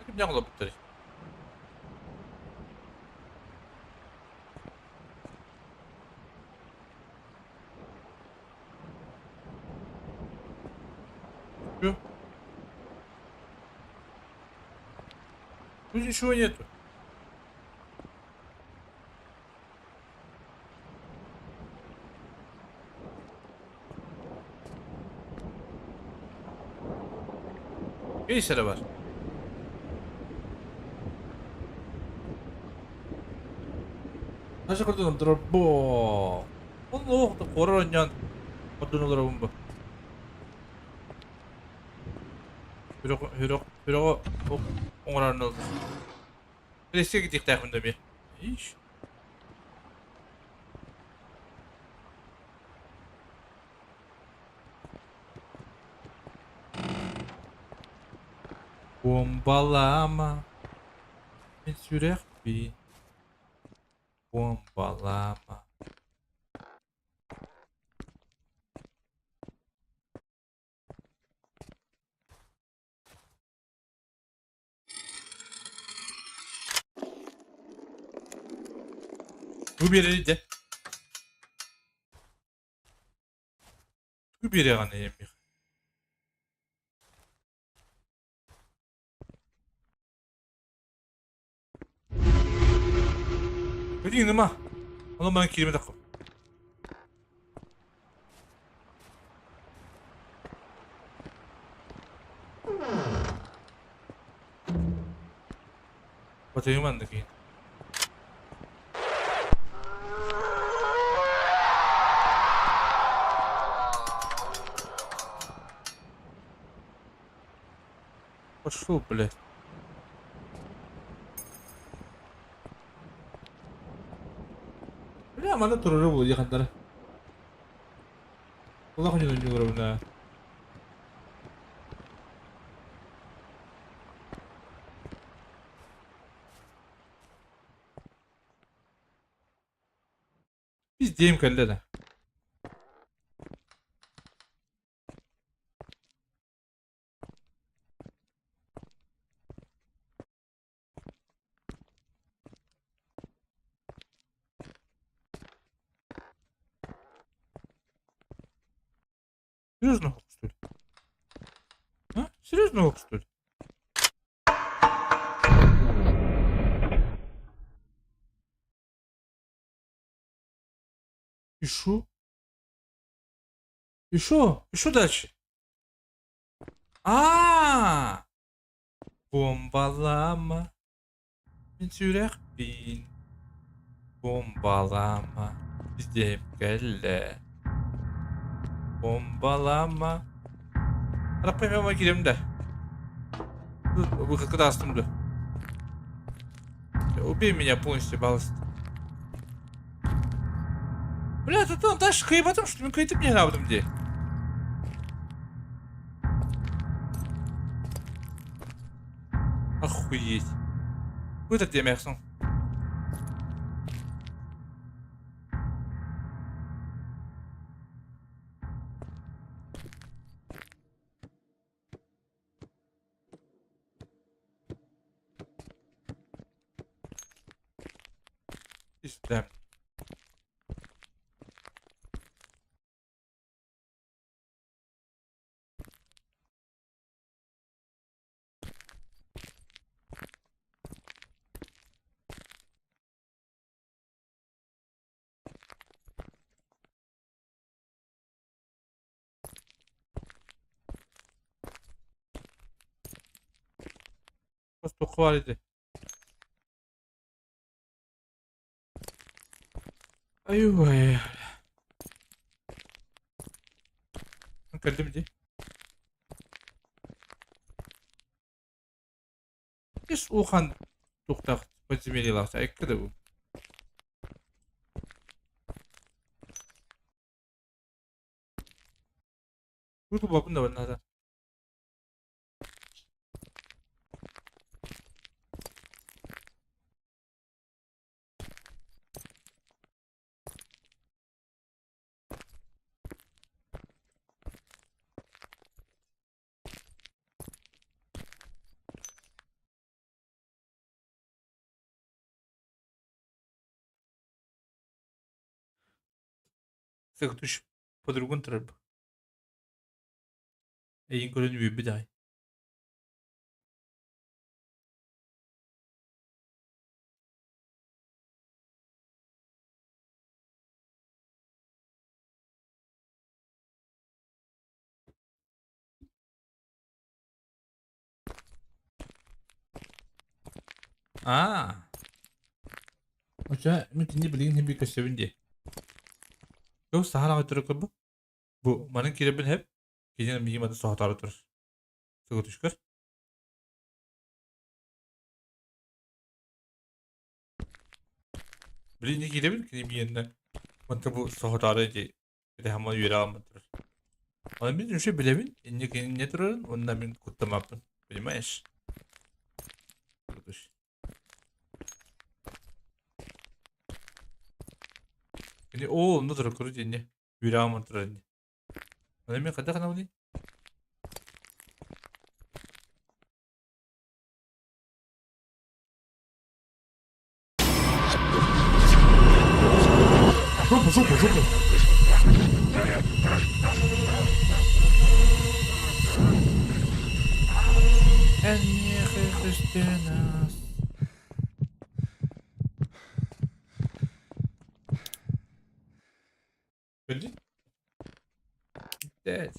Кимнээх олорбуттарый? Чё? Тут ничего нету. Кейсері бар. Хаша көрдүн дробо. Онно корор онньон ордун олоробун бу. Хүрэх хүрэх оҥорон Ресте китиэхтээхпин да эмиэ. Иш. Буомбалаама мин сүрэхпин буомбалаама. Бу биэрэрий дэ. Тугу биэриэҕиний эмиэ? Билигин ма. Ону баран киирбэтэххин. Батыйым анды киин. Пошел, блядь. Бля, манна турары буолуо дии Улахан дьон оонньууларбына. Пиздеем кэллэ да. Серьезно, что ли? А? Серьезно, что ли? И шо? И шо? И шо дальше? А! Бомбалама. Мин сүрэхпин. Бомбалама. Издиэм кэллэ. Бомбалама. Раппаймама киирем да. Выходка даастым да. Убей меня полностью, балласт. Бля, тут он дальше кыйбатым, что ли? Мин кыйтып не габдым дии. Охуеть. Вы это демексің. Истэм. Хос туохха баар ити? Айубай. Кэллим дии. Ис улахан туохтаах подземельелаах эккэ да бу. Бу бабын да надо. Сыгытыш по-другому турар бу. Эйин көрөн үөрбүт аҕай. Аа. Оча мин кинини билигин син биир көрсөбүн дии. Туох саһар аҕай турар көрбүт. Бу манан киирэбин хэп. Кинини миигин маны соһотоору турар. Сыгытышкар. Билигин киирэбин кини миэннэ. Манта бу соһотоору ити Ити хамма үөрэҕим турар. Аны мин уже билэбин, инньэ кинини турарын уонна мин куттамаппын. Понимаешь? Кини оо онно турар короче инньэ үөрэҕим турар инньэ. Аны мин хайдах гынабыный? Жопа, жопа, жопа. Эн көстөнөс. Көрдүн? Дед.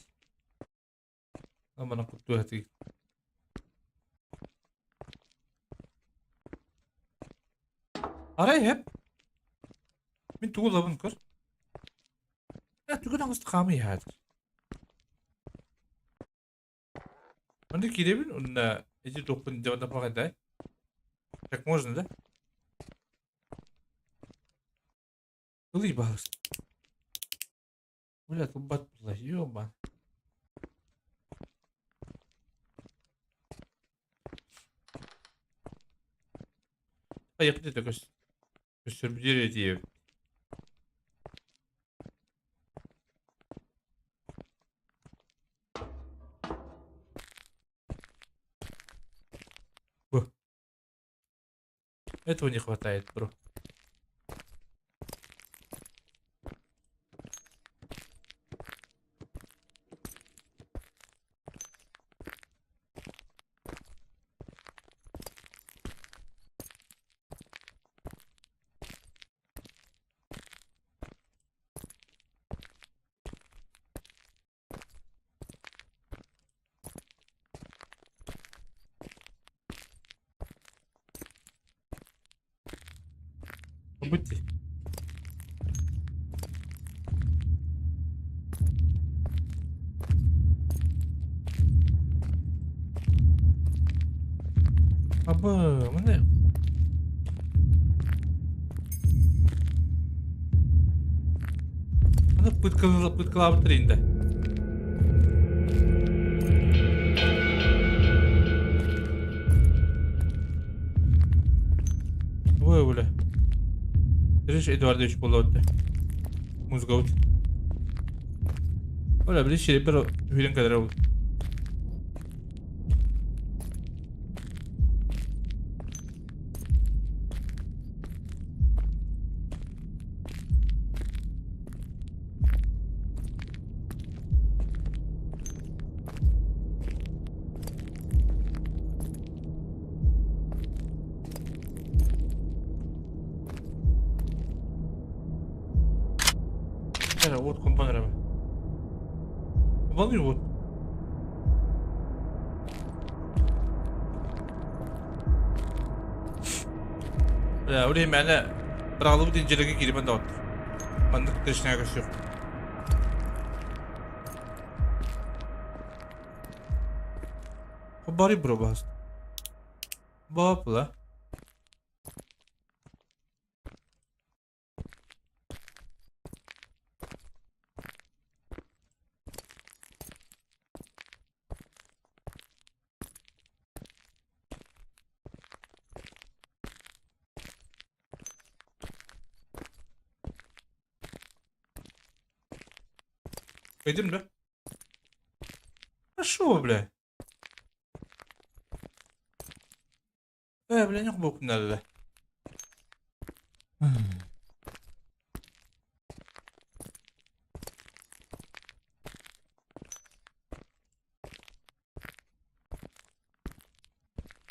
Амана куттуу хатыы. Арай хэп. Мин тугу ылабын көр. Э, тугу таҥаста хаамый хаатыр. Онно киирэбин, онно эти туохпун дьабата паҕайдай. Так можно, да? Ылый баһыс. Бля, тулбат була, ёба. Айыпты да көс. Көстөрбүтүр этиэ. Бу. Этого не хватает, бро. Будьте. Аба, маны Аны пыткалабыттар инде. Ой, бля. Риш Эдуардович буолла Музыка вот. Оля, били шерепер үйрен кадра ол. Эрэ уот кумбан эрэ. Кумбан уот. Бля, ол иһин мээнэ быраҕыллыбыт инженергэ кииримэн доҕоттор. Маннык трешняга көрсүөх. Бары бро бас. Бапла. Пойдем, да? А шо, бля? Э, бля, не надо, да.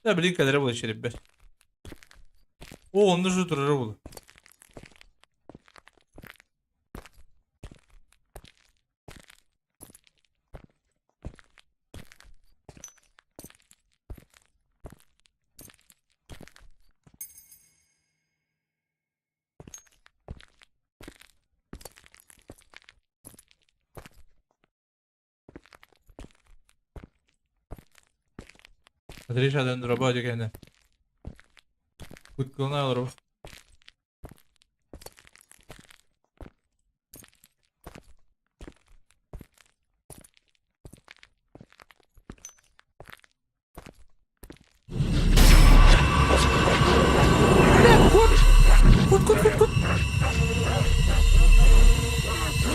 Да, блин, когда работает череп, О, он же тоже работает. Отречь дендрободик эне. Куткална олорор. Кут, кут, кут, кут.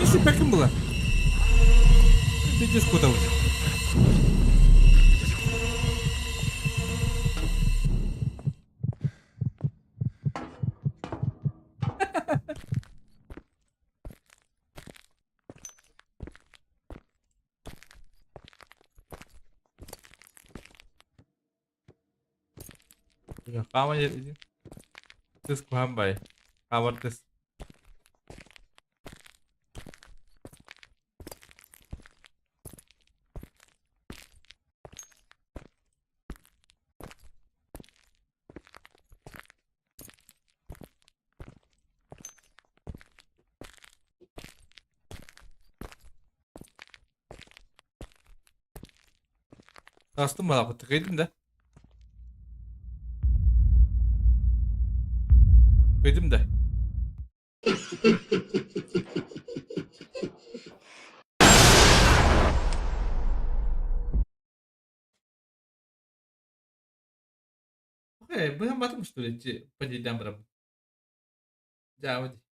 Ничего, каким было? Пиздец, куда Хааман тыс куһаан бай. Хаамар тыс. Астым балаппыт кыйдым да. Кыйдым да. Окей, быһан батым что ли, понедельник барам. Дьаабы дии.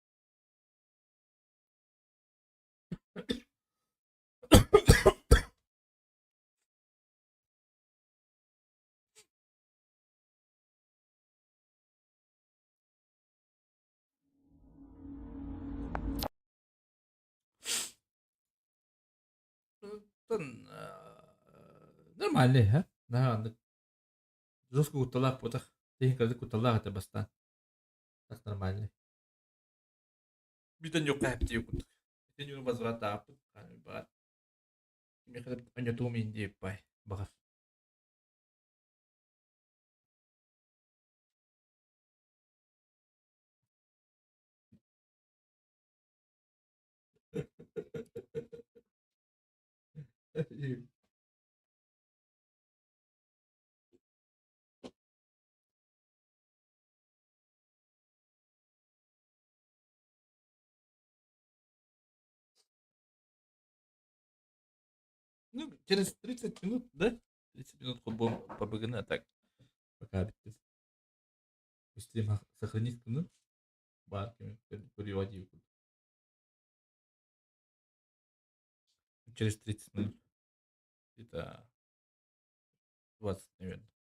Нормальный, а? Наһаа жестко кутталаах буотах. Тиһин кырдык кутталлаах этэ бастаан. Так нормальный. Бүтэн yok хэптии курдук. Итин юру возврат баар. Мехэ оньотуум инди бай баҕар. Ну, через 30 минут, да? 30 минут будем по БГН, а так пока стрим сохранить, ну, бар переводи. Через 30 минут. Где-то 20, наверное.